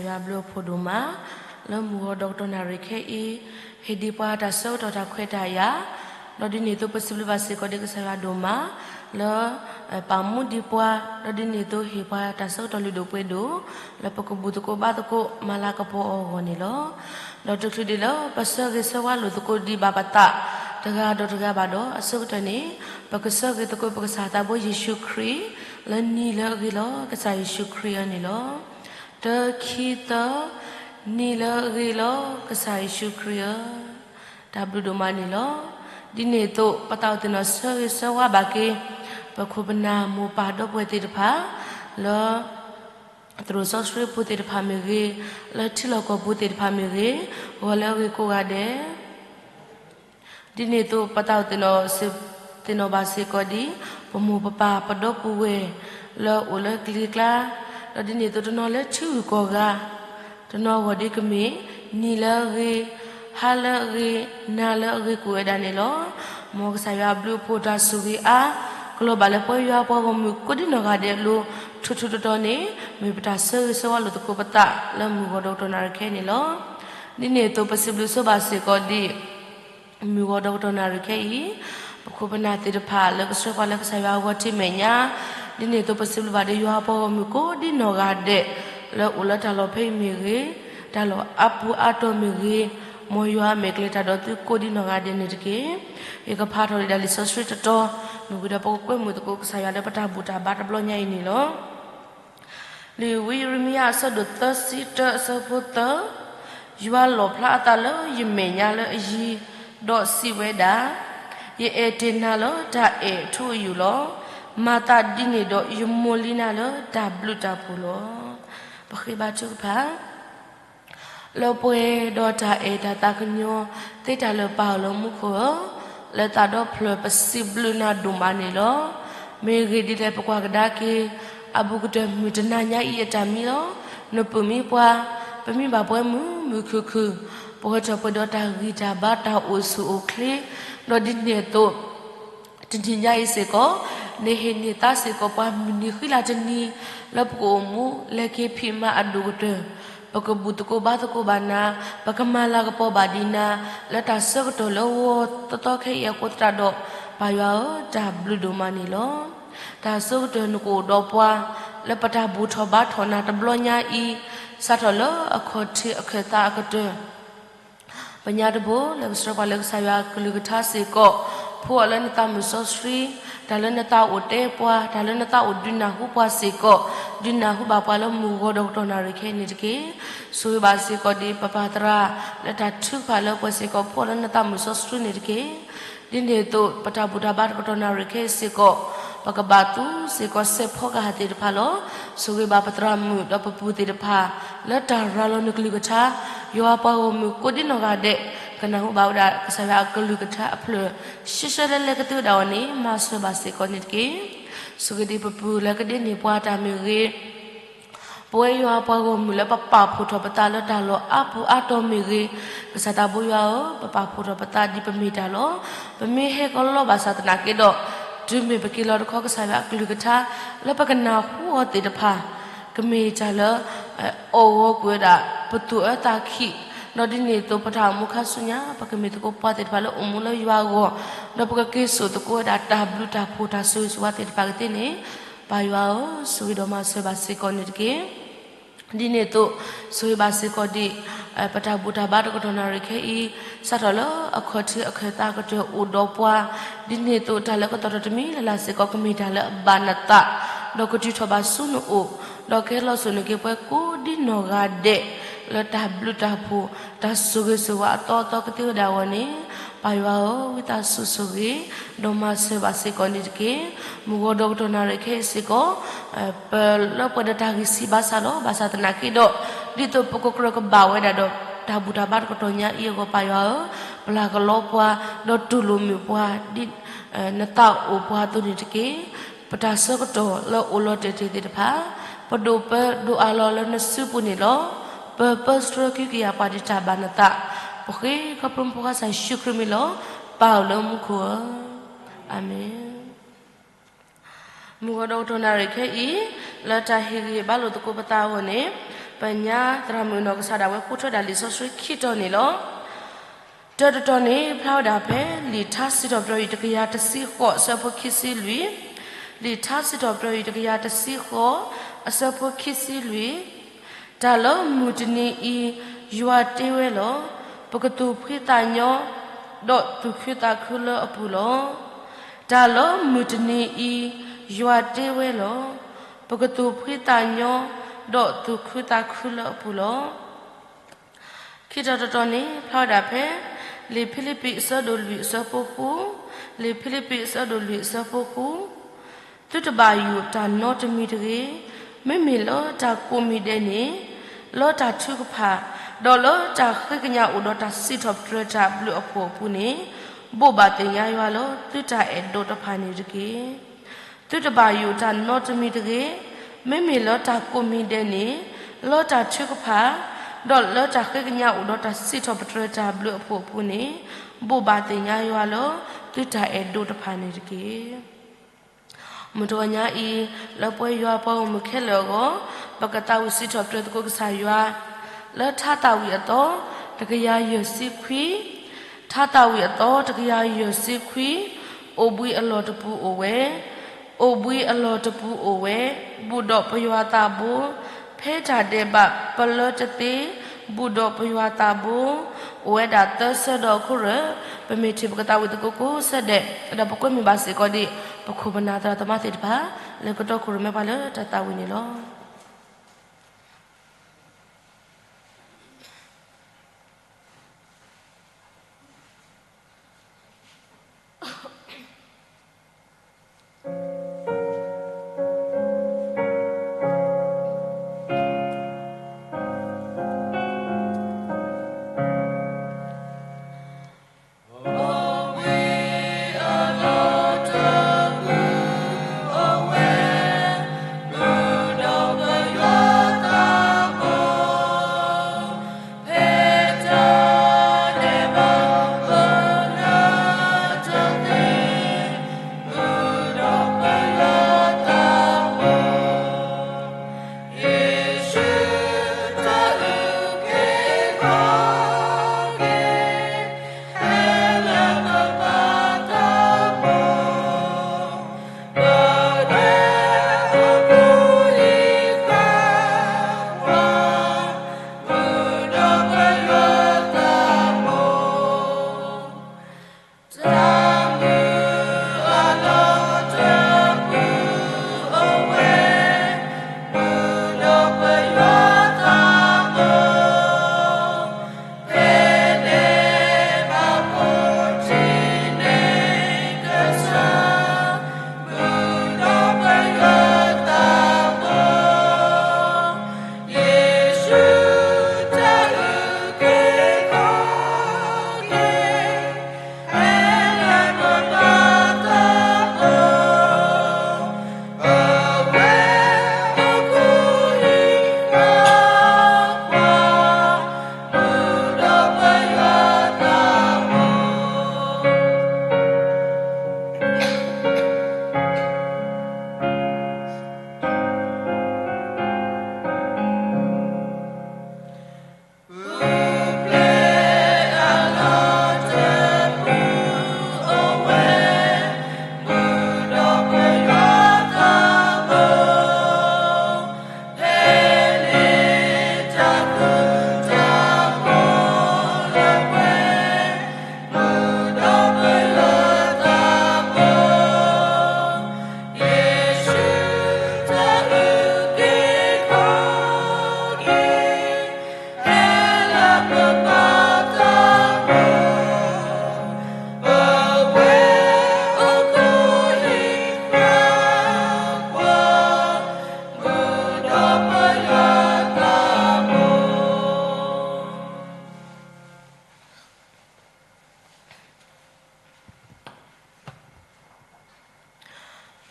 ယွၤဘျုးအဖှိၣ်ဒိၣ်မး လၢမုၢ်ဂီၤဒီကတီၢ်နၣ်ရံၣ်ခဲအံၤ ဟ့ၣ်ဒံးပှၤတၢ်ဆၢကတီၢ်တၢ်ခွဲးတၢ်ယာ်, ဒီးဒ်န့ၣ်အသိးပစံးဘျုးဘၣ်စ့ၢ်ကီးဒံးကစၢ်ယွၤဒိၣ်မး လၢ ပာ်မူဒံးပှၤ, ဒီးဒ်န့ၣ်အသိးဟ့ၣ်ပှၤတၢ်ဆၢကတီၢ်လုၢ်ဒိၣ်ပှ့ၤဒိၣ် လၢပကဘူၣ်သကိးဘါသကိး မၤလၤကပီၤအီၤအဂီၢ်န့ၣ်လီၤ. ဒီးတချုးဒံးလၢပဆၢဂ့ၤဆၢဝါလိာ်သကိးဒံးဘၣ်ပသး တဂၤဒီးတဂၤဘၣ်ဒီး အဆိကတၢၢ်န့ၣ် ပကဆၢဂ့ၤသကိးပကစၢ်သးဘိယ့ၣ်ၡူးခရံာ် လၢနံၤလၢအဂ့ၤလီၤ ကစၢ်ယ့ၣ်ၡူးခရံာ်အံၤန့ၣ်လီၤ. တၢ ခံ သၢ, နံၤလၢအဂ့ၤလီၤ ကစၢ်ယ့ၣ်ၡူးခရံာ်ဧၢ, တၢ်ဘျုးဒိၣ်မးန့ၣ်လီၤ. ဒ်န့ၣ်အသိး ပသးအိၣ်သ့ၣ်နီၣ်ဆၢဂ့ၤဆၢဝါဘၣ်က့ၤ ပခိၣ်ပနၢ်မိၢ်ပၢ်ဒီပုၢ်ဝဲၢ်သ့ၣ်တဖၣ် လၢ သရိာ်စီဆှံပူၤသ့ၣ်တဖၣ်မ့ၢ်ဂ့ၤ, လၢထံလီၢ်ကီၢ်ပူၤသ့ၣ်တဖၣ်မ့ၢ်ဂ့ၤ, ဂီၤလၢအဂ့ၤကိးဂၤဒဲး ဒ်န့ၣ်အသိး ပသးအိၣ်သ့ၣ်နီၣ်စ့ၢ်, သ့ၣ်နီၣ်ဘၣ်စ့ၢ်ကီးဒ် ပမိၢ်ပပၢ်ပဒီပုၢ်ဝဲၢ် လၢအအိၣ်လၢကလံၤကျါ, ဒီးဒ်န့ၣ်အသိးတနီၤလၢထံဂုၤကီၢ်ဂၤ, တနီၤအဂီၢ်ဒ်ကမ့ၢ် နံၤလၢအဂ့ၤ, ဟါလၢအဂ့ၤ, နၤလၢအဂ့ၤကိးဝဲဒၣ်န့ၣ်လီၤ. မ်ကစၢ်ယွၤအဘျုးအဖှိၣ်တၢ်ဆိၣ်ဂ့ၤအါ ကလီၤဘၣ်လၢပဝဲယွၤပှၤဂီၢ်မုၢ်ကိးဒံနီၢ်ဂၤဒဲးအလိၤ ထူးထူးတီၤတီၤန့ၣ် မ့ၢ်ပတၢ်ဆၢဂ့ၤဆၢဝါလိာ်သကိးပသးလၢမုၢ်ဂီၤဒီကတီၢ်နၣ်ရံၣ်ခဲအံၤန့ၣ်လီၤ. ဒ်န့ၣ်အသိးပစံးဘျုးဆိဘၣ်စ့ၢ်ကီးဒ် မုၢ်ဂီၤဒီကတီၢ်နၣ်ရံၣ်ခဲအံၤ ပခိၣ်ပနၢ်သ့ၣ်တဖၣ်လၢကဆှၢပှၤလၢကစၢ်ယွၤအဂီၢ်ထံမဲာ်ညါ, ဒ်န့ၣ်အသိးပစံးဘျုးဘၣ်ဒီးယွၤပှၤဂီၢ်မုၢ်ကိးဒံနီၢ်ဂၤဒဲး လၢအိၣ်လၢတၢ်လီၢ်ဖဲအံၤမ့ၢ်ဂ့ၤ, တၢ်လီၢ်အါပူၤအါတီၤမ့ၢ်ဂ့ၤ, မ်ယွၤမဲာ်ကျဲတၢ်ဒီးသုကိးဒံနီၢ်ဂၤဒဲးန့ၣ်တက့ၢ်. ယကဖးထီၣ်ဒံးဒၣ်လံာ်စီဆှံတတီၤ မ့ၢ်ဝံၤဒီးပကကွဲမုာ်သကိးကစၢ်ယွၤလၢပတၢ်ဘူၣ်တၢ်ဘါတဘျီညါအံၤန့ၣ်လီၤ. လံာ်ဝံယံးရမံယၤအဆၢဒိၣ်သၢဆံတၢအဆၢဖိသၢ, ယွၤလီၣ်ဖျါအသးလၢယမဲာ်ညါလၢအယံၤ, ဒီးစံးဝဲဒၣ်, ယအဲၣ်တ့ၢ်နၤလၢတၢ်အဲၣ်အထူအယိာ်လီၤ. မၤသးဒ်န့ၣ်ဒီးယမိၢ်လံနၤလၢတၢ်ဘျုးတၢ်ဖှိၣ်လီၤ. ပဃ့ဘါထုကဖၣ် လၢပှဲၤဒီးတၢ်အဲၣ်တၢ်သးကညီၤ သ့တၢ်လၢာ်ပၢ်အိၣ်လၢမူခိၣ်ဧၢ, လၢသးဒီဖျၢၣ်ပစံးဘျုးနၤဒိၣ်မးန့ၣ်လီၤ. မ့ၢ်ဂ့ၢ်ဒ်လဲၣ်ပကွၢ်ကဒါက့ၤ အဘူးကတၢၢ်မုၢ်တနၤညါအံၤအတၢ်မံလီၤ. နပုၢ်မံပှၤ, ပမံဘၣ်ပှၤမုာ်မုာ်ခုၣ်ခုၣ်, ပဝဲထီၣ်ပှဲၤဒီးတၢ်ဂံၢ်တၢ်ဘါတၢ်အိၣ်ဆူၣ်အိၣ်ချ့, ဒီးဒ်န့ၣ်အသိး တနံၤညါအံၤစ့ၢ်ကီး နဟ့ၣ်န့ၢ်သါစ့ၢ်ကီးပှၤမုၢ်နံၤဃံလၤတနံၤ လၢပကအိၣ်မူလဲၤက့ၤဖံးမၤအဒိၣ်ကတၢၢ်, ပကဘူၣ်သကိးဘါသကိးဘၣ်နၤ, ပကမၤလၤကပီၤဘၣ်ဒံးနၤ လၢတၢ်ဆၢကတီၢ်လၢဂီၤသီသီခဲအံၤအဃိသတးဒီး ပၢ်ယွၤဧၢ, တၢ်ဘျုးဒိၣ်မးန့ၣ်လီၤ. တၢ်ဆၢကတီၢ်နကအိၣ်ဒီးပှၤ လၢပတၢ်ဘူၣ်ထီၣ်ဘါထီၣ်နၤတဘျီညါအံၤ, စးထီၣ်လၢအခီၣ်ထံးအခၢၣ်သးအကတၢၢ် ပညါတဘိ လၢကဆှၢပှၤလၢကစၢ်ယွၤအကလုၢ်ကထါစ့ၢ်ကီး, ဖှူအီၤလၢနသးမုၢ်စီဆှံ, တၢ်လၢနသးအိၣ်တဲပှၤ, တၢ်လၢနသးအိၣ်ဒုးနၢ်ဟူပှၤစ့ၢ်ကီး, ဒုးနၢ်ဟူဘၣ်ပှၤလၢမုၢ်ဂီၤဒီးကတီၢ်နၣ်ရံၣ်ခဲအံၤန့ၣ်တက့ၢ်. ဆိၣ်ဂ့ၤဘၣ်စ့ၢ်ကီးဒ်ပပၢ်သရၣ် လၢတၢ်ထုကဖၣ်လၢပှဲၤစ့ၢ်ကီး ဖှူအီၤလၢနသးမုၢ်စီဆှံန့ၣ်တက့ၢ်. ဒ်န့ၣ်အသိး ပတၢ်ဘူၣ်တၢ်ဘါတကတီၢ်နၣ်ရံၣ်ခဲအံၤစ့ၢ်ကီး, ပကဘၣ်သူစ့ၢ်ကီးစဲးဖီကဟၣ်သ့ၣ်တဖၣ်လီၤ. ဆိၣ်ဂ့ၤဘၣ်ပသရၣ်မုၣ်ဒီးပပုၢ်သ့ၣ်တဖၣ် လၢတၢ်ရၤလီၤနကလုၢ်ကထါ, ယွၤပှၤဂီၢ်မုၢ်ကိးဒံနီၢ်ဂၤဒဲး ကနၢ်ဟူဘၣ်ဝဲဒၣ်ကစၢ်ယွၤအကလုၢ်ကထါအဖျၢၣ် ရှဲရှဲလဲလဲကသ့ဝဲဒၣ်အီၤန့ၣ် မၤစၢၤဘၣ်စ့ၢ်ကီးန့ၣ်တက့ၢ်. ဆိၣ်ဂ့ၤဒံးပပုၢ်လၢကဒ့န့ၢ်ပှၤတၢ်မ့ၢ်ဂ့ၤ ပဝဲယွၤပှၤဂီၢ်မုၢ်လၢပပာ်ဖှိၣ်ထီၣ်ပသးလၢတၢ်လီၢ်အါပူၤအါတီၤမ့ၢ်ဂ့ၤ, ကစၢ်သးဘိယွၤဧၢ, ပပာ်ဖှိၣ်ထီၣ်ပသးဒ်ပမ့ၢ်တၢ်လီၤ. ပမ့ၢ်ဟဲကလီဘၣ်ဆၣ်သနာ်က့ဒီး, တုၤမ့ၢ်ပက့ၤလီၤတခီကစၢ်ယွၤအကလုၢ်ကထါ လၢပကနၢ်ဟူအီၤသ့ၣ်တဖၣ်, ကမ့ၢ်တၢ်လၢ အီၣ်ဂီၤကွံာ်ဝဲဒၣ် ပသူၣ်အၢသးခံ, ဒီးဒ်န့ၣ်အသိးပတၢ်အိၣ်မူခါဆူညါ ပကမ့ၢ်သကိးပှၤသ့ၣ်တဖၣ်လၢအိၣ်မူလၢယွၤအဂီၢ်, ဒီးပကက့ၤစိာ်သကိးဝဲဒၣ်တၢ်ဘျုးတၢ်ဖှိၣ်တၢ်ဆိၣ်ဂ့ၤဆိၣ်ဝါသ့ၣ်တဖၣ်ကသ့န့ၣ်, ပၢ်ယွၤဧၢ, ဆိၣ်ဂ့ၤဒီးမၤစၢၤဘၣ်စ့ၢ်ကီးန့ၣ်တက့ၢ်. ဒ်န့ၣ်အသိး ဆိၣ်ဂ့ၤဘၣ်စ့ၢ်ကီးဒံး ပတၢ်ဘူၣ်တၢ်ဘါတကတီၢ်နၣ်ရံၣ်ခဲအံၤ, စးထီၣ်လၢအခီၣ်ထံးအခၢၣ်သးကတၢၢ်အိၣ်ဒီးပှၤ, ဒ်န့ၣ်အသိးတၢ်လၢကသီၣ်ထီၣ်တမံၤလၢ်လၢ်စ့ၢ်ကီး ကမ့ၢ်တၢ်လၢအဘၣ်နသး, ဒီးကတုၤထီၣ်ဘၣ်ဆူနအိၣ်, ဒီးကဟဲလီၤစိာ်န့ၢ်က့ၤပှၤကိးဒံနီၢ်ဂၤဒဲး လၢတၢ်ဘျုးတၢ်ဖှိၣ် တၢ်ဆိၣ်ဂ့ၤဆိၣ်ဝါအသီအသီကသ့ဝဲဒၣ်အဂီၢ်န့ၣ်, ပၢ်ယွၤဧၢ, ဝံသးစူၤဆိၣ်ဂ့ၤ ဒီးမၤစၢၤဘၣ်စ့ၢ်ကီးန့ၣ်တက့ၢ်. မုၢ်ဂီၤဒီးကတီၢ်နၣ်ရံၣ်ခဲအံၤစ့ၢ်ကီး ပလၢပှဲၤဒီးတၢ်ဂံၢ်စၢ်ဘါစၢ်လီၤ. ဘၣ်ဆၣ်သနာ်က့ဒီး, ဒ်သိးပကကြၢးကဘၣ်ဝဲဒၣ်ဒီး တၢ်ဘူၣ်တၢ်ဘါတကတီၢ်ညါအံၤအဂီၢ် ပၢ်ယွၤဧၢ, ပျၢ်ကလီပှၤ ဒီးတူၢ်လိာ်မုာ်ပှၤ ဒ်နသးအိၣ်ပှၤအသိးန့ၣ်တက့ၢ်. ပတၢ်ဆၢကတီၢ်လၢအိၣ်လီၤတဲာ်တ့ၢ်သ့ၣ်တဖၣ်, ပဒိၣ်ပၢဒိၣ်အးလီၤလၢနစုပူၤန့ၣ်လီၤ. ပပၢဆှၢကဟုကယာ်ပှၤဒ်တၢ်ဘၣ်နသး, ပဃ့ခီဖျိမုၢ်ဖိဃါစၢ်ယ့ၣ်ၡူးခရံာ်မံၤလီၤ. ပၢ်အိၣ်လၢမူခိၣ်ဧၢ, အၤမ့ၣ်. မုၢ်ဂီၤဒီးကတီၢ်နၣ်ရံၣ်ခဲအံၤ, လၢတၢ်ဟ့ၣ်ဂံၢ်ဟ့ၣ်ဘါလိာ်သကိးပသးအဂီၢ်န့ၣ်, ပညါသရၣ်မုၣ်အနီၢ်ကစၢ်ဒၣ်ဝဲ ကိးထီၣ်ဝဲဒၣ်လံာ်စီဆှံခံတီၤန့ၣ်လီၤ. တၢတတီၤန့ၣ် ဖျါဝဲဒၣ်ဖဲ လံာ်ထါစံးထီၣ်ပတြၢၤ အံၤ တကယၤတဆံဃိး အဆၢဖိခံဆံလွံၢ်, လံာ်ထါစံးထီၣ်ပတြၢၤ အံၤ တကယၤတဆံဃိး အဆၢဖိခံဆံလွံၢ်, တၢ်လၢမုၢ်တနံၤအံၤ ယွၤတ့ဝဲလီၤ. ပကသူၣ်ဖှံသးညီ ဒီးသူၣ်ခုသးခုလၢအပူၤလီၤ. တၢ်လၢမုၢ်တနံၤအံၤ ယွၤတ့ဝဲလီၤ. ပကသူၣ်ဖှံသးညီ ဒီးသူၣ်ခုသးခုလၢအပူၤလီၤ. ခံတီၤတတီၤန့ၣ် ဖျါဝဲဒၣ်ဖဲ လံာ်ဖံလံးပံး အဆၢဒိၣ်လွံၢ် အဆၢဖိဃု, လံာ်ဖံလံးပံး အဆၢဒိၣ်လွံၢ် အဆၢဖိဃု, သုတဘၣ်ယိၣ်တၢ်နီတမံၤတဂ့ၤ, မ့မ့ၢ်လၢတၢ်ကိးမံၤဒဲးန့ၣ်, လၢတၢ်ထုကဖၣ်, ဒီးလၢတၢ်ဃ့ကညးအိၣ်ဒီးတၢ်စံးထီၣ်ပတြၢၤတၢ်ဘျုးအဖှိၣ်အပူၤန့ၣ်, ဘိးဘၣ်သ့ၣ်ညါယွၤလၢသုတၢ်အဲၣ်ဒိးတဖၣ်န့ၣ်တက့ၢ်. သုတဘၣ်ယိၣ်တၢ်နီတမံၤတဂ့ၤ, မ့မ့ၢ်လၢတၢ်ကိးမံၤဒဲးန့ၣ်, လၢတၢ်ထုကဖၣ်, ဒီးလၢတၢ်ဃ့ကညးအိၣ်ဒီးတၢ်စံးထီၣ်ပတြၢၤတၢ်ဘျုးအဖှိၣ်အပူၤန့ၣ်, ဘိးဘၣ်သ့ၣ်ညါယွၤလၢသုတၢ်အဲၣ်ဒိးတဖၣ်န့ၣ်တက့ၢ်. မုၢ်တဂီၤညါအံၤ, လၢပဝဲယွၤပှၤဂီၢ်မုၢ်ခဲလၢာ်အဂီၢ်, ပကသးဝံၣ်စံးထီၣ်ပတြၢၤသကိးကစၢ်ယွၤ, လၢထါသးဝံၣ်အသီ, တကယၤယဲၢ်ဆံခွံ, ထါသးဝံၣ်အသီ တကယၤယဲၢ်ဆံခွံ, အိၣ်ဘှံးအလီၢ်တပူၤအိၣ်ဝဲ, အိၣ်ဘှံးအလီၢ်တပူၤအိၣ်ဝဲ, ဘူၣ်ဒီးပယွၤသးဘိ, ဖဲတၢ်ဒဲးဘးပလၢတသ့, ဘူၣ်ဒီးပယွၤသးဘိ, အိၣ်ဝဲဒၣ်သၢဆၢဒီးအဃိရၢ်, ပမ့ၢ်ထံၣ်ပကသးဝံၣ်သကိးကိးဆၢဒဲး, ဒီးပကွဲမုာ်ဘၣ်စ့ၢ်ကီးဒံး, ပခိၣ်ပနၢ်သရၣ်သမါသ့ၣ်တဖၣ်, လၢကတီခိၣ်ရိၣ်မဲပှၤလၢတၢ်သးဝံၣ်န့ၣ်လီၤ.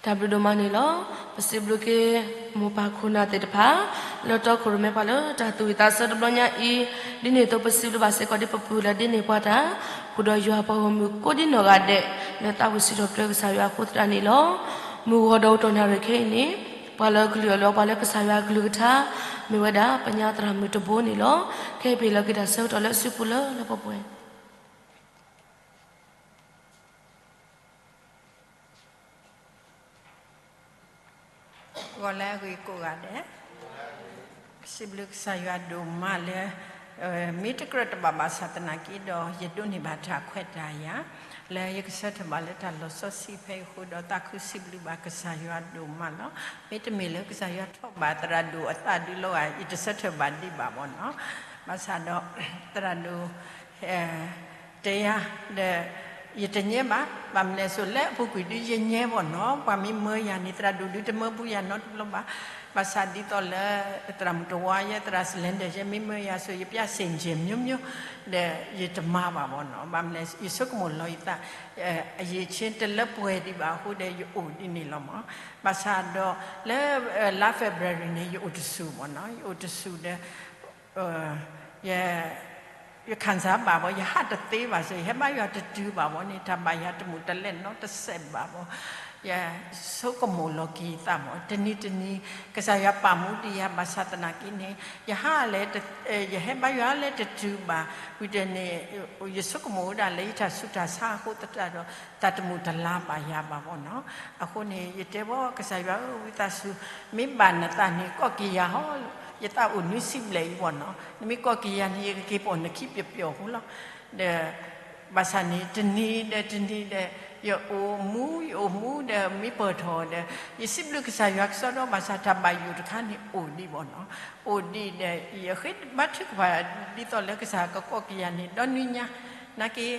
တၢ်ဘျုးဒိၣ်မးန့ၣ်လီၤ. ပစံးဘျုးက့ၤ မိၢ်ပၢ်ခိၣ်နၢ်သ့ၣ်တဖၣ် လၢတီခိၣ်ရိၣ်မဲပှၤလၢတၢ်သူၣ်ဝံၣ်သးဆၢတဘျီညါအံၤ, ဒ်န့ၣ်အသိးပစံးဘျုးဘၣ်စ့ၢ်ကီးဒ်ပပုၢ်လၢဒ်န့ၣ်ပှၤတၢ်, ဃုာ်ဒီးယွၤပှၤဂီၢ်မုၢ်ကိးဒ်နီၢ်ဂၤဒဲး လၢသးဝံၣ်စံးထီၣ်ပတြၢၤကစၢ်ယွၤအဃိသတးန့ၣ်လီၤ. မုၢ်ဂီၤဒီးအိၣ်တီၢ်နၣ်ရံၣ်ခဲအံၤန့ၣ် ပှၤလၢကလုၢ်အလီၢ် ပှၤလၢကစၢ်ယွၤအကလုၢ်ကထါ မ့ၢ်ဝဲဒၣ်ပညါသရၣ်မုၣ်တဘိန့ၣ်လီၤ. ခဲအံၤပဟ့ၣ်လီၤက့ၤတၢ်ဆၢကတီၢ်လၢအစုပူၤလၢလၢပှဲၤပှဲၤ ဂီၤလၢအဂ့ၤကိးဂၤဒဲး, စံးဘျုးကစၢ်ယွၤဒိၣ်မးလၢ မ့ၢ်တကြၢးတဘၣ်ဘၣ်ဆၣ်သနာ်က့ဒီး ယဒိးန့ၢ်ဘၣ်တၢ်ခွဲးတၢ်ယာ် လၢယကဆၢထၢၣ်ဘၣ်လၢတၢ်လီၤစီဆှံဖဲအံၤအဃိဒီး သးခုစံးဘျုးဘၣ်ကစၢ်ယွၤဒိၣ်မးလီၤ. မ့တမ့ၢ်လၢကစၢ်ယွၤထီၣ်ဘၣ်သရၣ်ဒိၣ်အသးဒုးလီၤဂာ် ယတဆၢထၢၣ်ဘၣ်ဒံးဘၣ်ဘၣ်နီၤ. ဘၣ်ဆၣ်ဒီး သရၣ်ဒိၣ် တဲယၤဒီး ယတညဲဘၣ်, ဘၣ်မနုၤလဲၣ်ဆိ လၢအပူၤကွံာ်ဒုးယညဲဘၣ်နီၤ, ပှၤမ့ၢ်မၢယၤန့ၣ် သရၣ်ဒိၣ်ဒုးတမၢပူၤယၤနီတဘျီဘၣ်. ဘၣ်ဆၣ်ဒ်သိးလၢ သရၣ်မုၣ်တဝါယဲ သရၣ် Slender ယဲ မ့ၢ်မၢယၤဆိ ယပျၢ်စ့ၣ်ကၠ့ၤ မျိုးမျိုး ဒီးယတမၤဘၣ်ဘၣ်နီၤ, ဘၣ်မနုၤလဲၣ် ယဆိကမိၣ်လီၤယသး အရည်အချင်းတလၢပှဲၤဒံးဘၣ်အဃိဒီး ယအိၣ်ဒ်န့ၣ်လီၤမး. ဘၣ်ဆၣ်ဒီး လၢ လါ February န့ၣ် ယအိၣ်တဆူၣ်မးနီၤ, ယအိၣ်တဆူၣ်ဒီး ယ ယခံစားဘၣ်ဘၣ် ယဟးတသ့ဘၣ်စ့ၢ် ယဟဲဘါယွၤတတုၤဘၣ်ဘၣ်န့ၣ် တၢ်ဘၣ်ယၤတမုာ်တလဲနီတစဲးဘၣ်ဘၣ်. ယဆိကမိၣ်လီၤက့ၤယသးမး တနံၤတနံၤ ကစၢ်ယွၤပာ်မူဒံးယၤ ဘၣ်ဆၣ်သနာ်က့န့ၣ် ယဟးလဲၤ ယဟဲဘါယွၤလဲၤတတုၤဘၣ် ဝံၤဒီးန့ၣ် ယဆိကမိၣ်ဝဲဒၣ်လၢယတၢ်ဆူးတၢ်ဆါအဃိသတးဒီး တၢ်တမုာ်တလၤဘၣ်ယၤဘၣ်ဘၣ်နီၤ. အဃိန့ၣ် ယတဲဘၣ်ကစၢ်ယွၤဧၢ ဝံသးစူၤ မ့ၢ်ဘၣ်နသးန့ၣ် ကိးက့ၤယၤဟီ ယသးအိၣ်နွံဆံဘျဲၣ်အံၤဘၣ်နီၤ, နမ့ၢ်ကိးက့ၤယၤန့ၣ် ယကက့ၤပိာ်နခံပျီပျီဖိလီၤ. ဒီး ဘၣ်ဆၣ်န့ၣ်တနံၤဒီးတနံၤဒီး ယအိၣ်မူ ယအိၣ်မူဒီးမ့ၢ်ပၢၢ်ထီၣ်ဒီး ယစံးဘျုးကစၢ်ယွၤကစီဒီ ဘၣ်ဆၣ်တၢ်ဘၣ်ယိၣ်တခါန့ၣ်အိၣ်ဒံးဘၣ်နီၤ, အိၣ်ဒံးဒီး ယဃ့ဘါထုကဖၣ်ဒ်သိးလၢကစၢ်ကကိးက့ၤယၤန့ၣ် ဒီနွံညါ နာ်က့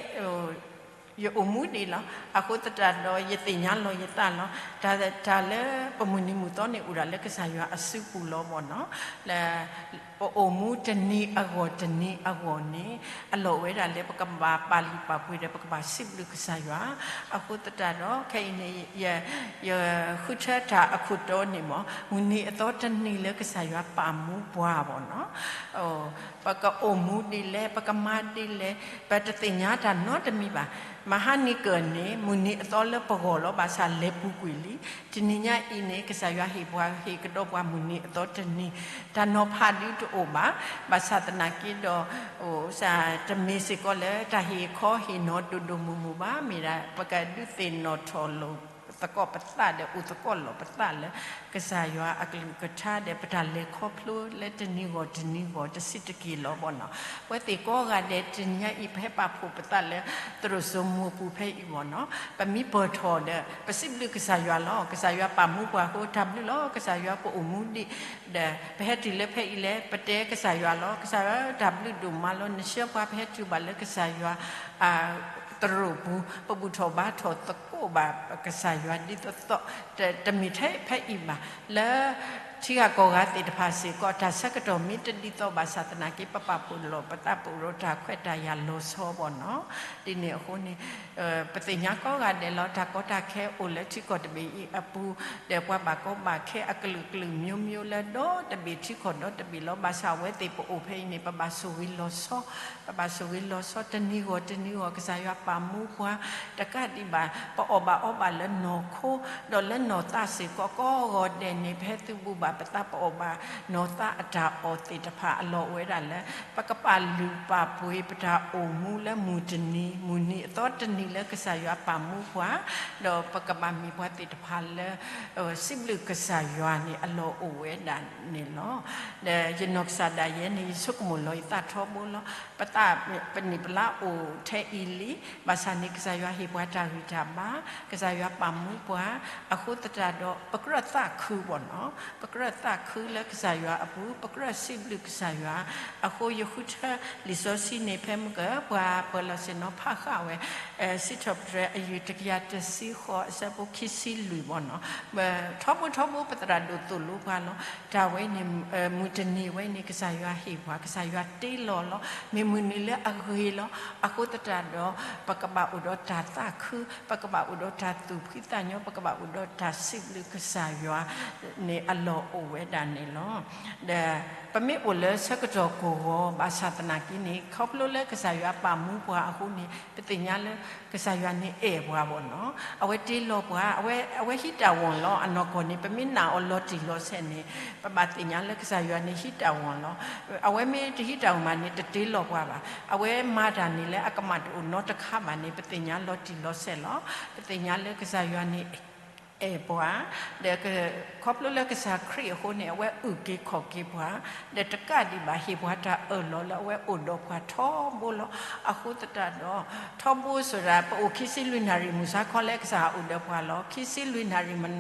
ယအိၣ်မူဒံးလီၤ. အဃိသတးဒီး ယသ့ၣ်ညါလီၤယသးလီၤ. တၢ် တၢ်လၢပမုၢ်နံၤမုၢ်သီန့ၣ် အိၣ်ဒၣ်လၢကစၢ်ယွၤအစုပူၤလီၤဘၣ်နီၤ. လၢ ပအိၣ်မူတနံၤအဂီၢ်တနံၤအဂီၢ်န့ၣ် အလီၢ်ဝဲဒၣ်လၢပကဘၣ်ပာ်လုၢ်ပာ်ပှ့ၤဒီး ပကဘၣ်စံးဘျုးကစၢ်ယွၤ. အဃိသတးဒီး ခဲအံၤန့ၣ် ယ ယဃုထၢတၢ်အခိၣ်တီန့ၣ်မ့ၢ် မုၢ်နံၤအသီတနံၤလၢကစၢ်ယွၤပာ်မူပှၤဘၣ်နီၤ. ပကအိၣ်မူဒ်လဲၣ် ပကမၤဒ်လဲၣ် ပတသ့ၣ်ညါတၢ်နီတမံၤဘၣ်. မဟါနံၤကၢၢ်န့ၣ် မုၢ်နံၤအသီလၢပဂီၢ်လီၤ ဘၣ်ဆၣ်လဲၤပူၤကွံာ်လံ. တနံၤညါအံၤန့ၣ် ကစၢ်ယွၤဟ့ၣ်ပှၤဟ့ၣ်ကဒီးပှၤမုၢ်နံၤအသီတနံၤ, တၢ်နီၤဖးဒုးတအိၣ်ဘၣ်. ဘၣ်ဆၣ်သနာ်က့ဒီး တမ့ၢ်စ့ၢ်ကီးလၢတၢ်ဟ့ၣ်ခီဟ့ၣ်နီၤဒိၣ်ဒိၣ်မုၢ်မုၢ်ဘၣ်, မ့ၢ်ဒၣ်ပကဒုးသ့ၣ်နီၣ်ထီၣ်လိာ်သကိးပသးဒီး အိၣ်သကိးလိာ်ပသးလၢ ကစၢ်ယွၤအကလုၢ်ကထါဒီး ပတၢ်လဲၤခီဖျိလၢတနံၤဂီၢ်တနံၤဂီၢ် တဆံးတက့ၢ်လီၤဘၣ်နီၤ. ပဝဲသ့ၣ်ကိးဂၤဒဲးတနံၤညါအံၤ ပဟဲပာ်ဖှိၣ်ပသးလၢ သရိာ်စိမိၤပူၤဖဲအံၤဘၣ်နီၤ. ပမ့ၢ်ပၢၢ်ထီၣ်ဒီး ပစံးဘျုးကစၢ်ယွၤလီၤ. ကစၢ်ယွၤပာ်မူပှၤအဃိ တၢ်ဘျုးလီၤ. ကစၢ်ယွၤပအိၣ်မူဒံး ဒီးပဟဲတုၤလၢဖဲအံၤလဲၣ် ပတဲကစၢ်ယွၤလီၤ. ကစၢ်ယွၤတၢ်ဘျုးဒိၣ်မးလီၤ. နဆှၢပှၤပဟဲတုၤဘၣ်လၢကစၢ်ယွၤ သရိာ်ပူၤ ပဘူၣ်ထီၣ်ဘါထီၣ်သကိးဘၣ်ကစၢ်ယွၤဒ်သိးသိး တမ့ၢ်ထဲဖဲအံၤဘၣ် လၢထံဂၤကီၢ်ဂၤသ့ၣ်တဖၣ်စ့ၢ်ကီး တၢ်ဆၢကတီၢ်မ့ၢ်တဒ်သိးဘၣ်ဆၣ်သနာ်က့ ပပာ်ဖှိၣ်လိာ်ပသး ပအိၣ်ဒီးတၢ်ခွဲးတၢ်ယာ်လီၤဆီဘၣ်နီၤ. ဒ်န့ၣ်အဃိန့ၣ် ပသ့ၣ်ညါကိးဂၤဒဲးလီၤ တၢ်ကီတၢ်ခဲအိၣ်လၢထံကီၢ်တဘ့ၣ်အံၤအပူၤ ဒီးပှၤဘၣ်ကီဘၣ်ခဲအကလုာ်ကလုာ်မျိုးမျိုးလၢဒီတဘ့ၣ်ထံကီၢ်ဒီတဘ့ၣ်လီၤ. ဘၣ်ဆၣ်အဝဲသ့ၣ်ပအိၣ်ဖဲအံၤန့ၣ် ပဘၣ်ဆိၣ်ဂ့ၤလီၤဆီ ပဘၣ်ဆိၣ်ဂ့ၤလီၤဆီ တနံၤဂီၢ်တနံၤဂီၢ် ကစၢ်ယွၤပာ်မူပှၤ တကးဒံးဘၣ် ပအီၣ်ဘၣ်အီဘၣ်လၢနီၢ်ခိ ဒီးလၢနီၢ်သးစ့ၢ်ကီး ကိးဂီၤဒဲးန့ၣ် ပဟဲသုးဘူးဘၣ်ပသး ပအီၣ်ဘၣ်နီၢ်သးအတၢ်အီၣ်သ့ၣ်တဖၣ် အလီၢ်အိၣ်ဝဲဒၣ်လၢ ပကပာ်လုၢ်ပာ်ပှ့ၤပတၢ်အိၣ်မူလၢမုၢ်တနံၤ မုၢ်နံၤအသီတနံၤလၢကစၢ်ယွၤပာ်မူပှၤ ဒီးပကဘၣ်မ့ၢ်ပှၤသ့ၣ်တဖၣ်လၢ စံးဘျုးကစၢ်ယွၤန့ၣ် အလီၢ်အိၣ်ဝဲဒၣ်န့ၣ်လီၤ. ဒီးယနီၢ်ကစၢ်ဒၣ်ယဲန့ၣ် ယဆိကမိၣ်လီၤယသးထီဘိလီၤ. ပသးပနံၣ်ပလါအိၣ်ထဲအံၤလံ, ဘၣ်ဆၣ်န့ၣ် ကစၢ်ယွၤဟ့ၣ်ပှၤတၢ်ဂံၢ်တၢ်ဘါ, ကစၢ်ယွၤပာ်မူပှၤ, အဃိသတးဒီး ပကြၢးသးခုဘၣ်နီၤ, ပကြၢးသးခုလၢကစၢ်ယွၤအပူၤ, ပကြၢးစံးဘျုးကစၢ်ယွၤ, အဃိယဃုထၢလံာ်စီဆှံန့ၣ် ဖဲမုၢ်ကၢၢ် ပှၤပၢၤလီၢ်ဆ့ၣ်နီၤဖးဃာ်ဝဲ စံးထီၣ်ပတြၢၤအယုၢ်တကယၤတဆံဃိး အဆၢဖိခံဆံလွံၢ်ဘၣ်နီၤ, ထီဘိထီဘိပသရၣ်ဒိၣ်သိၣ်လိပှၤလီၤ. တၢ်ဝဲန့ၣ် မုၢ်တနံၤဝဲန့ၣ် ကစၢ်ယွၤဟ့ၣ်ပှၤ, ကစၢ်ယွၤတ့လီၤလီၤ. မ့ၢ်မုၢ်နံၤလၢအဂ့ၤလီၤ. အဃိသတးဒီး ပကဘၣ်အိၣ်ဒီးတၢ်သးခု, ပကဘၣ်အိၣ်ဒီးတၢ်သူၣ်ဖှံသးညီ, ပကဘၣ်အိၣ်ဒီးတၢ်စံးဘျုးကစၢ်ယွၤန့ၣ်အလီၢ် အိၣ်ဝဲဒၣ်န့ၣ်လီၤ. ဒီးပမ့ၢ်အိၣ်လၢဆၢကတီၢ်ကိၢ်ဂီၤ ဘၣ်ဆၣ်သနာ်က့န့ၣ် ခီဖျိလၢကစၢ်ယွၤပာ်မူပှၤအဃိန့ၣ် ပသ့ၣ်ညါလၢကစၢ်ယွၤန့ၣ်အဲၣ်ပှၤဘၣ်နီၤ. အဝဲတ့လီၤပှၤ, အဝဲ, အဝဲဟံးတၢ်ဝီၤလီၤ. အနီၢ်ကီၢ်န့ၣ် ပမ့ၢ်နာ်အီၤလီၤတံၢ်လီၤဆဲးန့ၣ် ပဘၣ်သ့ၣ်ညါလၢကစၢ်ယွၤန့ၣ်ဟံးတၢ်ဝီၤလီၤ. အဝဲမ့ၢ်တဟံးတၢ်ဝီၤမးန့ၣ် တတ့လီၤပှၤဘၣ်. အဝဲမၤတၢ်န့ၣ်လၢအကမၣ်တအိၣ်နီတခါဘၣ်န့ၣ် ပသ့ၣ်ညါလီၤတံၢ်လီၤဆဲးလီၤ. ပသ့ၣ်ညါလၢကစၢ်ယွၤန့ၣ် အဲၣ်ပှၤ, ဒီး ခီဖျိလၢကစၢ်ခရံာ်အဃိန့ၣ် အဝဲအုၣ်က့ၤခီၣ်က့ၤပှၤ, ဒီးတကးဒံးဘၣ် ဟ့ၣ်ပှၤတၢ်အၢၣ်လီၤလၢအဝဲအိၣ်ဒီးပှၤထီဘိလီၤ. အဃိသတးဒီး ထီဘိစံးဒၣ် ပအိၣ်ခံဆံလွံၢ်နၣ်ရံၣ်မုၢ်ဆါခီလၢကစၢ်ယွၤအိၣ်ဒီးပှၤလီၤ. ခံဆံလွံၢ်နၣ်ရံၣ်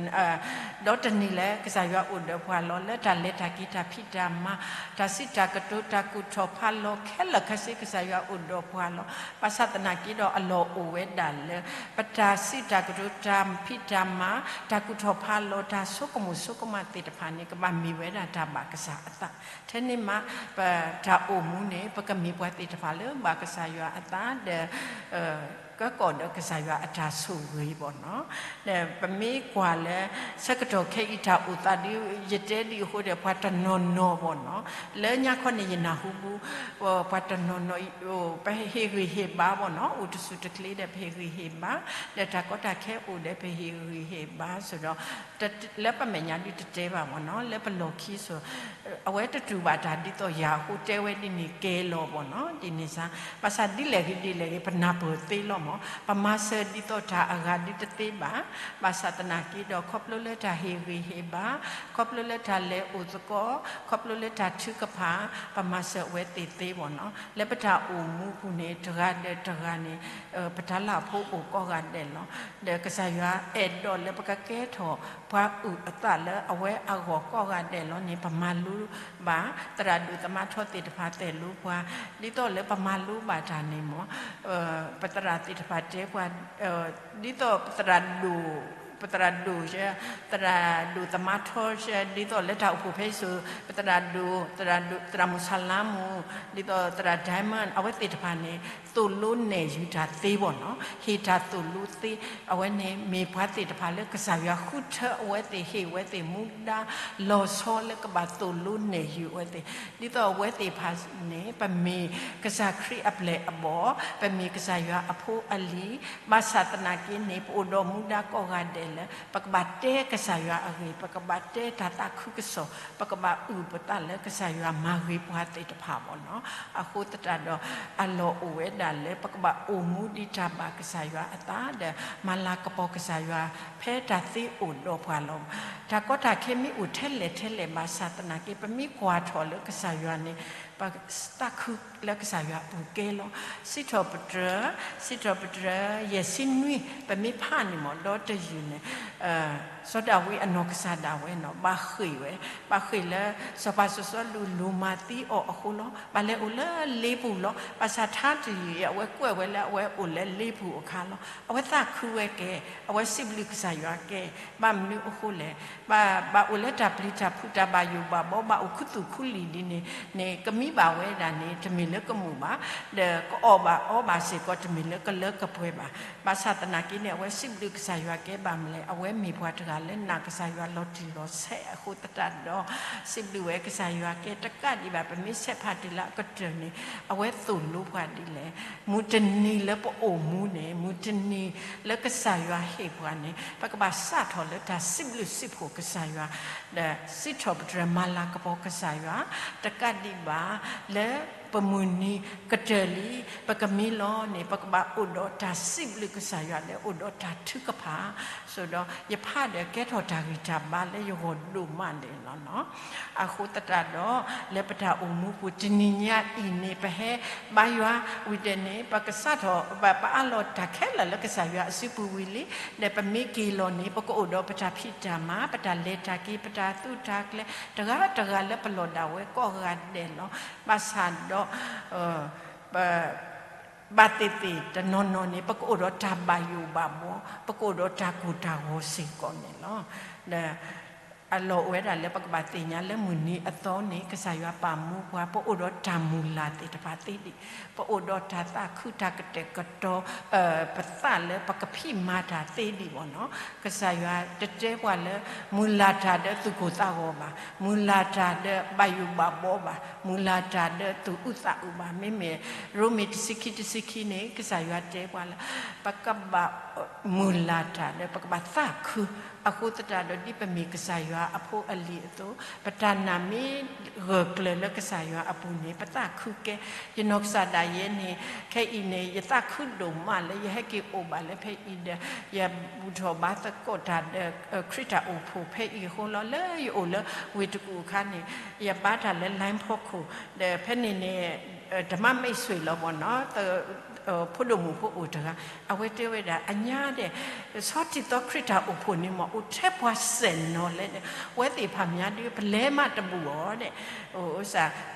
ဒီတနံၤလၢကစၢ်ယွၤအိၣ်ဒီးပှၤလီၤ. လၢတၢ်လဲၤတၢ်က့ၤ တၢ်ဖံးတၢ်မၤ တၢ်စံးတၢ်ကတိၤ တၢ်ကူၣ်ထီၣ်ဖးလီၤ ခဲလၢာ်ခဲဆ့ ကစၢ်ယွၤအိၣ်ဒီးပှၤလီၤ. ဘၣ်ဆၣ်သနာ်က့ဒီး အလီၢ်အိၣ်ဝဲဒၣ်လၢ ပတၢ်စံးတၢ်ကတိၤ တၢ်ဖံးတၢ်မၤ တၢ်ကူၣ်ထီၣ်ဖးလီၤ တၢ်ဆိကမိၣ်ဆိကမးသ့ၣ်တဖၣ်န့ၣ် ကဘၣ်မ့ၢ်ဝဲဒၣ်တၢ်ဘၣ်ကစၢ်အသး. ထဲန့ၣ်မး ပတၢ်အိၣ်မူန့ၣ် ပကမ့ၢ်ပှၤသ့ၣ်တဖၣ်လၢဘၣ်ကစၢ်ယွၤအသး ဒီး ကကီၣ်ဒီးကစၢ်ယွၤအတၢ်ဆိၣ်ဂ့ၤဘၣ်နီၤ. ဒီးပမ့ၢ်ကွၢ်လၢ ဆၢကတီၢ်ခဲအံၤတၢ်အိၣ်သးဒ် ယတဲဒ်အဃိဒီး ပှၤတနီၤနီၤဘၣ်နီၤ, လၢညါခီန့ၣ် ယနၢ်ဟူဘူး ပှၤတနီၤနီၤ ပဟ့ၣ်ဂံၢ်ဟ့ၣ်ဘါဘၣ်နီၤ, အိၣ်တစူၢ်တကျ့ဒီး ပဟ့ၣ်ဂံၢ်ဟ့ၣ်ဘါ, ဒီးတၢ်ကီတၢ်ခဲအိၣ်ဒီး ပဟ့ၣ်ဂံၢ်ဟ့ၣ်ဘါစ့ၢ်ဒီး လၢပမဲာ်ညါဒ်တတဲဘၣ်ဘၣ်နီၤ, လၢပလီၢ်ခံစ့ၢ် အဝဲတတူၢ်ဘၣ်တၢ်ဒ်သိးယၤအဃိ တဲဝဲဒ်န့ၣ်ကဲလီၤဘၣ်နီၤ, ဒ်န့ၣ်စ့ၢ်. ဘၣ်ဆၣ်ဒ်လဲၣ်ဂ့ၤဒ်လဲၣ်ဂ့ၤ ပနၢ်ပၢၢ်သ့လီၤမး, ပမၤစၢၤဒ်သိးတၢ်အဂၤဒ်တသ့ဘၣ်. ဘၣ်ဆၣ်သနာ်က့ဒီး ခီဖျိလၢတၢ်ဟ့ၣ်ဂံၢ်ဟ့ၣ်ဘါ, ခီဖျိလၢတၢ်လဲၤအိၣ်သကိး, ခီဖျိလၢတၢ်ထုကဖၣ်, ပမၤစၢၤအဝဲသ့ၣ်သ့ဘၣ်နီၤ. လၢပတၢ်အိၣ်မူပူၤန့ၣ် တဂၤဒီးတဂၤန့ၣ် ပတၢ်လၢ်ဖိအိၣ်ကိးဂၤဒဲးလီၤ. ဒီးကစၢ်ယွၤအဲၣ်ဒိးလၢပကကဲထီၣ် ပှၤအုၣ်အသးလၢအဝဲအဂီၢ်ကိးဂၤဒဲးလီၤန့ၣ် ပမၤလိဘၣ်, သရၣ်ဒိၣ်သမါထီသ့ၣ်တဖၣ် သိၣ်လိပှၤ, ဒ်သိးလၢပမၤလိဘၣ်တၢ်န့ၣ်မး ပသရၣ်သ့ၣ်တဖၣ်တဲပှၤ, ဒ်သိးပသရၣ်ဒိၣ်, ပသရၣ်ဒိၣ်, သရၣ်ဒိၣ်သမါထီ, ဒ်သိးလၢတၢ်အိၣ်ဖှိၣ်ဖဲအံၤစ့ၢ် ပသရၣ်ဒိၣ်, သရၣ်ဒိၣ်, သရၣ်မုၢ်ဆါလါမူ, ဒ်သိးသရၣ် Diamond အဝဲသ့ၣ်တဖၣ်န့ၣ် သိၣ်လိနဲၣ်ယုၤတၢ်သ့ဘၣ်နီၤ, ဟ့ၣ်တၢ်သိၣ်လိသ့, အဝဲန့ၣ်မ့ၢ်ပှၤသ့ၣ်တဖၣ်လၢကစၢ်ယွၤဃုထၢအဝဲသ့ၣ် ဟ့ၣ်ဝဲသ့ၣ်မူဒါ လီၤဆီလၢကဘၣ်သိၣ်လိနဲၣ်ယုၤအဝဲသ့ၣ်, ဒ်သိးအဝဲသ့ၣ်တဖၣ်န့ၣ် ပမ့ၢ်ကစၢ်ခရံာ်အပျဲၢ်အဘီၣ်, ပမ့ၢ်ကစၢ်ယွၤအဖိအလံၤ, ဘၣ်ဆၣ်သနာ်က့န့ၣ် ပအိၣ်ဒီးမူဒါကိးဂၤဒဲးလၢ ပကဘၣ်တဲကစၢ်ယွၤအဂ့ၢ်, ပကဘၣ်တဲတၢ်သးခုကစီၣ်, ပကဘၣ်အုၣ်ပသးလၢကစၢ်ယွၤမၤဂ့ၤပှၤသ့ၣ်တဖၣ်ဘၣ်နီၤ. အဃိသတးဒီး အလီၢ်အိၣ်ဝဲဒၣ်လၢ ပကဘၣ်အိၣ်မူဒ်တၢ်ဘၣ်ကစၢ်ယွၤအသးဒီး မၤလၤကပီၤကစၢ်ယွၤ ဖဲတၢ်သ့အိၣ်ဒီးပှၤလီၤ. တၢ်ကီတၢ်ခဲမ့ၢ်အိၣ်ထဲလဲၣ်ထဲလဲၣ်ဘၣ်ဆၣ်သနာ်က့ ပမ့ၢ်ကွၢ်ထီၣ်လၢကစၢ်ယွၤန့ၣ် ပသးခုလၢကစၢ်ယွၤအပူၤကဲလီၤ. စံးထီၣ်ပတြၢၤ, စံးထီၣ်ပတြၢၤ ယဲၢ်ဆံနွံ ပမ့ၢ်ဖးန့ၣ်မး ဒီတယုၢ်န့ၣ် စီၤဒၤဝံးအနီၢ်ကစၢ်ဒၣ်ဝဲနီၤ ဘၣ်ဃ့ၢ်ဝဲ, ဘၣ်ဃ့ၢ်လၢ စီၤပၤစီၤစီလူးလူၤမၤသံအီၤအဃိလီၤ. ဘၣ်လဲၤအိၣ်လၢလ့ပူၤလီၤ. ဘၣ်ဆၣ်ထါတယုၢ်အံၤ အဝဲကွဲးဝဲလၢအဝဲအိၣ်လၢလ့ပူၤအခါလီၤ. အဝဲသးခုဝဲကဲ, အဝဲစံးဘျုးကစၢ်ယွၤကဲ, ဘၣ်မနုၤအဃိလဲၣ်. ဘၣ်, ဘၣ်အိၣ်လၢတၢ်ပျံၤတၢ်ဖုးတၢ်ဘၣ်ယိၣ်ဘၣ်ဘီ ဘၣ်အိၣ်ခူသူၣ်ခူလံၤဒ်န့ၣ်န့ၣ် ကမံဘၣ်ဝဲဒၣ်န့ၣ် တမ့ၢ်လၢကမူၣ်ဘၣ်, ဒီးကအီၣ်ဘၣ်အီဘၣ်စ့ၢ်ကီး တမ့ၢ်လၢကလၢကပှဲၤဘၣ်. ဘၣ်ဆၣ်သနာ်က့န့ၣ် အဝဲစံးဘျုးကစၢ်ယွၤကဲဘၣ်မနုၤလဲၣ်, အဝဲမ့ၢ်ပှၤတဂၤလၢနာ်ကစၢ်ယွၤလီၤတံၢ်လီၤဆဲးအဃိသတးဒီး စံးဘျုးဝဲကစၢ်ယွၤကဲတကးဒံးဘၣ် ပမ့ၢ်ဆဲးဖးတုၤလၢအကတၢၢ်န့ၣ် အဝဲသိၣ်လိပှၤဒ်လဲၣ်. မုၢ်တနံၤလၢပအိၣ်မူန့ၣ် မုၢ်တနံၤလၢကစၢ်ယွၤဟ့ၣ်ပှၤန့ၣ် ပကဘၣ်စးထီၣ်လၢတၢ်စံးဘျုးစံးဖှိၣ်ကစၢ်ယွၤ ဒီးစံးထီၣ်ပတြၢၤမၤလၤကပီၤကစၢ်ယွၤ တကးဒံးဘၣ် လၢပမုၢ်နံၤကတၢၢ်လံ ပကမံလီၤန့ၣ် ပကဘၣ်အိၣ်ဒီးတၢ်စံးဘျုးကစၢ်ယွၤ ဒီးအိၣ်ဒီးတၢ်ထုကဖၣ်, စ့ၢ်ဒီးယဖးဒီးကဲထီၣ်တၢ်ဂံၢ်တၢ်ဘါလၢယဂီၢ်ဒိၣ်မးန့ၣ်လီၤ. အဃိသတးဒီး လၢပတၢ်အိၣ်မူပူၤ တနံၤညါအံၤန့ၣ် ပဟဲဘါယွၤဝံၤဒီးန့ၣ် ပကစးထီၣ် ပ, ပအးလီၤတၢ်ခဲလၢာ်လၢကစၢ်ယွၤအစုပူၤဝံၤလံ, ဒီးပမ့ၢ်က့ၤလီၤန့ၣ် ပကအိၣ်ဒီးပတၢ်ဖံးတၢ်မၤ, ပတၢ်လဲၤတၢ်က့ၤ, ပတၢ်သူတၢ်ကျဲၤ, တဂၤတဂၤလၢပလီၢ်ဒၣ်ဝဲကိးဂၤဒဲးလီၤ. ဘၣ်ဆၣ်ဒီး ပ ဘၣ်သ့ၣ်သ့ၣ်တနီၤနီၤန့ၣ် ပကအိၣ်ဒီးတၢ်ဘၣ်ယိၣ်ဘၣ်ဘီ, ပကအိၣ်ဒီးတၢ်ကိၢ်တၢ်ဂီၤစ့ၢ်ကီးန့ၣ်လီၤ. ဒီး အလီၢ်အိၣ်ဝဲဒၣ်လၢပကဘၣ်သ့ၣ်ညါလၢမုၢ်နံၤအသီန့ၣ် ကစၢ်ယွၤပာ်မူပှၤ ပအိၣ်ဒီးတၢ်မုၢ်လၢ်သ့ၣ်တဖၣ်သ့ဒံး, ပအိၣ်ဒီးတၢ်သးခုတၢ်ကတဲာ်ကတီၤ ပသးလၢပကဖံးမၤတၢ်သ့ဒံးဘၣ်နီၤ. ကစၢ်ယွၤတတဲပှၤလၢ မုၢ်လၢ်တၢ်ဒီးသူၣ်ကိၢ်သးဂီၤဘၣ်, မုၢ်လၢ်တၢ်ဒီးဘၣ်ယိၣ်ဘၣ်ဘီဘၣ်, မုၢ်လၢ်တၢ်ဒီးသူၣ်အုးသးအုးဘၣ်. မ့မ့ၢ်ရိမ့ၤတဆံခံတဆံခံန့ၣ် ကစၢ်ယွၤတဲပှၤလၢ ပကဘၣ် မုၢ်လၢ်တၢ်ဒီး ပကဘၣ်သးခု. အဃိသတးဒီး ဒ်ပမ့ၢ်ကစၢ်ယွၤအဖိအလံၤအသိး, ပတၢ်နာ်မ့ၢ်ဂၢၢ်ကျၢၤလၢကစၢ်ယွၤအပူၤန့ၣ် ပသးခုကဲ. ယနီၢ်ကစၢ်ဒၣ်ယဲန့ၣ် ခဲအံၤန့ၣ် ယသးခုဒိၣ်မးလၢယဟဲက့ၤအိၣ်ဘၣ်လၢဖဲအံၤဒီး ယဘူၣ်ထီၣ်ဘါသကိးတၢ်ဒီး ခရံာ်တၢ်အိၣ်ဖှိၣ်ဖဲအံၤအဃိလီၤ. လၢယအိၣ်လၢဝ့ၢ်တကူၣ်အခါန့ၣ် ယဘါတၢ်လၢ လိုင်းဖီခိၣ် ဒီးဖဲန့ၣ်န့ၣ် ဓမ္မမိတ်ဆွေ လီၤဘၣ်နီၤ ဖိဒိၣ်မုၣ်ဖိအိၣ်တဂၤ အဝဲတဲဝဲဒၣ် အညါဒီး ဆီထံသီခရံာ်တၢ်အိၣ်ဖှိၣ်န့ၣ်မ့ၢ် အိၣ်ထဲပှၤစဲၣ်နီၤလဲၣ်ဒီး ဝဲသ့ၣ်ဖးမၠါဒုး ပလဲၤမးတဘူၣ်အီၤဒီး သး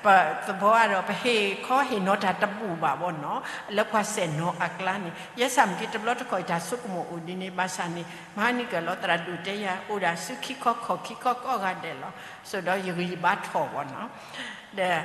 ပှၢ်ဒီး ပဟ့ၣ်ခီဟ့ၣ်နီၤတၢ်တဘူၣ်ဘၣ်ဘၣ်နီၤ လၢပှၤစဲၣ်နီၤအကျါန့ၣ် ယဲစၢ်မ့ၢ်က့ၤတဘျီတခီၣ်အံၤ တၢ်ဆိကမိၣ်အိၣ်ဒ်န့ၣ် ဘၣ်ဆၣ်န့ၣ် မဟါနံၤကၢၢ်လီၤ သရၣ်ဒိၣ်တဲယၤ အိၣ်ဒၣ်ဆူခံခီခီၣ်ခံခီကိးဂၤဒဲးလီၤ. ဆိးဒီးယဂံၢ်ယဘါထီၣ်ဘၣ်နီၤ ဒီး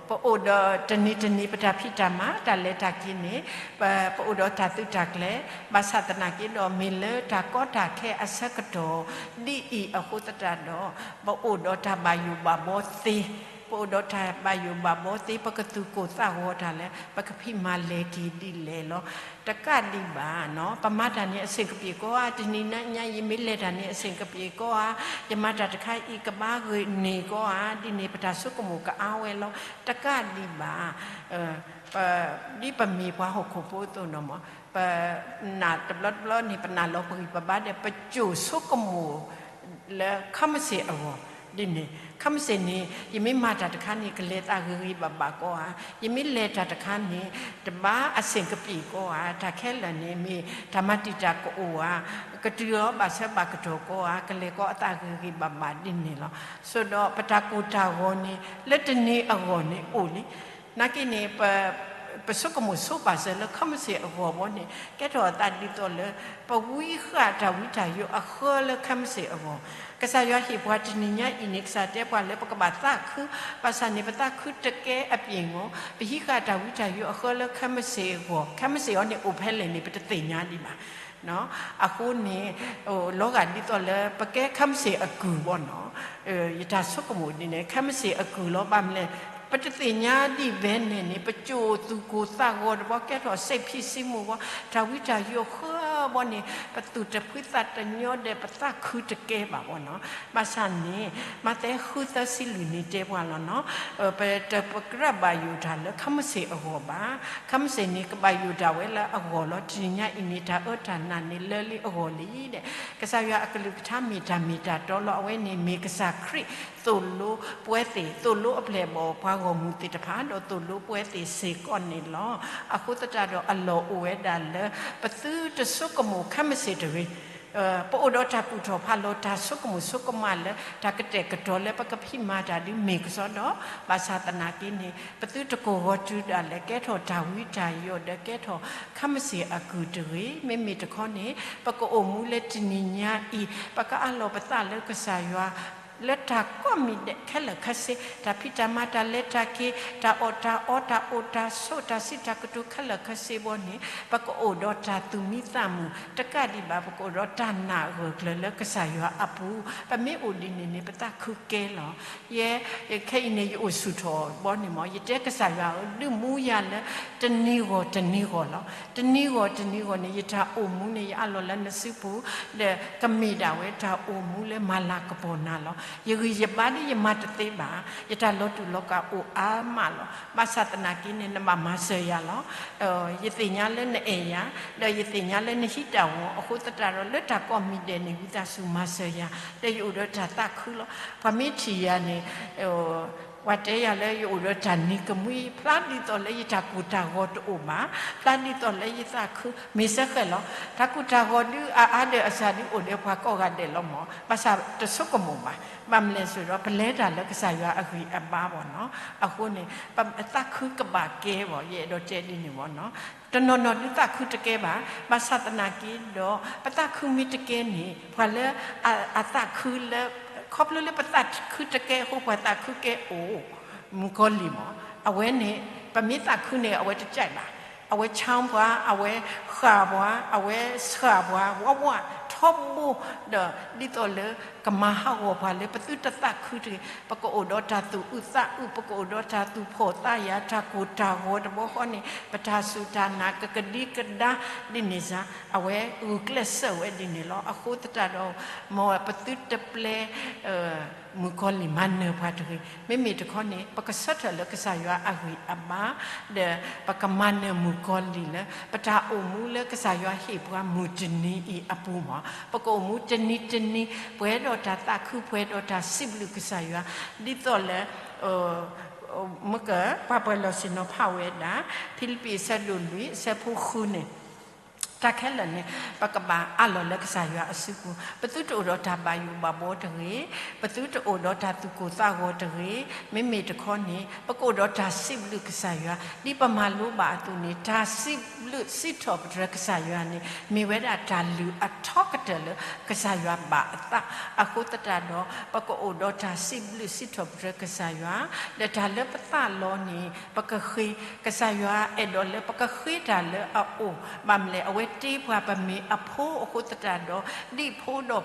ပအိၣ်ဒီးတနံၤတနံၤ ပတၢ်ဖံးတၢ်မၤ တၢ်လဲၤတၢ်က့ၤန့ၣ် ပ ပအိၣ်ဒီးတၢ်သုးတၢ်ကျဲၤ ဘၣ်ဆၣ်သနာ်က့ဒီး မ့ၢ်လၢတၢ်ကီတၢ်ခဲအဆၢကတီၢ် ဒ်အံၤအဃိသတးဒီး ပအိၣ်ဒီးတၢ်ဘၣ်ယိၣ်ဘၣ်ဘီသ့, ပအိၣ်ဒီးတၢ်ဘၣ်ယိၣ်ဘၣ်ဘီသ့ ပကသူၣ်ကိၢ်သးဂီၤတၢ်လၢ ပကဖံးမၤလဲၤက့ၤဒ်လဲၣ်လီၤ. တကးဒံးဘၣ်နီၤ ပမၤတၢ်န့ၣ်အဆ့ၣ်ကပ့ၤကီဧါ, တနံၤညါအံၤ ယမ့ၢ်လဲၤတၢ်န့ၣ်အဆ့ၣ်ကပ့ၤကီဧါ, ယမၤတၢ်တခါအံၤကဘၣ်ဂ့ၤန့ၢ်ကီဧါ, ဒ်န့ၣ်ပတၢ်ဆိကမိၣ်ကအါဝဲလီၤ. တကးဒံးဘၣ် ဒ်ပမ့ၢ်ပှၤဟီၣ်ခိၣ်ဖိအသိးနီၤမး ပနာ်တဘျီတဘျီန့ၣ် ပနာ်လီၤပဂံၢ်ပဘါဒီး ပစိာ်ဆိကမိၣ် လၢခဲမုၢ်ဆ့ၣ်အဂီၢ် ဒ်န့ၣ် ခဲမုၢ်ဆ့ၣ်န့ၣ် ယမ့ၢ်မၤတၢ်တခါန့ၣ် ကလဲၤသးဂ့ၤဂ့ၤဘၣ်ဘၣ်ကီဧါ, ယမ့ၢ်လဲၤတၢ်တခါန့ၣ် တဘၣ်အဆ့ၣ်ကပ့ၤကီဧါ, တၢ်ခဲလၢာ်န့ၣ် မ့ၢ်တၢ်မၤတံာ်တာ်ကအိၣ်ဧါ, ကတုၤလီၤဘၣ်ဆၢဘၣ်ကတီၢ်ကီဧါ, ကလဲၤကီအသးဂ့ၤဂ့ၤဘၣ်ဘၣ်ဒ်န့ၣ်လီၤ. ဆိးဒီးပတၢ်ကိၢ်တၢ်ဂီၤန့ၣ် လၢတနံၤအဂီၢ်န့ၣ် အိၣ်လံ နာ်က့န့ၣ် ပဆိကမိၣ်ဆိပာ်စၢၤလၢခဲမုၢ်ဆ့ၣ်အဂီၢ်ဘီန့ၣ် ကဲထီၣ်အသးဒ်သိးလၢ ပဝံဃာ်တၢ်ဝံတၢ်ယိးအဃၢလၢခဲမုၢ်ဆ့ၣ်အဂီၢ်, ကစၢ်ယွၤဟ့ၣ်ပှၤတနံၤညါအံၤန့ၣ် ကစၢ်တဲပှၤလၢပကဘၣ်သးခု, ဘၣ်ဆၣ်န့ၣ် ပသးခုတကဲအပျ့ၤအဂီၢ် ပဟံးဃာ်တၢ်ဝံတၢ်ယိးအဃၢလၢခဲမုၢ်ဆ့ၣ်အဂီၢ်, ခဲမုၢ်ဆ့ၣ်အီၤန့ၣ်အိၣ်ဖဲလဲၣ်န့ၣ် ပတသ့ၣ်ညါဒံးဘၣ် အဃိန့ၣ် လီၤဂာ်ဒ်သိးလၢ ပကဲခဲမုၢ်ဆ့ၣ်အကုၢ်ဘီနီၤ, ယတၢ်ဆိကမိၣ်ဒ်န့ၣ် ခဲမုၢ်ဆ့ၣ်အကုၢ်လီၤ. ဘၣ်မနုၤလဲၣ်, ပတသ့ၣ်ညါဒ်ဘဲန့ၣ်န့ၣ် ပစိာ်သူၣ်ကိၢ်သးဂီၤတဘီ ကဲထီၣ်စိတ်ဖိစီးမှုဘီ, တၢ်ဝံတၢ်ယိးဃၢဘီန့ၣ် ပသူၣ်တဖှံသးတညီဒီး ပသးခုတကဲဘၣ်ဘီနီၤ. ဘၣ်ဆၣ်န့ၣ် မးသဲဃုသၢဆံလွံၢ်န့ၣ်တဲပှၤလီၤနီၤ, ပတကြၢးဘၣ်ယိၣ်တၢ်လၢခဲမုၢ်ဆ့ၣ်အဂီၢ်ဘၣ်. ခဲမုၢ်ဆ့ၣ်န့ၣ် ကဘၣ်ယိၣ်တၢ်ဝဲလၢအဂီၢ်လီၤ. တနံၤညါအံၤန့ၣ် တၢ်အၢတၢ်နးန့ၣ်လၢလံအဂီၢ်လံဒီး ကစၢ်ယွၤအကလုၢ်ကထါမ့ၢ်တၢ်မ့ၢ်တၢ်တီလီၤ. အဝဲန့ၣ်မ့ၢ်ကစၢ်ခရံာ်သိၣ်လိပဝဲသ့ၣ်, သိၣ်လိအပျဲၢ်အဘီၣ်ပှၤဂီၢ်မုၢ်သ့ၣ်တဖၣ် ဒီးသိၣ်လိပဝဲသ့ၣ်စ့ၢ်ကီးန့ၣ်လီၤ. အဃိသတးဒီးအလီၢ်အိၣ်ဝဲဒၣ်လၢ ပသုတဆိကမိၣ်ခဲမုၢ်ဆ့ၣ်တဂ့ၤ ပအိၣ်ဒီးတၢ်ကူၣ်ထီၣ်ဖးလီၤတၢ်ဆိကမိၣ်ဆိကမးလၢ တၢ်ကတဲာ်ကတီၤလၢပကဖံးမၤတၢ်ဒုးမ့ၢ်ကစီဒီး, ဘၣ်ဆၣ်သနာ်က့န့ၣ် ပသုတကိၢ်ဂီၤတုၤဒၣ်လဲာ် ကဲထီၣ်တၢ်ဝံတၢ်ယိးဒီး ကဲထီၣ်ခဲမုၢ်ဆ့ၣ်အကုၢ်တဂ့ၤ. မ့မ့ၢ်တခီန့ၣ် ပကအိၣ်မူလၢတနံၤညါအံၤ ပကအးလီၤပသးလၢကစၢ်ယွၤ လၢတၢ်ကိးမံၤဒဲးခဲလၢာ်ခဲဆ့, တၢ်ဖံးတၢ်မၤ တၢ်လဲၤတၢ်က့ၤ တၢ်အီၣ်တၢ်အီ တၢ်အိၣ်တၢ်ဆိး တၢ်စံးတၢ်ကတိၤခဲလၢာ်ခဲဆ့ဘီန့ၣ် ပကအိၣ်ဒီးတၢ်သူၣ်မံသးမုာ် တကးဒံးဘၣ် ပကအိၣ်ဒီးတၢ်နာ်အဂၢၢ်ကျၢၤလၢကစၢ်ယွၤအပူၤ. ပမ့ၢ်အိၣ်ဒ်န့ၣ်န့ၣ် ပသးခုကဲလီၤ. ယဲ ခဲအံၤန့ၣ် ယအိၣ်ဆူၣ်ထီၣ်ဘီန့ၣ်မး ယတဲကစၢ်ယွၤဧၢ ဒုးမူယၤလၢ တနံၤဂီၢ်တနံၤဂီၢ်လီၤ. တနံၤဂီၢ်တနံၤဂီၢ်န့ၣ် ယတၢ်အိၣ်မူန့ၣ် ယအးလီၤလၢနစုပူၤ ဒီးကမ့ၢ်ဒၣ်ဝဲတၢ်အိၣ်မူလၢမၤလၤကပီၤနၤလီၤ. ယဂံၢ်ယဘါဒ်ယမၤတသ့ဘၣ်, ယတၢ်လီၤတူာ်လီၤကာ်အိၣ်အါမးလီၤ. ဘၣ်ဆၣ်သနာ်က့န့ၣ် နဘၣ်မၤစၢၤယၤလီၤ. ယသ့ၣ်ညါလၢနအဲၣ်ယၤ, ဒီးယသ့ၣ်ညါလၢနဟံးတၢ်ဝီ, အဃိသတးဒီး လၢတၢ်ကိးမံၤဒဲးန့ၣ် ဝံသးစူၤမၤစၢၤယၤ, ဒီးယအိၣ်ဒီးတၢ်သးခုလီၤ. ပှၤမ့ၢ်ထံၣ်ယၤန့ၣ် ပှၤတဲယၤလၢယအိၣ်ဒီးတၢ်နံၤကမှံ, ဖျါဒ်သိးလၢယတၢ်ကိၢ်တၢ်ဂီၤတအိၣ်ဘၣ်, ဖျါဒ်သိးလၢယသးခု, မ့ၢ်စ့ၢ်ကီးလီၤ. တၢ်ကိၢ်တၢ်ဂီၤဒုးအါအါဒီးအစၢ်ဒုးအိၣ်ဒီးပှၤကိးဂၤဒဲးလီၤမး, ဘၣ်ဆၣ်တဆိကမိၣ်ဘၣ်. ဘၣ်မနုၤလဲၣ်ဆိုတော့ ပလဲၤတၢ်လၢကစၢ်ယွၤအဂံၢ်အဘါဘီနီၤ. အဃိန့ၣ် ပသးခုကဘၣ်ကဲဘီ, ယအဲၣ်ဒိးတဲဒ်န့ၣ်ဘီနီၤ. တနီၤနီၤဒုးသးခုတကဲဘၣ်, ဘၣ်ဆၣ်သနာ်က့ဒီး ပသးခုမ့ၢ်တကဲန့ၣ် ပှၤလၢအသးခုလၢ ခီဖျိလၢပသးခုတကဲအဃိ ပှၤသးခုကဲအိၣ် မုၣ်ကီၤလံၢ်မး, အဝဲန့ၣ် ပမ့ၢ်သးခုန့ၣ် အဝဲတကြိုက်ဘၣ်. အဝဲဆါပှၤ, အဝဲဃၣ်ပှၤ, အဝဲဆှၣ်ပှၤ, ဝးဝးထီဘိ, ဒီးဒ်သိးလၢကမၤဟးဂီၤပှၤလၢပသုတသးခုတဂ့ၤ. ပကအိၣ်ဒီးတၢ်သူၣ်အုးသးအုး, ပကအိၣ်ဒီးတၢ်သူၣ်ဖှီၣ်သးယာ်, တၢ်ကိၢ်တၢ်ဂီၤတဘျီဃီန့ၣ် ပတၢ်စူၢ်တၢ်နာ်ကကဒံကဒါဒ်န့ၣ်စ့ၢ်, အဝဲဂုာ်ကျဲးစၢးဝဲဒ်န့ၣ်လီၤ. အဃိသတးဒီး မ်ပသုတပျဲ မုၣ်ကီၤလံၢ်မၤနၢၤပှၤတဂ့ၤ. မ့မ့ၢ်တခီန့ၣ် ပကဆၢထၢၣ်လၢကစၢ်ယွၤအဂံၢ်အဘါ, ဒီးပကမၤနၢၤမုၣ်ကီၤလံၢ်လၢ ပတၢ်အိၣ်မူလၢကစၢ်ယွၤဟ့ၣ်ပှၤမုၢ်တနံၤအံၤအပူၤမး, ပကအိၣ်မူတနံၤတနံၤ ပှဲၤဒီးတၢ်သးခု ပှဲၤဒီးတၢ်စံးဘျုးကစၢ်ယွၤ, ဒ်သိးလၢ မ့ၢ်က ပှၤပှဲၤလီၢ်ဆ့ၣ်နီၤဖးဝဲဒၣ် ဖံလံးပံးအဆၢဒိၣ်လွံၢ် အဆၢဖိဃုန့ၣ်, တၢ်ခဲလၢာ်န့ၣ် ပကဘၣ်အးလီၤလၢကစၢ်ယွၤအစုပူၤ, ပသုတအိၣ်ဒီးတၢ်ဘၣ်ယိၣ်ဘၣ်ဘှီတဂ့ၤ, ပသုတအိၣ်ဒီးတၢ်သူၣ်ကိၢ်သးဂီၤတဂ့ၤ, မ့မ့ၢ်တခီန့ၣ် ပကအိၣ်ဒီးတၢ်စံးဘျုးကစၢ်ယွၤ, ဒ်ပမၤလိဘၣ်အသိးန့ၣ် တၢ်စံးဘျုးစံးထီၣ်ပတြၢၤကစၢ်ယွၤန့ၣ် မ့ၢ်ဝဲဒၣ်တၢ်လုၢ်အထီကတၢၢ်လၢကစၢ်ယွၤဘၣ်အသး, အဃိသတးဒီး ပကအိၣ်ဒီးတၢ်စံးဘျုးစံးထီၣ်ပတြၢၤကစၢ်ယွၤ, ဒီးတၢ်လၢပသးလီန့ၣ် ပကဃ့, ကစၢ်ယွၤအဲၣ်ဒိးလၢပကဃ့တၢ်လၢအအိၣ်, ဘၣ်မနုၤလဲၣ် အဝဲတ့ပှၤပမ့ၢ်အဖိအဃိသတးဒီး ဒ်ဖိဒီး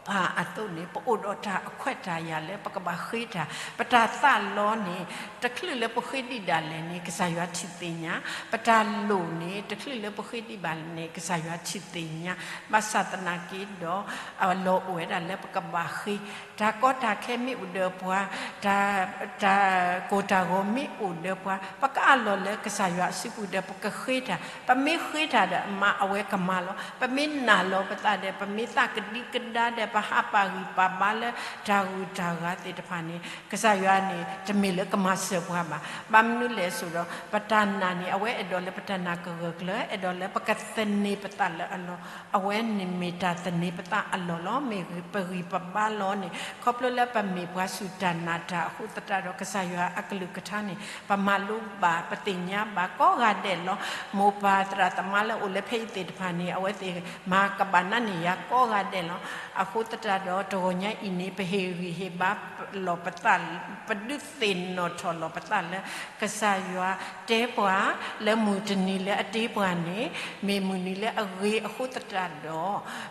ပၢ်အသိးန့ၣ် ပအိၣ်ဒီးတၢ်အခွဲးတၢ်ယာ်လၢပကဘၣ်ဃ့တၢ်, ပတၢ်သးလီန့ၣ် တချုးလၢပဃ့ဒံးဒၣ်လဲာ်န့ၣ် ကစၢ်ယွၤထံၣ်သ့ၣ်ညါ, ပတၢ်လိၣ်န့ၣ် တချုးလၢပဃ့ဒံးဘၣ်န့ၣ် ကစၢ်ယွၤထံၣ်သ့ၣ်ညါ, ဘၣ်ဆၣ်သနာ်က့ဒီး အလီၢ်အိၣ်ဝဲဒၣ်လၢပကဘၣ်ဃ့, တၢ်ကီတၢ်ခဲမ့ၢ်အိၣ်ဒီးပှၤ, တၢ်, တၢ်ကိၢ်တၢ်ဂီၤမ့ၢ်အိၣ်ဒီးပှၤ, ပကအးလီၤလၢကစၢ်ယွၤအစုပူၤဒီး ပကဃ့တၢ်, ပမ့ၢ်ဃ့တၢ်ဒီး မ့ၢ်အဝဲကမၤလီၤ, ပမ့ၢ်နာ်လီၤပသးဒီး ပမ့ၢ်သးကဒံကဒါဒီး ပဟးပာ်ဂံၢ်ပာ်ဘါလၢတၢ်ဂုၤတၢ်ဂၤသ့ၣ်တဖၣ်န့ၣ် ကစၢ်ယွၤန့ၣ် တမ့ၢ်လၢကမၤစၢၤပှၤဘၣ်. ဘၣ်မနုၤလဲၣ်အသိးဒီး ပတၢ်နာ်န့ၣ် အဝဲအဲၣ်ဒိးလၢပတၢ်နာ်ကဂၢၢ်ကျၢၤ, အဲၣ်ဒိးလၢပကသန့ၤပသးလၢအလီၢ်, အဝဲန့ၣ်မ့ၢ်တၢ်သန့ၤပသးအလီၢ်လီၤ. မ့ၢ်ပဂံၢ်ပဘါလီၤန့ၣ် ခီဖျိလၢပမ့ၢ်ပှၤစူၢ်တၢ်နာ်တၢ်အဃိသတးဒီး ကစၢ်ယွၤအကလုၢ်ကထါန့ၣ် ပမၤလိဘၣ် ပသ့ၣ်ညါဘၣ်ကိးဂၤဒဲးလီၤ. မိၢ်ပၢ်သရၣ်သမါလၢအိၣ်လၢဖဲအံၤသ့ၣ်တဖၣ်န့ၣ် အဝဲသ့ၣ်မၤကဘၣ်နာ်န့ၢ်ယၤကိးဂၤဒဲးလီၤ. အဃိသတးဒီး တဂီၤညါအံၤန့ၣ် ပဟ့ၣ်ဂံၢ်ဟ့ၣ်ဘါလီၤပသး, ပဒုးသ့ၣ်နီၣ်ထီၣ်လီၤပသးလၢ ကစၢ်ယွၤတဲပှၤလၢမုၢ်တနံၤလၢအတ့ပှၤန့ၣ် မ့ၢ်မုၢ်နံၤလၢအဂ့ၤအဃိသတးဒီး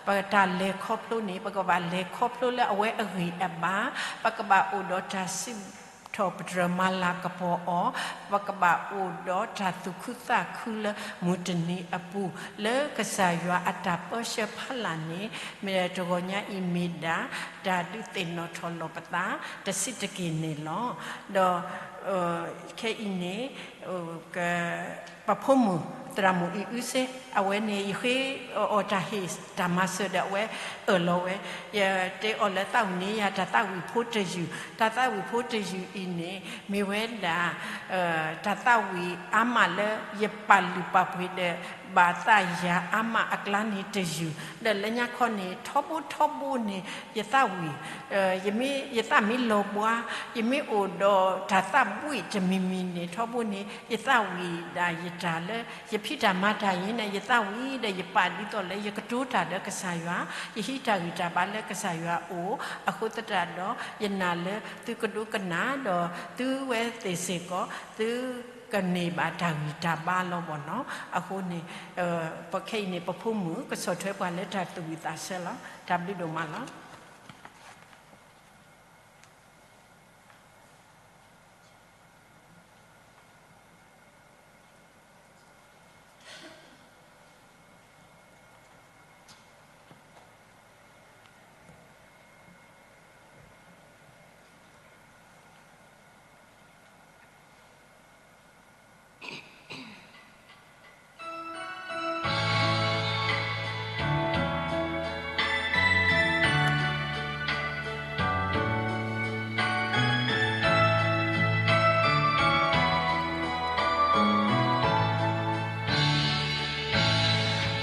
ပတၢ်လဲၤခီဖျိန့ၣ် ပကဘၣ်လဲၤခီဖျိလၢအဝဲအဂံၢ်အဘါ, ပကဘၣ်အိၣ်ဒီးတၢ်စံးထီၣ်ပတြၢၤမၤလၤကပီၤအီၤ, ပကဘၣ်အိၣ်ဒီးတၢ်သူၣ်ခုသးခုလၢမုၢ်တနံၤအပူၤ လၢကစၢ်ယွၤအတၢ်ပၢဆှၢဖီလာ်န့ၣ် မ့ၢ်တဂီၤညါအံၤမ့ၢ်ဒၣ် တၢ်ဒုးသ့ၣ်နီၣ်ထီၣ်လီၤပသးတဆံးတက့ၢ်န့ၣ်လီၤ. ဒီး ခဲအံၤန့ၣ် ပဖိမုၣ် သရၣ်မုၣ်အံၤအုစ့ အဝဲန့ၣ် ယဃ့အီၤတၢ်ဟ့ၣ်တၢ်မၤစၢၤဒီး အဝဲအၢၣ်လီၤဝဲ, ယတဲအီၤလၢသးဝံၣ်န့ၢ်ယၤတၢ်သးဝံၣ်ဖိတယုၢ်, တၢ်သးဝံၣ်ဖိတယုၢ်အံၤန့ၣ် မ့ၢ်ဝဲဒၣ် တၢ်သးဝံၣ်အါမးလၢယပာ်လုၢ်ပာ်ပှ့ၤဒီး ဘၣ်သးယၤအါမးအကျါန့ၣ်တယုၢ်, ဒီးလၢညါခီန့ၣ် ထီဘိထီဘိန့ၣ် ယသးဝံၣ် ယမ့ၢ် ယသးမ့ၢ်လီၤဘှါ, ယမ့ၢ်အိၣ်ဒီးတၢ်သးဘှံးတမံၤမံၤန့ၣ် ထီဘိန့ၣ် ယသးဝံၣ်ဒၣ်ယတၢ်လၢ ယဖံးတၢ်မၤတၢ်အံၤန့ၣ် ယသးဝံၣ်ဒီးယပာ်ဒ်သိးလၢယကတိၤတၢ်ဒီးကစၢ်ယွၤ, ယဟံးတၢ်ဂံၢ်တၢ်ဘါလၢကစၢ်ယွၤအအိၣ်, အဃိသတးဒီး ယနာ်လၢသုကဒိကနၣ်ဒီး သုဝဲသ့ၣ်စ့ၢ်ကီး သုကန့ၢ်ဘၣ်တၢ်ဂံၢ်တၢ်ဘါလီၤဘၣ်နီၤ. အဃိန့ၣ် ပခဲအံၤန့ၣ် ပဖိမုၣ်ကဆီၣ်ထွဲပှၤလၢတၢ်သူၣ်ဝံၣ်သးဆၢလီၤ. တၢ်ဘျုးဒိၣ်မးလီၤ.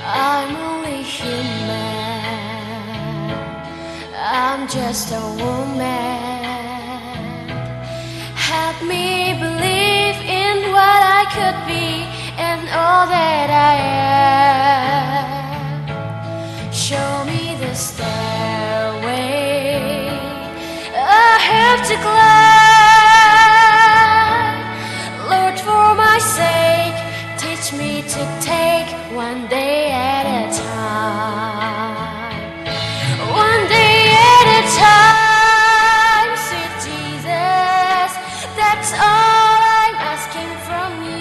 I'm only human. I'm just a woman. Help me believe in what I could be and all that I am. Show me the stairway to climb. Lord, for my sake, teach me to take one day at a time. One day at a time, sweet Jesus, that's all I'm asking from you.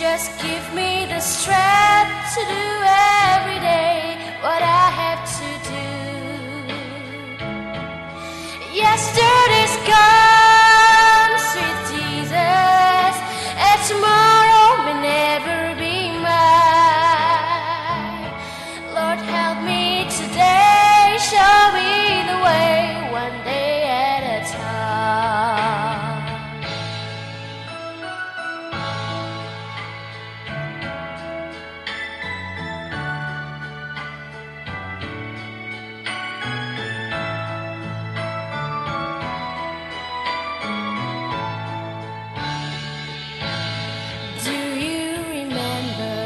Just give me the strength to do every day what I have to do. Yesterday's gone, sweet Jesus, and tomorrow may never be mine. Lord, help me today, show me the way, one day at a time. Do you remember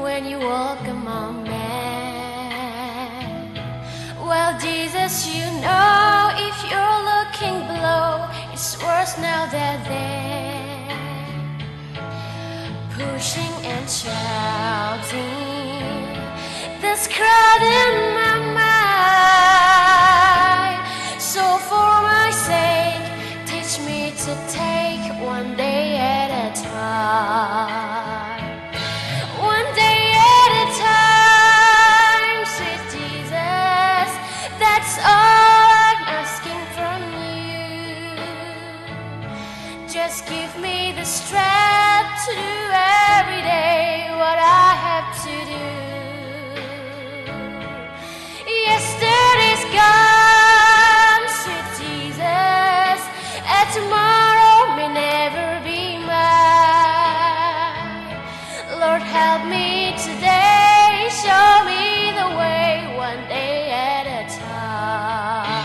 when you walk among men? Well, Jesus, you know if you're looking below, it's worse now than then. Pushing and shouting, this crowd in my mind. So for my sake, teach me to take one day at a time. One day at a time, sweet Jesus, that's all I'm asking from you. Just give me the strength to do every day what I have to do. Yesterday's gone, sweet Jesus, and tomorrow may never be mine. Lord, help me today, show me the way, one day at a time.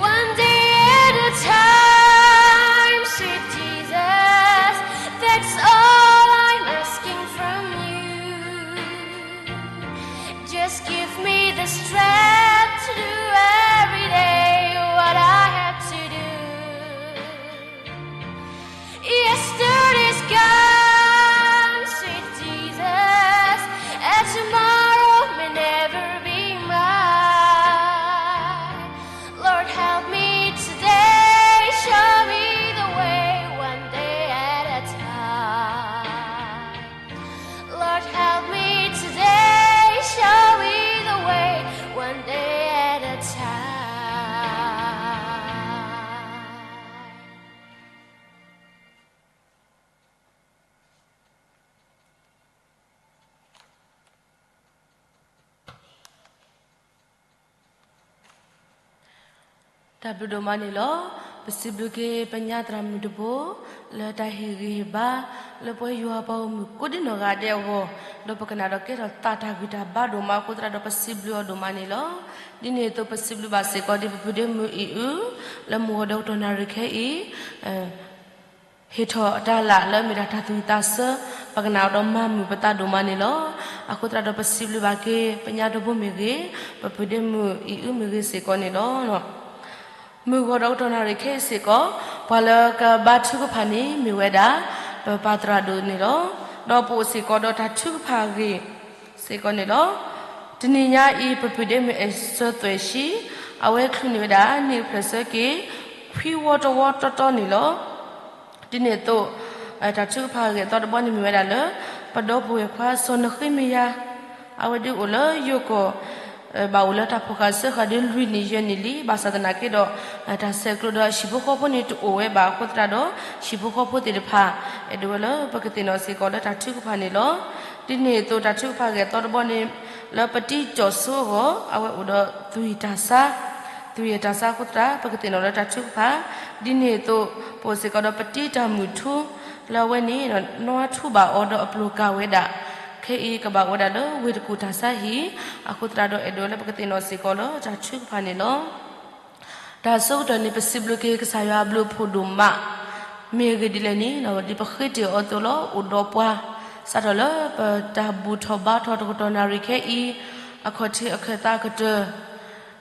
'One day at a time, sweet Jesus, that's all I'm asking from you. Just give me the strength to do every day what I have to do. Yesterday's gone, sweet Jesus, and tomorrow may never be mine. Lord, help me today, show me the way, one day at a time. Lord, help me today, show me the way, one day at a time. တၢ်ဘျုးဒိၣ်မးန့ၣ်လီၤ. ပစံးဘျုးက့ၤပညါသရၣ်မုၣ်တဘိ လၢတၢ်ဟ့ၣ်ဂံၢ်ဟ့ၣ်ဘါ လၢပဝဲယွၤပှၤဂီၢ်မုၢ်ကိးဒံနီၢ်ဂၤဒဲးအဂီၢ်, ဒီးပကနၣ်ဒီးကဲထီၣ်သးတၢ်ဂံၢ်တၢ်ဘါဒိၣ်မးအဃိသတးဒီး ပစံးဘျုးအီၤဒိၣ်မးန့ၣ်လီၤ. ဒ်န့ၣ်အသိး ပစံးဘျုးဘၣ်စ့ၢ်ကီးဒ်ပပုၢ်ဒ့မုၣ်အံၤအု လၢမုၢ်ဂီၤဒီးကတီၢ်နၣ်ရံၣ်ခဲအံၤ ဟ့ၣ်ထီၣ်အတၢ်လၢ်လၢအမ့ၢ်ဒၣ်တၢ်သူၣ်ဝံၣ်သးဆၢ, ပကနၣ်အီၤဒီးမၤမုာ်ပသးဒိၣ်မးန့ၣ်လီၤ. အဃိသတးဒီးပစံးဘျုးဘၣ်က့ၤ ပညါတဘိမ့ၢ်ဂ့ၤ, ပပုၢ်ဒ့မုၣ်အံၤအုမ့ၢ်ဂ့ၤစ့ၢ်ကီးန့ၣ်လီၤ. မုၢ်ဂီၤဒီးကတီၢ်နၣ်ရံၣ်ခဲအံၤစ့ၢ်ကီး ပှၤလၢကဘါထုကဖၣ်န့ၣ်မ့ၢ်ဝဲဒၣ် ပပၢ်သရၣ်ဒိၣ်န့ၣ်လီၤ. ဒီးပအိၣ်စ့ၢ်ကီးဒီးတၢ်ထုကဖၣ်အဂ့ၢ်စ့ၢ်ကီးန့ၣ်လီၤ. တနံၤညါအံၤ ပပုၢ်ဒ့မုၣ်အဲၣ်စၢသွဲၣ်ဆံ အဝဲချုးန့ၢ်ဝဲဒၣ် န့ၣ်ဖျဲၣ်ဆၢက့ၤ ခွံဝီတဝီတီတီန့ၣ်လီၤ. ဒ်န့ၣ်အသိး တၢ်ထုကဖၣ်အဂ့ၢ်အသီတဘီန့ၣ်မ့ၢ်ဝဲဒၣ်လၢ ပဒီပုၢ်ဝဲၢ်ခွါစီၤနဃ့မယၤ အဝဲဒုးအိၣ်လၢယိၤကီၢ် ဘၣ်အိၣ်လၢတၢ်ဖီၣ်ဃာ်စၢဃာ်ဒီးလွံၢ်နံၣ်ယဲၢ်နံၣ်လံ. ဘၣ်ဆၣ်သနာ်က့ဒီး တၢ်ဆဲးကျိးဒီးဟံၣ်ဖိဃီဖိန့ၣ်တအိၣ်ဝဲဘၣ်အဃိသတးဒီး ဟံၣ်ဖိဃီဖိသ့ၣ်တဖၣ် အဲၣ်ဒိးဝဲလၢပကသ့ၣ်နီၣ်စ့ၢ်ကီးလၢတၢ်ထုကဖၣ်န့ၣ်လီၤ. ဒ်န့ၣ်အသိးတၢ်ထုကဖၣ်ဂဲၤသီတဘီန့ၣ် လၢပတံကၠီၣ်စိအဂီၢ် အဝဲအိၣ်ဒီးသွံၣ်တၢ်ဆါ, သွံၣ်တၢ်ဆါအဃိသတး ပကသ့ၣ်နီၣ်လၢတၢ်ထုကဖၣ်, ဒ်န့ၣ်အသိး ပအိၣ်စ့ၢ်ကီးဒီးပတံတၢ်မုၢ်ထူ လၢအဝဲန့ၣ် နွါထူဘၣ်အီၤဒီးအပျိၢ်ကၢ်ဝဲဒၣ်, ခဲအံၤကဘၣ်အိၣ်ဝဲဒၣ်လၢဝ့ၢ်တကူၣ်တၢ်ဆါဟံၣ်, အဃိသတးဒီးအဲၣ်ဒိးလၢပကသ့ၣ်နီၣ်စ့ၢ်ကီးလၢတၢ်ထုကဖၣ်န့ၣ်လီၤ. တၢ်ဆၢကတီၢ်န့ၣ် ပစံးဘျုးက့ၤကစၢ်ယွၤအဘျုးအဖှိၣ်ဒိၣ်မး, မ့ၢ်အဂ့ၢ်ဒ်လဲၣ်န့ၣ် ဒ်ပဃ့တ့ၢ်အီၤအသိးလီၤ အိၣ်ဒီးပှၤ, စးထီၣ်လၢပတၢ်ဘူၣ်ထီၣ်ဘါထီၣ်တကတီၢ်နၣ်ရံၣ်ခဲအံၤ, အခီၣ်ထံးအခၢၣ်သးကတၢၢ်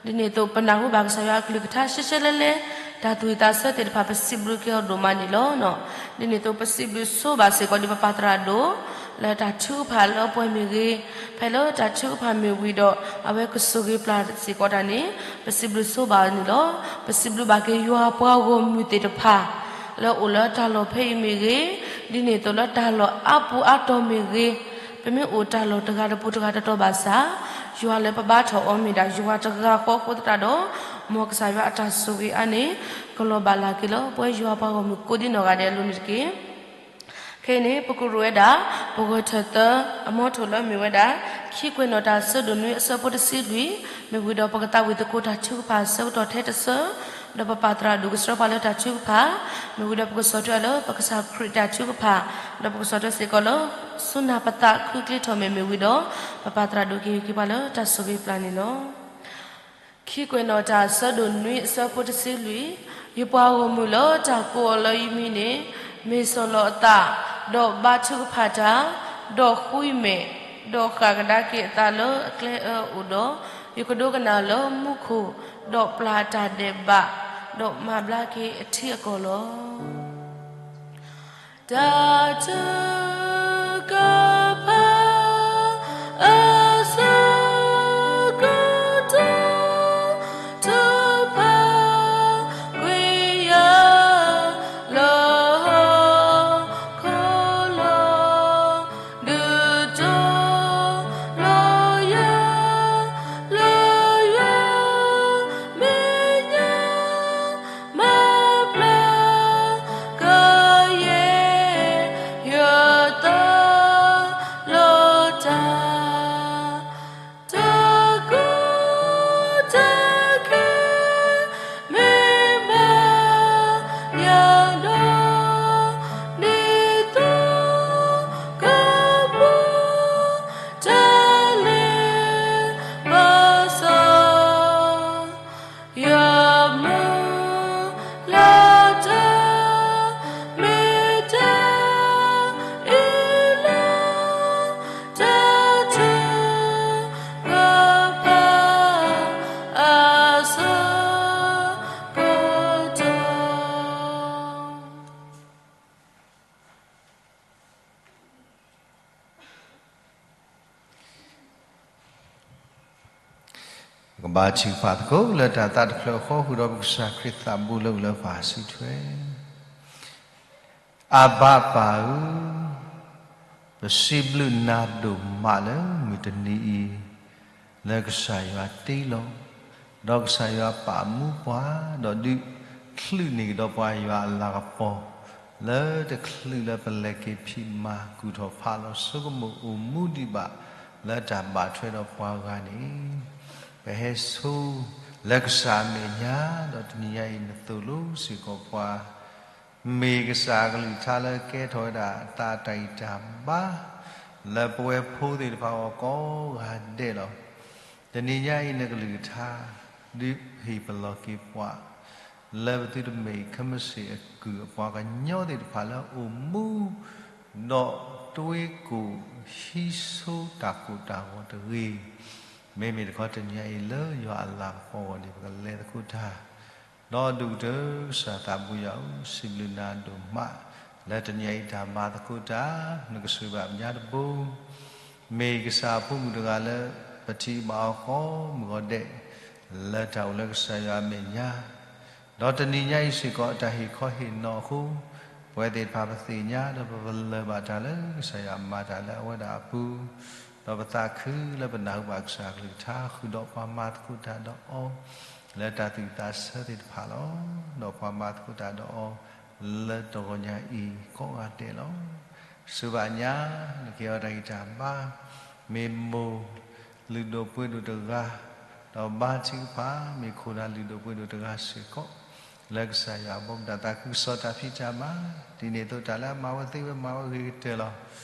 ဒ်န့ၣ်အသိး ပနၢ်ဟူဘၣ်ကစၢ်ယွၤအကလုၢ်ကထါရှဲရှဲလဲၣ်လဲၣ်, တၢ်သူၣ်ဝံၣ်သးဆၢသ့ၣ်တဖၣ် ပစံးဘျုးက့ၤအီၤဒိၣ်မးန့ၣ်လီၤ. ဒ်န့ၣ်အသိး ပစံးဘျုးဆိဘၣ်စ့ၢ်ကီးဒ်ပပၢ်သရၣ်ဒိၣ် လၢတၢ်ထုကဖၣ်လၢအပှဲၤမ့ၢ်ဂ့ၤ, ဖဲလၢတၢ်ထုကဖၣ်မ့ၢ်ဝံၤဒီး အဝဲကဆိၣ်ဂ့ၤပျၢ်စ့ၢ်ကီးတၢ်န့ၣ် ပစံးဘျုးဆိဘၣ်အီၤန့ၣ်လီၤ. ပစံးဘျုးဘၣ်က့ၤယွၤပှၤဂီၢ်မုၢ်သ့ၣ်တဖၣ် လၢအအိၣ်လၢတၢ်လီၢ်ဖဲအံၤမ့ၢ်ဂ့ၤ, ဒ်န့ၣ်အသိးလၢတၢ်လီၢ်အါပူၤအါတီၤမ့ၢ်ဂ့ၤ, ပမ့ၢ်အိၣ်တၢ်လီၢ်တဂၤတပူၤတဂၤတတီၤဘၣ်ဆၣ်, ယွၤလၢပဘါထီၣ်အီၤမ့ၢ်ဒၣ်ယွၤတဂၤဃီအဃိသတးဒီး, မ်ကစၢ်ယွၤအတၢ်ဆိၣ်ဂ့ၤအါန့ၣ် ကလီၤဘၣ်လၢ်က့ၤလၢပဝဲယွၤပှၤဂီၢ်မုၢ်ကိးဒံနီၢ်ဂၤဒဲးအလိၤန့ၣ်တက့ၢ်. ခဲအံၤန့ၣ် ပကရူးဝဲဒၣ် ပဂီၤထၢၣ်သၢ အမီထိၣ်လၢမ့ၢ်ဝဲဒၣ် ခံကွဲးနီၣ်တၢ်ဆၢဒိၣ်နွံအဆၢဖိတဆံလွံၢ်, မ့ၢ်ဝံၤဒီးပကသးဝံၣ်သကိးတၢ်ထုကဖၣ်ဆၢကတီၢ်ထဲတဆၢ, ဒီးပပၢ်သရၣ်ဒိၣ်ကဆှၢပှၤလၢတၢ်ထုကဖၣ်, မ့ၢ်ဝံၤဒီးပကဆီၣ်ထွဲအီၤလၢပကစၢ်ခရံာ်တၢ်ထုကဖၣ်, ဒီးပကဆီၣ်ထွဲစ့ၢ်ကီးလၢ စူနၢ်ပသးခုကျ့ထီၣ်မဲာ်မ့ၢ်ဝံၤဒီး, ပပၢ်သရၣ်ဒိၣ်ကဟ့ၣ်က့ၤပှၤလၢတၢ်ဆိၣ်ဂ့ၤပျၢ်န့ၣ်လီၤ. ခံကွဲးနီၣ်တၢ်ဆၢဒိၣ်နွံအဆၢဖိတဆံလွံၢ်, ယပှၤဂီၢ်မုၢ်လၢတၢ်ကိးအီၤလၢယမံၤန့ၣ်, မ့ၢ်ဆီၣ်လီၤအသး, ဒီးဘါထုကဖၣ်တၢ်, ဒီးဃုမဲာ်, ဒီးဃၣ်ကဒါက့ၤအသးလၢအကျဲအၢအအိၣ်ဒီး, ယကဒိကနၣ်လၢမူခိၣ်, ဒီးပျၢ်တၢ်ဒဲးဘး, ဒီးမၤဘျါက့ၤအထံအကီၢ်လီၤ. တၢ်ထုကဖၣ်အဆၢကတီၢ်, ထုကဖၣ်ကွံာ်ယၤ လၢဟီၣ်ခိၣ်လီၤ, ဒုးတီၤလီၤယၤ လၢယွၤမဲာ်ညါ, မၤဘျါကယဲၢ် ယသးလီၤတၢ်, တၢ်ကူတၢ်က့ၤ မ့ၢ်ဘၣ်ယၤဒီး, ဒ်သိးကပူၤ တၢ်လ့ပစီ ယမုၢ်လၢ်တၢ် မ့ၢ်တၢ်အ့ၣ်လိာ်, တၢ်ထုကဖၣ်အဆၢကတီၢ်. ပကဘါထုကဖၣ်သကိးလၢတၢ်သးတဖျၢၣ်အဃိ ဃုာ်ဒီးပကစၢ်ခရံာ်သးဘိလၢအဂုၤလၢအဂၤ ပာ်စုထွဲ. အဘၤပၢ်ဧၢ, ပစံးဘျုးနၤဒိၣ်မးလၢမုၢ်တနံၤအံၤ လၢကစၢ်ယွၤတ့လီၤ, ဒီးကစၢ်ယွၤပာ်မူပှၤ, ဒီးဒုးချုးန့ၢ်ကဒီးပှၤယွၤအလၤကပီၤ, လၢတချုးလၢပလဲၤက့ၤဖံးမၤ ကူၣ်ထီၣ်ဖးလီၤဆိကမိၣ်အိၣ်မူဒံးဘၣ် လၢတၢ်ဘၣ်ထွဲဒီးပှၤဂၤန့ၣ်, ပဟဲဆိလၢကစၢ်အမဲာ်ညါ, ဒီးတနံၤညါအံၤနသိၣ်လိစ့ၢ်ကီးပှၤ မ့ၢ်ကစၢ်အကလုၢ်ကထါလၢကဲထီၣ်ဝဲဒၣ်အသးတၢ်ဂံၢ်တၢ်ဘါ လၢပဝဲဖိသ့ၣ်တဖၣ်အဂီၢ်ကိးဂၤဒဲးလီၤ. တနံၤညါအံၤနကလုၢ်ကထါ ဒုးဟ့ၣ်ပလီၢ်က့ၤပှၤ လၢပသုတမ့ၢ်ခဲမုၢ်ဆ့ၣ်အကုၢ်အပှၤကညီသ့ၣ်တဖၣ်လၢအိၣ်မူ ဒီးတွ့ကိၣ်ဟံးဆိတၢ်ကိၢ်တၢ်ဂီၤတဂ့ၤ. မ့မ့ၢ်တခီတနံၤညါအံၤလၢယွၤအလၤကပီၤအဂီၢ်န့ၣ် ပကလဲၤသကိးတၢ် ဒီးဒိၣ်ကတၢၢ်ကစၢ်သးဘိယွၤဧၢ, စံးဘျုးနၤဒိၣ်မး လၢတနံၤညါအံၤတၢ်မၤသကိးတၢ် နကဆိၣ်ဂ့ၤဘၣ်ပညါတဘိ မ့ၢ်ကစၢ်အဖိမုၣ်တဂၤလၢ ပထံၣ်ဘၣ်အီၤကိးမုၢ်ဂီၤဒဲး လၢတၢ်အိၣ်လၢကစၢ်ယွၤအမဲာ်ညါ, ဒီးတနံၤညါအံၤစ့ၢ်ကီး တၢ်ဟ့ၣ်ခီဟ့ၣ်နီၤအဃိ ပဝဲသ့ၣ်တဖၣ်ပသ့ၣ်ညါ ဒီးပပလၢၢ်ဘၣ်တၢ်လၢကစၢ်ယွၤမၤတၢ်လၢအဝဲဒၣ်အပူၤ, ဒီးပသးခုလၢပနၢ်ဟူဘၣ်ကစၢ်အကလုၢ်ကထါ ဃုာ်ဒီးပှၤမၤသကိးတၢ်ဒီးအီၤ လၢတၢ်သူၣ်ဝံၣ်သးဆၢသ့ၣ်တဖၣ်လီၤ. ဒီးပှၤမၤသကိးတၢ်ဒီးအီၤ လၢတဂီၤညါအံၤကိးဂၤဒဲးလီၤ. စူဘၣ်ညါ နကဟ့ၣ်အီၤတၢ်ဂံၢ်တၢ်ဘါ, မ့ၢ်မိၢ်လုၢ်ဒိၣ်ပှ့ၤဒိၣ်တဂၤ, ဒီးဘါထုကဖၣ် မ့ၢ်ခိၣ်နၢ်လုၢ်ဒိၣ်ပှ့ၤဒိၣ်တဂၤစ့ၢ်ကီး, လၢကစၢ်ယွၤအဘီမုၢ်တၢ်သးခုကစီၣ်တၢ်ဖံးတၢ်မၤ, ဒ်န့ၣ်အသိးတၢ်လၢအမၤဝဲသ့ဝဲမၤဝဲအဂ့ၤကတၢၢ်လီၤ.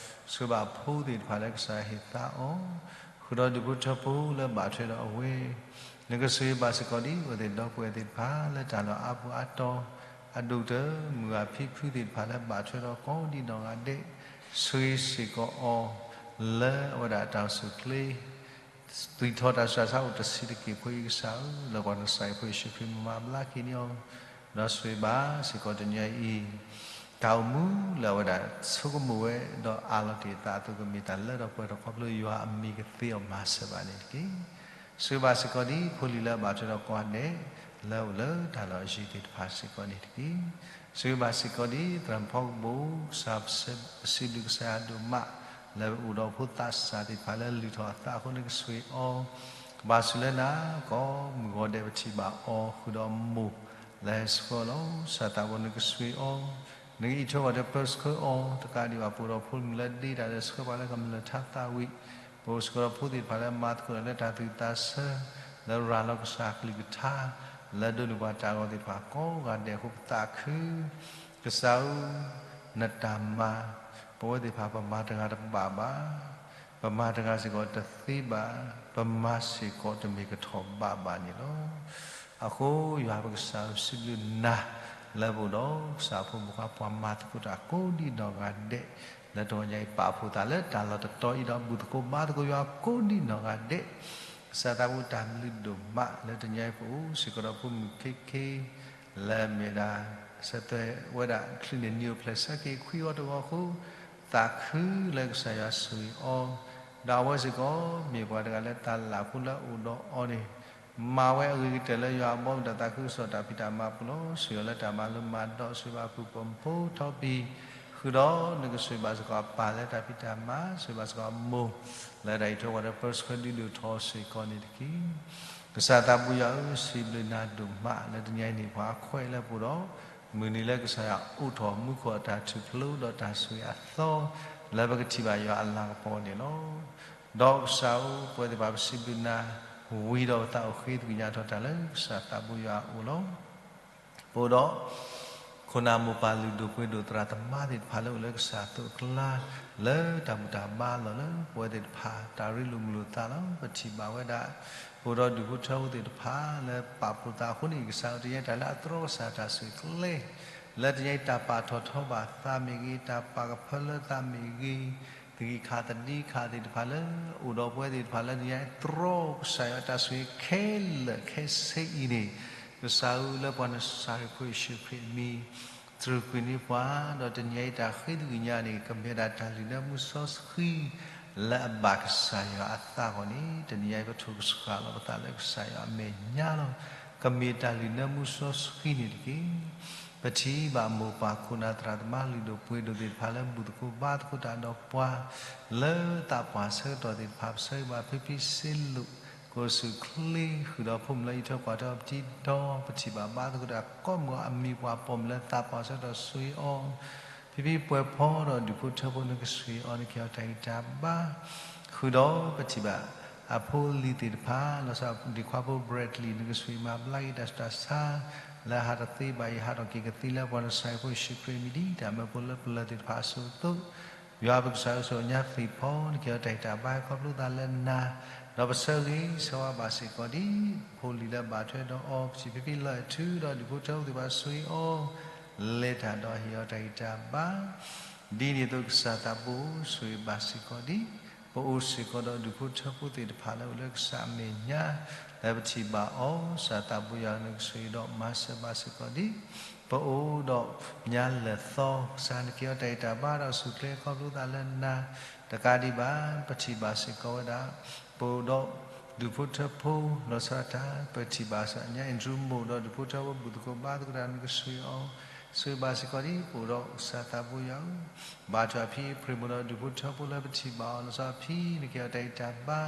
စူဘၣ်ဖိသ့ၣ်တဖၣ်လၢကစၢ်ယွၤဟ့ၣ်သါအီၤ, ဃုာ်ဒီးဒူၣ်ဖိထၢဖိလၢဘၣ်ထွဲဒီးအဝဲ နကဆိၣ်ဂ့ၤဘၣ်စ့ၢ်ကီးဒ်အဝဲသ့ၣ်ဒီပုၢ်ဝဲၢ်သ့ၣ်တဖၣ် လၢတၢ်လီၢ်အါပူၤအါတီၤ, အဒိၣ်ကတၢၢ် မုၢ်ဂၤဖံဖုသ့ၣ်တဖၣ်လၢဘၣ်ထွဲဒီးကိးဒံနီၢ်ဂၤဒဲး, ဆိၣ်ဂ့ၤစ့ၢ်ကီးအီၤ လၢအဝဲဒၣ်တၢ်အိၣ်ဆူၣ်အိၣ်ချ့ သွံၣ်ထီၣ်တၢ်ဆူးတၢ်ဆါအိၣ်တဆံးတက့ၢ်ဖိအံၤကစၢ်ဧၢ, လၢပှၤနစၤရ့းဖိယ့ၣ်ၡူးခရံာ်မံၤမၤဘျါက့ၤန့ၢ်အီၤ, ဒီးဆိၣ်ဂ့ၤဘၣ်စ့ၢ်ကီးတနံၤအံၤ တၢ်အိၣ်မူလၢအဝဲဒၣ်ဆိကမိၣ်ဝဲ ဒီးအးလီၤတ့ၢ်အသးအသိးကမ့ၢ်တၢ်လၢဒီးပှဲၤထီၣ်ခီဖျိ ယွၤအမံၤကသ့အီၤမၤစၢၤဘၣ်န့ၣ်တက့ၢ်. ဆိၣ်ဂ့ၤဘၣ်စ့ၢ်ကီးဒ်ဖိလံၤလၢအဘၣ်ထွဲဒီးကိးဂၤဒဲး လၢအအိၣ်လၢတၢ်လီၢ်အယံၤသ့ၣ်တဖၣ်စ့ၢ်ကီးန့ၣ်တက့ၢ်. ဆိၣ်ဂ့ၤဘၣ်စ့ၢ်ကီးဒ်သရၣ်မုၣ်ဖီကဘိၣ် ကစၢ်ပစံးဘျုးကစၢ်ယွၤဒိၣ်မး လၢအအိၣ်ဒီးဖိသးစၢ်သ့ၣ်တဖၣ်လၢလုၢ်ထီၣ်အသးအဃိ နကဆိၣ်ဂ့ၤအီၤ ကဘၣ်ဆူၣ်လၢနၤ ကိးမုၢ်ဂီၤဒဲး ပထံၣ်ဘၣ်အီၤ ဃုာ်ဒီးမိၢ်လၢဟဲဆှၢအီၤလီၤ. ကစၢ်သးဘိ နကဆိၣ်ဂ့ၤအီၤ, နကအံးထွဲကွၢ်ထွဲပၢဆှၢအီၤ တကးဒံးဘၣ် ပအိၣ်ဒီးဖိမုၣ်လၢဒ့တၢ်ဒီးဆှၢပှၤလၢကမျၢၢ်ထါသၣ်ဝံၤ, ပအိၣ်စ့ၢ်ကီးဒီးဖိသ့ၣ်တဖၣ်လၢမၤသကိးတၢ်လၢတၢ်သူၣ်တၢ်သၢ လၢရၤလီၤကစၢ်အကလုၢ်ကထါ လၢဒိးန့ၢ်ပှၤတၢ်အဂီၢ်သ့ၣ်တဖၣ်ကိးဂၤဒဲးအဃိ ပသးခု ကစၢ်ဧၢ, နတၢ်မၤ ပဝဲသ့ၣ်တဖၣ်ပမၤတဂၤတဘၣ်ဘၣ်, ပမၤတဂၤစ့ၢ်ကီးတသ့ဘၣ်, ပမၤစ့ၢ်ကီးတမ့ၢ်ကထီၣ်ဘးဘၣ်န့ၣ်လီၤ. အဃိယွၤပကစၢ်ဧၢ ပစံးဘျုးနၤ လၢပအိၣ်ဒီးကစၢ်ဖိမုၣ်ဖိခွါပှၤမၤသကိးတၢ်ကိးဒံနီၢ်ဂၤဒဲး, လၢတဂီၤညါအံၤပာ်ဖှိၣ်သးလၢတၢ်လီၢ်တတီၤအံၤဒီးဘူၣ်သကိးဘါသကိးယွၤကိးဒံနီၢ်ဂၤဒဲး, ကစၢ်သးဘိတၢ်ဘျုးဒိၣ်မးလၢတနံၤအံၤပအိၣ်စ့ၢ်ကီးဒီးဖိမုၣ်ခ့ခ့ လၢအမ့ၢ်ဒၣ် ဆၢသွဲဝဲဒၣ်ချုးန့ၣ်နံၤအိၣ်ဖျဲၣ်ဆၢက့ၤခွံအီၤတဂီၤအဃိ, သးခုလၢကစၢ်ယွၤဆိၣ်ဂ့ၤအီၤ, ဒီးအဝဲစ့ၢ်ကီး မ့ၢ်ပှၤတဂၤလၢတၢ်လၢ်ဖိလၢအအိၣ်ဒီးအီၤန့ၣ် မၤဝဲအဂ့ၤကတၢၢ်လၢယွၤအဘီမုၢ်တၢ်သးခုကစီၣ်တၢ်ဖံးတၢ်မၤအပူၤလီၤ. ဆိၣ်ဂ့ၤအီၤလၢတၢ်မၤလိမၤဒိး ဆိၣ်ဂ့ၤဘၣ်အပုၢ်ပိာ်မုၣ်ဖိထီဘိ, ဃုာ်ဒီးနကဆိၣ်ဂ့ၤဘၣ်စ့ၢ်ကီးအပၢ်လၢတၢ်ဖံးတၢ်မၤ, ဆိၣ်ဂ့ၤဘၣ်စ့ၢ်ကီးအမိၢ် လၢတၢ်အံးထွဲကွၢ်ထွဲပၢဆှၢဒုးဒိၣ်ထီၣ်စ့ၢ်ကီးန့ၣ်တက့ၢ်. ကစၢ်သးဘိယွၤဧၢ, စံးဘျုးနၤဒိၣ်မး လၢတနံၤအံၤန့ၣ် ပှၤအခွဲးလၢပအိၣ်ဒီး မုၢ်နံၤလၢကစၢ်ယွၤအိးထီၣ်မူခိၣ်အတၢ်ထူၣ်ဖျိ ဒီးတၢ်ဆိၣ်ဂ့ၤအသီ လၢပကထံၣ်ဘၣ်ယွၤအလၤကပီၤန့ၣ်လီၤ. ဒီးကစၢ်ဧၢ, ပဝဲသ့ၣ်တဖၣ်ပစံးဘျုးနၤ ဝံၤဒီးပသးအိၣ်ဃ့သကွံာ်ညါထီၣ်တၢ်လၢကစၢ်သးဘိယွၤအအိၣ်လီၤ. ပအိၣ်ဒီး ခိၣ်နၢ်မိၢ်ပၢ်လုၢ်ဒိၣ်ပှ့ၤဒိၣ်သရၣ်သမါသ့ၣ်တဖၣ်လၢအိၣ်လၢကစၢ်အသိးအကျါ လၢတၢ်ဘူၣ်တၢ်ဘါအလီၢ်လၢ ပဝဲသ့ၣ်တဖၣ်တၢ်ရ့လိာ်မုာ်လိာ်သးလီၤ. ပထံၣ်ဘၣ်ဝဲဒၣ် ပအိၣ်ဒီးဒူၣ်ဖိထၢဖိသ့ၣ်တဖၣ်လၢပာ်ဖှိၣ်သးအဃိန့ၣ် ကစၢ်ဧၢ တနံၤအံၤတၢ်လၢအတြီကစၢ်တၢ်ဆိၣ်ဂ့ၤကျဲ လၢတနံၤအံၤတၢ်ပာ်ထီၣ်ထီဘၣ်သးမ့ၢ်ဂ့ၤ, တၢ်ပာ်ကဖၢလၢသးမ့ၢ်ဂ့ၤ, သဂံၢ်ခါသဒံခါသ့ၣ်တဖၣ်လၢ အိၣ်ဒီးပဝဲသ့ၣ်တဖၣ်လၢတနံၤအံၤတြီကစၢ်ယွၤတၢ်ဆိၣ်ဂ့ၤခဲလၢာ်ခဲဆ့အံၤန့ၣ်, ကစၢ်ဧၢ လၢပှၤနစၤရ့းဖိယ့ၣ်ၡူးခရံာ်အမံၤ တြူာ်ကွံာ်န့ၢ်ပှၤ, ဒီးတနံၤအံၤတၢ်ဃ့သကွံာ်ညါန့ၣ် ကမ့ၢ်ဒၣ်တၢ်လုၢ်နၢမူစီဆှံ လၢအဘၣ်ကစၢ်ယွၤအသးအဂီၢ်န့ၣ် တနံၤအံၤပထိၣ်ကစှၤလီၤပသးလၢကစၢ်ယွၤအမဲာ်ညါလီၤ. ကမ့ၢ်တၢ်လုၢ်နၢမူစီဆှံန့ၣ်တက့ၢ်. ပထံၣ်ဘၣ်မိၢ်ပၢ်ခိၣ်နၢ်သရၣ်သမါလုၢ်ဒိၣ်ပှ့ၤဒိၣ်သ့ၣ်တဖၣ်လၢ ဘူၣ်သကိးဘါသကိးတၢ်ဒီးပှၤ လၢသးပှၢ်ဆၢကတီၢ်သ့ၣ်တဖၣ် ပဆၢဂ့ၤဘၣ်ဖံဖံစ့လိာ် ကအိၣ်ဆူၣ်ချ့ဃုာ်ဒီးဖိမုၣ်လၢအံးထွဲကွၢ်ထွဲအီၤပထံဒီး ပထံၣ်ဘၣ်ဘါသကိးတၢ်ကိးမုၢ်အမံၤပှၤပိာ်မုၣ်လၢသးပှၢ်ဆၢကတီၢ်ဆိၣ်ဂ့ၤအီၤ ဖံဖံပှဲၤဖီဒီးဒူၣ်ဖိထၢဖိနကဆိၣ်ဂ့ၤအီၤ နကဟ့ၣ်အီၤတၢ်ဂံၢ်တၢ်ဘါ ဃုာ်ဒီးပထံၣ်ဘၣ် အဖိအလံၤသ့ၣ်တဖၣ် လီၤဆီဒံၣ်ခွါဖိ Bradley နကဆိၣ်ဂ့ၤမၤဘျါက့ၤတၢ်ဆူးတၢ်ဆါ လၢအဟးထီၣ်သ့ဘၣ်အံၤ ဟးထီၣ်က့ၤကသ့လၢပှၤနစၤရ့းဖိယ့ၣ်ၡူးခရံာ်အမံၤ ဒ်တၢ်မၢဖိလၢပျၢၤသ့ၣ်တဖၣ်အစိၤအသိး ယွၤပကစၢ်ဧၢ ဆိၣ်အီၤညါသ့ၣ်ဖီ နကဟ့ၣ်အီၤတၢ်ဂံၢ်တၢ်ဘါ ဟဲခီဖျိသးလၢနၤ ဒီးပဆၢဂ့ၤဆၢဝါဘၣ်စ့ၢ်ကီးဒ် ဖိလံၤလၢအဘၣ်ထွဲဒီးအီၤ ပထံၣ်ဖံဖံလီၤအဲၣ်ထုဒီးဒူၣ်ဖိထၢဖိသ့ၣ်တဖၣ်ဆိၣ်ဂ့ၤအီၤ လဲၤတၢ်ဒီးဟ့ၣ်အီၤတၢ်ဂံၢ်တၢ်ဘါ ဒ်န့ၣ်အသိးကစၢ်သးဘိ ဆိၣ်ဂ့ၤဘၣ်စ့ၢ်ကီးဒ် ပအိၣ်စ့ၢ်ကီးဒီးဒူၣ်ဖိထၢဖိသ့ၣ်တဖၣ်လၢအိၣ်လၢကစၢ်အမဲာ်ညါ လၢပထံၣ်ဘၣ်အီၤ ကစၢ်သးဘိယွၤနကဆိၣ်ဂ့ၤဒီးမၤစၢၤဘၣ်စ့ၢ်ကီးဒ် ပအိၣ်ဒီးညါလၢာ်သီ ကစၢ်နကဟ့ၣ်အီၤတၢ်ဂံၢ်တၢ်ဘါဒီး ဆူၣ်ချ့ခီဖျိသးလၢနၤ တကးဒံးဘၣ် ပထံၣ်ဘၣ်စ့ၢ်ကီးဝဲဒၣ် ပအိၣ်ဒီးဒူၣ်ဖိထၢဖိ လီၤဆီဒၣ်တၢ် ပထံၣ်ဘၣ်ဆူညါ Andrew မိၢ်ဒီးဒူၣ်ဖိထၢဖိ ဘူၣ်သကိးဘါသကိးတၢ် နကဆိၣ်ဂ့ၤအီၤ ဆိၣ်ဂ့ၤဘၣ်စ့ၢ်ကီးဒ် ပအိၣ်ဒီးကစၢ်သးဘိယွၤဧၢ ဘါထုကဖၣ် April မိၢ်ဒီးဒူၣ်ဖိထၢဖိလၢပထံၣ်ဘၣ်အီၤ လီၤဆီဒၣ်တၢ် နကဟ့ၣ်အီၤတၢ်ဂံၢ်တၢ်ဘါ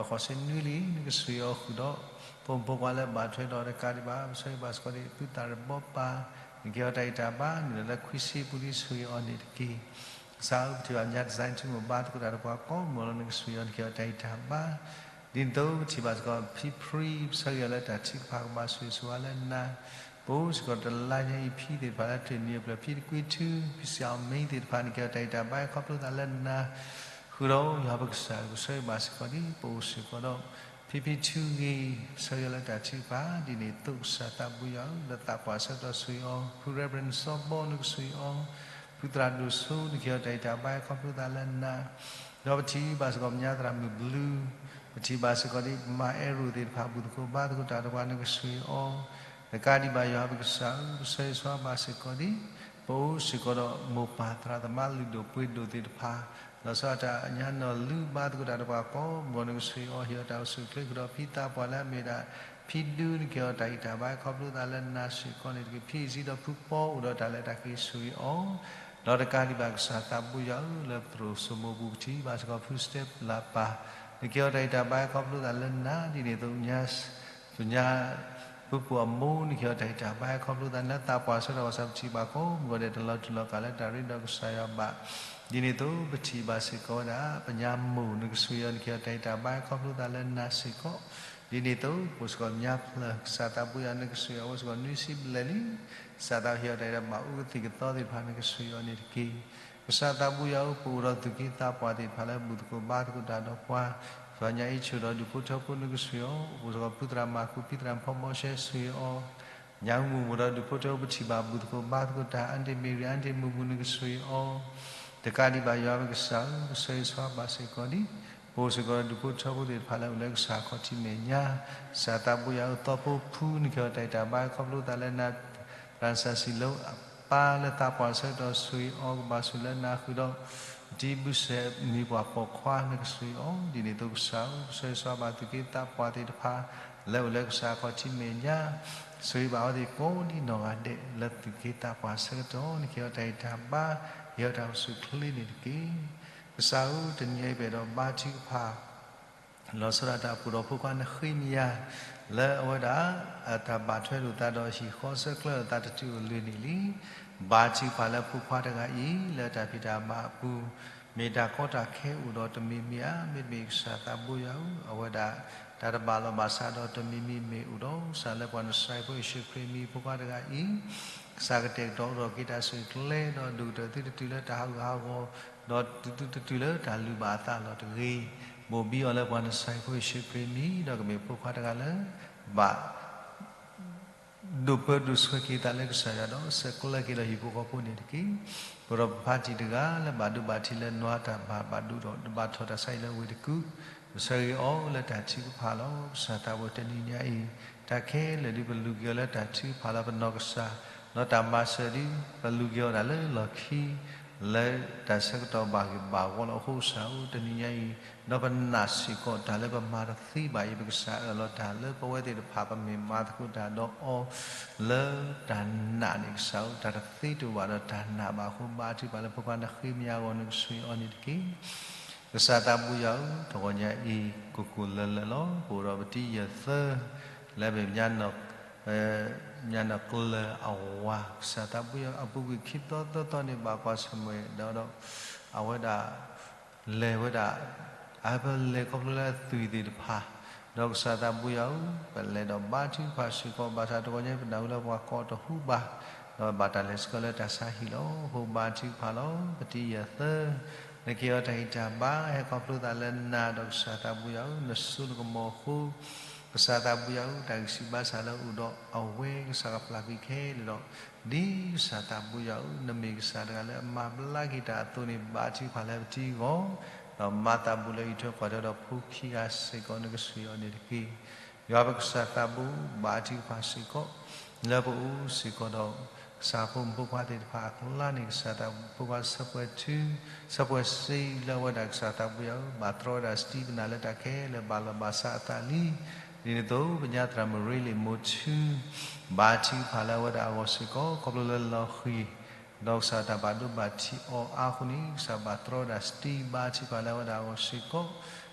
ပှၤဃီၤဆံနွံလံ နကဆိၣ်ဂ့ၤအီၤဃုာ်ဒီး ပိာ်မုၣ်ဖိခွါလၢဘၣ်ထွဲဒီးတကးဒံးဘၣ် ပဆၢဂ့ၤဘၣ်စ့ၢ်ကီးဒ် ပုၢ်သၣ်ရ့ဘီပၢ် နကဟ့ၣ်အီၤတၢ်ဂံၢ်တၢ်ဘါ နုာ်လီၤလၢခွံဆံပူၤလံ ဆိၣ်ဂ့ၤအီၤန့ၣ်တက့ၢ်. ကစၢ်ဧၢ, ပထံၣ်ဘၣ် ညါတစဲးထူမိၢ် ဘါသကိးတၢ်ဒီးပှၤကိးမုၢ်လီၤ နကဆိၣ်ဂ့ၤအီၤ နကဟ့ၣ်အီၤတၢ်ဂံၢ်တၢ်ဘါ, ဒ်န့ၣ်အသိး ပထံၣ်ဘၣ်စ့ၢ်ကီး ဖံဖရံ ပဆၢဂ့ၤအီၤလၢတၢ်ထုကဖၣ် ကဘၣ်ဆိၣ်ဂ့ၤဆိၣ်ဝါလၢနၤ, ပအိၣ်စ့ၢ်ကီးတလါညါအံၤ ဖံသ့ၣ်တဖၣ်လၢတနံၤအပျဲၢ် ဖံတကွံထူ ဖံစံးအီၣ်မ့ၢ်သ့ၣ်တဖၣ် နကဟ့ၣ်အီၤတၢ်ဂံၢ်တၢ်ဘါ ခီဖျိသးလၢနၤ, ဃုာ်ဒီးယွၤပကစၢ် ကဆၢဂ့ၤဘၣ်စ့ၢ်ကီးဒံး ပအိၣ်စ့ၢ်ကီးဒီး ဖံဖံထူဂ့ၤ ပဆၢဂ့ၤအီၤလၢတၢ်ထုကဖၣ် ဒ်န့ၣ်အသိး ကစၢ်သးဘိယွၤဧၢ လၢသးပှၢ်ဆၢကတီၢ်ဆိၣ်ဂ့ၤအီၤ, ဖု Reverend စီၤဘီ နကဆိၣ်ဂ့ၤအီၤ, ဖုသရၣ်ဒိၣ်စိ နကဟ့ၣ်အီၤတၢ်ဂံၢ်တၢ်ဘါ ခီဖျိသးလၢနၤ, ဒီးပထံၣ်ဘၣ်စ့ၢ်ကီး ပညါသရၣ်မုၣ်ဘျုး, ပထံၣ်ဘၣ်စ့ၢ်ကီးဒံး ပမၤအဲၣ်ရိၣ်သ့ၣ်တဖၣ် ဘူၣ်သကိးဘါသကိးတၢ်ဒီးပှၤ နကဆိၣ်ဂ့ၤအီၤ, တကးဒံးဘၣ် ယွၤပကစၢ်ဧၢ ပဆၢဂ့ၤဆိၣ်ဂ့ၤဘၣ်စ့ၢ်ကီးဒံး ပအိၣ်စ့ၢ်ကီးဒီးမိၢ်ပၢ်သရၣ်သမါလုၢ်ဒိၣ်ပှ့ၤဒိၣ်သ့ၣ်တဖၣ်, လီၤဆီဒၣ်တၢ်ညါနီၢ်လုၢ်ဘါသကိးတၢ်ဒီးပှၤကိးမုၢ် နကဆိၣ်ဂ့ၤအီၤ ဟ့ၣ်အီၤတၢ်အိၣ်ဆူၣ်အိၣ်ချ့ ဃုာ်ဒီးဖံသးပှၢ်လၢအမ့ၢ်ဒၣ် ဖံဒူ နကဟ့ၣ်အီၤတၢ်ဂံၢ်တၢ်ဘါ ခီဖျိသးလၢနၤစ့ၢ်ကီးန့ၣ်တက့ၢ်. ဖံအံၤစံးဒီးဖုပီအိၣ်ဒီးတၢ်လဲၤတၢ်က့ၤ ဆိၣ်ဂ့ၤအီၤ, ဒီးတကးဒံးဘၣ် ကစၢ်သးဘိယွၤဧၢ လၢသရိာ်စိမိၤပူၤ ပထံၣ်ဘၣ်စ့ၢ်ကီး ဖုစတဲပလၢ်ပၢ် နကဟ့ၣ်အီၤတၢ်ဂံၢ်တၢ်ဘါ ခီဖျိသးလၢနၤ ဒ်န့ၣ်အသိး ပညါ ပညါ ဖုပူၤအမိၢ် နကဟ့ၣ်အီၤတၢ်ဂံၢ်တၢ်ဘါ ခီဖျိသးလၢသးပှၢ်ဆၢကတီၢ် ဘၣ်ဆၣ်ပထံၣ်ဘၣ်ကိးမုၢ်ဂီၤဒဲး တလီၤတူာ်လီၤကာ်လၢတၢ်ရ့ဒီးကစၢ်ယွၤဘၣ်, ဒ်န့ၣ်အသိး ပထံၣ်ဘၣ်စ့ၢ်ကီးဝဲဒၣ် ပညါမိၢ် နကဆိၣ်ဂ့ၤအီၤ နကဟ့ၣ်အီၤတၢ်ဂံၢ်တၢ်ဘါ ခီဖျိသးလၢနၤစ့ၢ်ကီး, ဒ်န့ၣ်အသိး ပအိၣ်စ့ၢ်ကီးပညါဖျၢၣ် ကစၢ်သးဘိယွၤ နကဆိၣ်ဂ့ၤအီၤ အိၣ်စ့ၢ်ကီးနွံဆံဘျဲၣ်လံ, ကစၢ်သးဟ့ၣ်အီၤတၢ်ဂံၢ်တၢ်ဘါ အိၣ်ကသံၣ်ကသီသ့ၣ်တဖၣ် နကဆိၣ်ဂ့ၤအီၤန့ၣ်တက့ၢ်. ကစၢ်သးဘိယွၤဧၢ ပအိၣ်ဒီးသူၣ်က့သးပှၢ်သ့ၣ်တဖၣ်လၢဘူၣ်သကိးဘါသကိးတၢ်ဒီးပှၤ, ယွၤညါအံၤ ဆိၣ်ဒီးဒူၣ်ဖိထၢဖိ နကဆိၣ်ဂ့ၤအီၤ, အိၣ်စ့ၢ်ကီးဖုသရၣ်မၤကူး ဖံသရၣ်ဖီဘီရှဲ ဆိၣ်ဂ့ၤအီၤ, ညါမုၢ်မုၢ်ဒီးဒူၣ်ဖိထၢဖိ ပထံၣ်ဘၣ်ဘူၣ်သကိးဘါသကိးတၢ် အါဒ့မ့ၢ်ရံ အါဒ့မုၢ်မုၢ် နကဆိၣ်ဂ့ၤအီၤ, တကးဒံးဘၣ် ယွၤပကစၢ်ဧၢ ပဆၢဂ့ၤဆိၣ်ဂ့ၤဘၣ်စ့ၢ်ကီးဒံး ပအိၣ်စ့ၢ်ကီးဒီးဒူၣ်ဖိထၢဖိသ့ၣ်တဖၣ်လၢအိၣ်လၢကစၢ်ခီၣ်ထံးမဲာ်ညါ, ကစၢ်သးဘိယွၤဧၢ သီဖိဖု နကဟ့ၣ်အီၤတၢ်ဂံၢ်တၢ်ဘါ ခီဖျိသးလၢနၤ, သရၣ်စၢ်စံးလၢအပၢ်လၢသးပှၢ်ဆၢကတီၢ် ဆိၣ်ဂ့ၤအီၤ ကဘၣ်ဆိၣ်လၢနၤဃုာ်ဒီး ပတံၤဘုစဲးမံၤပှၢ်ပိာ်ခွါ နကဆိၣ်ဂ့ၤအီၤ, ဒ်န့ၣ်အသိးကစၢ်ဧၢ ပဆၢဂ့ၤဆိၣ်ဂ့ၤဘၣ်သူၣ်က့သးပှၢ်သ့ၣ်တဖၣ် လၢအိၣ်လၢကစၢ်ခီၣ်ထံးမဲာ်ညါ, ဆိၣ်ဂ့ၤဘၣ်အဝဲသ့ၣ်ကိးဒံနီၢ်ဂၤဒဲး လၢသူၣ်က့သးပှၢ်ဆၢကတီၢ် နကဟ့ၣ်အီၤတၢ်ဂံၢ်တၢ်ဘါ, ဟ့ၣ်အီၤတၢ်အိၣ်ဆူၣ်အိၣ်ချ့န့ၣ်တက့ၢ်. ကစၢ်ဧၢ တနံၤအံၤပအဲၣ်ဒိးဘါထုကဖၣ် လီၤဆီဒၣ်တၢ် ပအိၣ်ဒီးဖိခွါနဃ့မယၤ လၢအဝဲဒၣ် အတၢ်ဘၣ်ထွဲလိာ်သးဒီးဟံၣ်ဃီဆၢကျၢၢ်လိာ်သးတတုၤအိၣ်လၢၤန့ၣ်လံ. ဘါထုကဖၣ်လၢဖိခွါတဂၤအံၤ လၢတၢ်ဖံးတၢ်မၤအပူၤ မ့ၢ်တၢ်ကီတၢ်ခဲအိၣ်ဒီးတမံၤမံၤဧါ, မ့တမ့ၢ်ကစၢ်သးဘိယွၤဧၢ, အဝဲဒၣ် တၢ်တဘၣ်လီၢ်ဘၣ်စးဒီးတမံၤမံၤမ့ၢ်အိၣ်ဒီး ကစၢ်လၢပှၤနစၢ်ဖိယ့ၣ်ၡူးခရံာ်မံၤဖိခွါတဂၤအံၤ ကစၢ်ကတဲာ်ကတီၤအိၣ်ဒီးက့ၤတၢ်ဆူၣ်ကျဲ ဒီးဒိၣ်ကတၢၢ်သုတတုၤလၢတၢ်ဟးဂူာ်ဟးဂီၤ, ဒီးသုတတုၤလၢတၢ်လုၢ်ဘၣ်အသးလီၤတဂ့ၤ, ဘိၣ်ဘံအီၤလၢပှၤနစၢ်ဖိယ့ၣ်ၡူးခရံာ်မံၤ ဒီးကမ့ၢ်ဖိခွါတဂၤလၢ ဘၣ် ဒိၣ်ပၢဒိၣ်ဆှၢက့ၤသးလၢကစၢ်ယွၤဒီး ဆဲးကျၢက့ၤဒီးဟံၣ်ဖိဃီဖိန့ၣ်တက့ၢ်. ပအိၣ်ဒီးပဖါတံၢ်တဂၤလၢဘၣ်ဒိဘၣ်ထံးလၢနွါတၢ်ဘၣ်ဘၣ်ဒိဒီး ဘၣ်ထီၣ်တၢ်ဆါဟံၣ်လၢဝ့ၢ်တကူၣ်, ပဆၢဂ့ၤအီၤလၢတၢ်ထုကဖၣ်လီၤ. ကစၢ်သးဘိတနံၤညါအံၤ တၢ်ခဲလၢာ်ဒုးပလူၤက့ၤအီၤလၢတၢ်ထုကဖၣ်လၢပနီၢ်ကစၢ်, ဒီးတၢ်မၤစၢၤဒုး ပလူၤက့ၤအီၤဒၣ်လၢလီၢ်ခံ လၢတၢ်ဆၢကတီၢ်ဘၣ်ဂ့ၢ်ဘၣ်ဝီလီၤ. အဃိကစၢ်ဧၢ တနံၤညါအံၤ ဒီးပနာ်စ့ၢ်ကီးတၢ်လၢပမၤတသ့ဘၣ်အံၤ ပကစၢ်အၢၣ်လီၤတၢ်လၢပဝဲသ့ၣ်တဖၣ် ပမ့ၢ်မၤသကိးတၢ်ဒီးအီၤ လၢတၢ်နာ်န့ၣ် ကစၢ်ဧၢ တၢ်တသ့တအိၣ်ဘၣ်ဒီးတၢ်နာ်ဘၣ်အဃိ ဘါထုကဖၣ်လၢဖိခွါနဃ့မယၤအဂီၢ် နကဆိၣ်ဂ့ၤအီၤန့ၣ်တက့ၢ်. ကစၢ်သးဘိယွၤဧၢ, တဂီၤညါအံၤ ကိၢ်ကိၢ်လၢၤလၢၤလီၤ. ပအိၣ်ဒီးပတံၤယဲၢ်သၢ လၢအမ့ၢ် မၠါနီၢ်ကျၢၤအဝၤ, ကစၢ်သးဘိယွၤဧၢ, အပူၤကွံာ်ခံသီသၢသီန့ၣ် ဘၣ်ကွၢ်ဆၢၣ်မဲာ်ဒီး အဝဲဒၣ် လဲၤဝဲဒၣ် အဟဲပလဲၤခီဖျိလၢအသွံၣ်သ့ၣ်တဖၣ်, ဒီးကစၢ်သးဘိယွၤဧၢ, ပလဲၤဒီးဘါထုကဖၣ်စ့ၢ်ကီး ဘၣ်ဆၣ်တဂီၤညါအံၤ ပနၢ်ဟူလၢပှၤကိးတဟူဘၣ်, ဒီးဘၣ်တၢ်လဲၤစ့ၢ်ကီးလၢတၢ်ဆါဟံၣ်လီၤ. အဃိဘါထုကဖၣ်လီၤ. ပတံၤယဲၢ်သၢ နကဟ့ၣ်အီၤတၢ်ဂံၢ်တၢ်ဘါ ဟဲခီဖျိသးလၢနၤဒီးကစၢ်သးဘိယွၤဧၢ, နစိနကမီၤအဃိ ကစၢ်သးဘိယွၤဧၢ, တၢ်ဂံၢ်ဆူၣ်ဘါဆၣ်လၢအအိၣ်ဒီးအဝဲ ကစၢ်ကပျၢ်ကွံာ်ခဲလၢာ်ဒီး ဒ်ကစၢ်သးဘိယွၤဧၢ, နမ့ၢ်ကစၢ်တဂၤလၢအမၤဘျါက့ၤတၢ်အသိးန့ၣ် ဘါထုကဖၣ်လၢပတံၤအဂီၢ်, ဒီးမၤသးဘူးလၢဟံၣ်ထွဲကွၢ်ထွဲဒီးဖိခံဂၤစ့ၢ်ကီး နကဆိၣ်ဂ့ၤအီၤန့ၣ်တက့ၢ်. ယွၤပကစၢ်သးဘိ ဘါထုကဖၣ်စ့ၢ်ကီး လၢပအိၣ်စ့ၢ်ကီးဒီး ကစၢ်ဖိမုၣ်ဖိခွါသ့ၣ်တဖၣ်အကျါန့ၣ် ကစၢ်ဖိခွါဆၢပှဲၤထူ ဆၢပှဲၤစ့လၢအဝဲဒၣ်ကစၢ်သးဘိယွၤဧၢ, ဘၣ်တြီဝဲဒၣ်စတံပနၢ်လၢတၢ်ခဲလၢာ်ဘၣ်လီၢ်ဘၣ်စးအသးလံ. ဒ်န့ၣ်အသိး ပညါသရၣ်မုၣ်ရ့လ့ၣ်မိၤထူ ဘါထုကဖၣ်လၢအဝဲဒၣ်အဂီၢ်စ့ၢ်ကီး ခီဖျိလၢလီၤဃံၤ ဒီးကစၢ်တၢ်ဘၣ်ဒိဘၣ်ထံးအီၤအါအဃိန့ၣ် ကစၢ်ဘၣ်တြီဝဲဒၣ်စတံဘါထုကဖၣ်လၢအဝဲဒၣ်အဂီၢ်စ့ၢ်ကီး,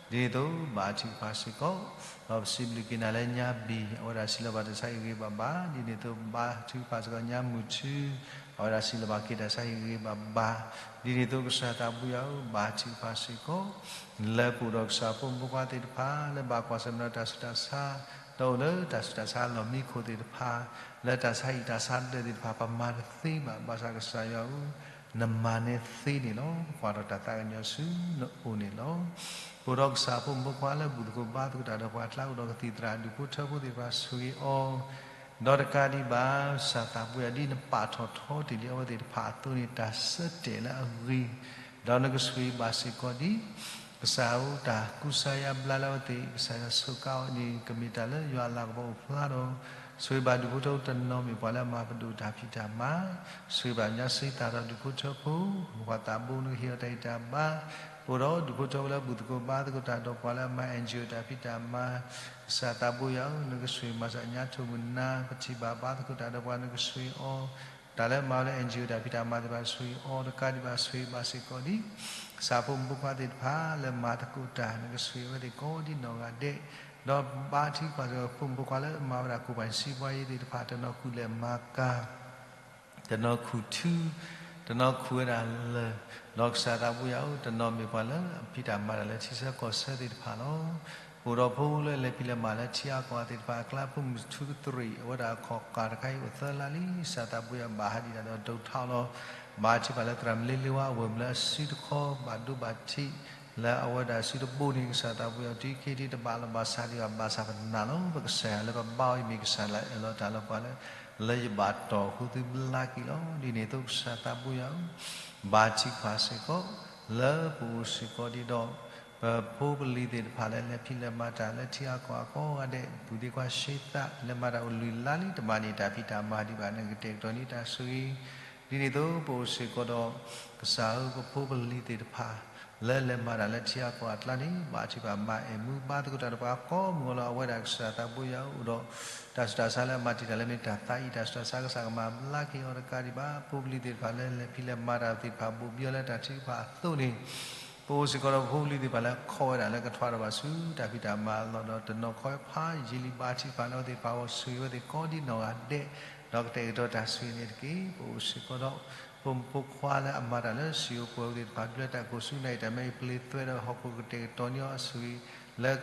ဒ်န့ၣ်အသိး ဘါထုကဖၣ်စ့ၢ်ကီး, ဒီးပစံးဘျုးက့ၤနၤလၢညါဘံၣ် အဝဲဒၣ်စံးလၢဘၣ်တၢ်ဆါအံၤဂ့ၤဘၣ်ဘၣ်, ဒ်န့ၣ်အသိး ဘါထုကဖၣ်စ့ၢ်ကီးညါမုၢ်ထူ အဝဲဒၣ်စံးလၢဘၣ်က့ၤတၢ်ဆါဟံၣ်ဂ့ၤဂ့ၤဘၣ်ဘၣ်, ဒ်န့ၣ်အသိးကစၢ်သးဘိယွၤဧၢ, ဘၣ်ထံးဖးစ့ၢ်ကီး လၢပအိၣ်ဒီးကစၢ်ဖိမုၣ်ဖိခွါသ့ၣ်တဖၣ် လၢဘၣ်ကွၢ်ဆၢၣ်မဲာ်ဒီးတၢ်ဆူးတၢ်ဆါ, ဒီးအိၣ်လၢတၢ်ဆူးတၢ်ဆါလီၢ်မံခိၣ်သ့ၣ်တဖၣ်, လၢတၢ်ဆါဟံၣ်တၢ်ဆါဒၢးသ့ၣ်တဖၣ် ပမၤတသ့ဘၣ်, ဘၣ်ဆၣ်ကစၢ်ယွၤဧၢ, နမၤန့ၢ်သ့န့ၣ်လီၤ. ပကွၢ်ထီၣ်တၢ်သးကညီၤဆူနအိၣ်န့ၣ်လီၤ. ပအိၣ်ဒီးကစၢ်ဖိမုၣ်ဖိခွါလၢဘူၣ်သကိးဘါသကိးတၢ်ဒီးပှၤအကျါ အိၣ်ဒီးကသံၣ်သရၣ်ဒူၣ်ဖိထၢဖိသ့ၣ်တဖၣ်ဆိၣ်ဂ့ၤအီၤ ဒီးတကးဒံးဘၣ် ကစၢ်သးဘိယွၤ ဒ်နပာ်ထီၣ်ထီတ့ၢ်လံအဝဲသ့ၣ်တဖၣ်အသိးန့ၣ် တၢ်ဆၢတဲာ်လၢအဂ့ၤ, ဒီးနကဆိၣ်ဂ့ၤဘၣ်စ့ၢ်ကီးဒ် ကစၢ်ဧၢ တၢ်ကူစါယါဘျါလၢအဝဲသ့ၣ် ကစၢ်ယွၤစူးကါအီၤန့ၣ် ကမ့ၢ်တၢ်လၢယွၤအလၤကပီၤအိၣ်ဖျါဒီး ဆိၣ်ဂ့ၤဘၣ်ဒူၣ်ဖိထၢဖိတနီၤမ့ၢ်ပှၤလၢအမၤပဒိၣ်တၢ်ဖံးတၢ်မၤ, ဆိၣ်ဂ့ၤဘၣ်ညါစံးသးဒီးဒူၣ်ဖိထၢဖိ, ပှၤသးဘိနကဟ့ၣ်အီၤတၢ်ဂံၢ်တၢ်ဘါ, ပအိၣ်ဒီးဒူၣ်ဖိထၢဖိလၢဘူၣ်သကိးဘါသကိးတၢ်ဒီးပှၤလၢအမၤ N G O တၢ်ဖံးတၢ်မၤ, ကစၢ်သးဘိယွၤဧၢ, နကဆိၣ်ဂ့ၤမၤစၢၤညါထိၣ်မုၢ်နၤ, ပထံၣ်ဘၣ်ဘါသကိးတၢ်ဒီးပှၤနကဆိၣ်ဂ့ၤအီၤ, တၢ်လၢမၤဝဲလၢ N G O တၢ်ဖံးတၢ်မၤသ့ၣ်တဖၣ်ဆိၣ်ဂ့ၤအီၤ, တကးဒံးဘၣ်ဆိၣ်ဂ့ၤဘၣ်စ့ၢ်ကီးဒ် ကစၢ်ဖိမုၣ်ဖိခွါသ့ၣ်တဖၣ်လၢမၤသကိးတၢ် နကဆိၣ်ဂ့ၤအဝဲသ့ၣ်ကိးဒ်နီၢ်ဂၤဒဲး, ဒီးဘါထုကဖၣ်စ့ၢ်ကီးဖိမုၣ်ဖိခွါလၢမၤဝဲဒၣ် ကူပၢ်စံးပှၤယ့သ့ၣ်တဖၣ် တနီၤခူၣ်လဲၤမၤကၤ တနီၤခူၣ်ထု, တနီၤခူၣ်ဝဲဒၣ်လၢၢ်, ဒီးကစၢ်သးဘိယွၤဧၢ, တနီၤမ့ၢ်ပှၤလၢအဖံးတၢ်မၤတၢ်လၢထံဆၢကီၢ်ဆၢသ့ၣ်တဖၣ်လီၤ. ပအိၣ်ဒီးဖိလၢလဲၤဖံးလဲၤမၤလၢထံအါကီၢ်အါသ့ၣ်တဖၣ်အကျါ ဖိမုၣ်ထူကတြံး အဝဲဒၣ်အခီၣ်ကၢ်တခါအံၤအိၣ်သၢလါလံ, ကစၢ်သးဘိယွၤဘၣ်ဟးဒံးတၢ်ဒီးဒိးထါအီၤလီၤ. ဘါထုကဖၣ်လၢသရၣ်မလ့လ့ဝါအဝဲၢ်မုၢ်လၢအစုတခီ ဘၣ်ဒိဘၣ်ထံး လၢအဝဲဒၣ်စုတဘိန့ၣ် ကစၢ်သးဘိယွၤ တံခံထံတဘၣ်လီၤဘၣ်ဆၣ်ဒံးဘၣ် ဘၣ်ဆၣ်ပနာ်လီၤ. ပကစၢ်ယွၤလၢပဘါအီၤအံၤမ့ၢ်ကစၢ်လၢအအၢၣ်လီၤတၢ်လၢပှၤလၢ လၢယဘၣ်တီၢ်ဃုာ်သုဘျါက့ၤလီၤ. ဒ်န့ၣ်အသိးကစၢ်သးဘိယွၤဧၢ, ဘါထုကဖၣ်စ့ၢ်ကီး လၢပအိၣ်စ့ၢ်ကီးဒ်ဒီး ပဖိပလံၤသ့ၣ်တဖၣ်လၢလဲၤဖံးလဲၤမၤတၢ်လၢထံအါကီၢ်အါကိးဂၤဒဲး, ပုၢ်သ့ၣ်ခွါဆှ့သး လဲၤမၤတၢ်အိၣ်လွံၢ်လါလံ တဘၣ်န့ၢ်တၢ်ဖံးတၢ်မၤဒံးဘၣ် နကတဲာ်ကတီၤန့ၢ်တၢ်ဆိၣ်ဂ့ၤ. ဒ်န့ၣ်အသိးပအိၣ်စ့ၢ်ကီးဒီး ကစၢ်ဧၢ ပဖိပလံၤသ့ၣ်တဖၣ် လၢလဲၤမၤတၢ်လၢထံအါကီၢ်အါကျါန့ၣ် ဘါထုကဖၣ်မၤအဲၣ်မူဘါသကိးတၢ်ဒီးပှၤကိးမုၢ်ဂီၤလီၤ. အဝဲဒၣ်ကစၢ်သးဘိယွၤအိၣ်ဒီး တၢ်ဆူးတၢ်ဆါလၢအမၤတံာ်တာ်လၢမ့ၢ်တၢ်သးအံၤ တၢ်ဆူးတၢ်ဆါကစၢ်ကမၤဘျါက့ၤအီၤတကးဒံးဘၣ် ဖိပလံၤသ့ၣ်တဖၣ်လၢလဲၤဖံးလဲၤမၤတၢ်သ့ၣ်တဖၣ် ဘိၣ်ဘံအီၤလၢတၢ်ထုကဖၣ်အသိးန့ၣ် ပအိၣ်စ့ၢ်ကီးဒီးဖိပလံၤသ့ၣ်တဖၣ်လၢခီဝဲဒၣ်လၢကထွါထီၣ်ဘၣ်ဆူတၢ်ဖံးတၢ်မၤအလီၢ်ဒီး တနီၤခီဖးယံာ်လံ ဘါထုကဖၣ်လၢအဝဲသ့ၣ်တဖၣ်အဂီၢ် ဆိၣ်ဂ့ၤအဝဲသ့ၣ်ကိးဒ်နီၢ်ဂၤဒဲး ဒီးကတဲာ်ကတီၤတၢ်ဆိၣ်ဂ့ၤန့ၣ်တက့ၢ်. ပအိၣ်စ့ၢ်ကီးဒီး ဖိမုၣ်ဖိခွါလၢအမၤတၢ်လၢစံာ်ဧိၤပှဲၤဧိၤသ့ၣ်တဖၣ် ဒုးလၢတၢ်ကိၢ်ဆူနၢ်အံၤ တၢ်မ့ၢ်အံၤပျ့သွဲဒီးဟီၣ်ခိၣ်ကတဲာ်ကတီၤန့ၢ်အီၤအဆိၣ်ဂ့ၤ လၢ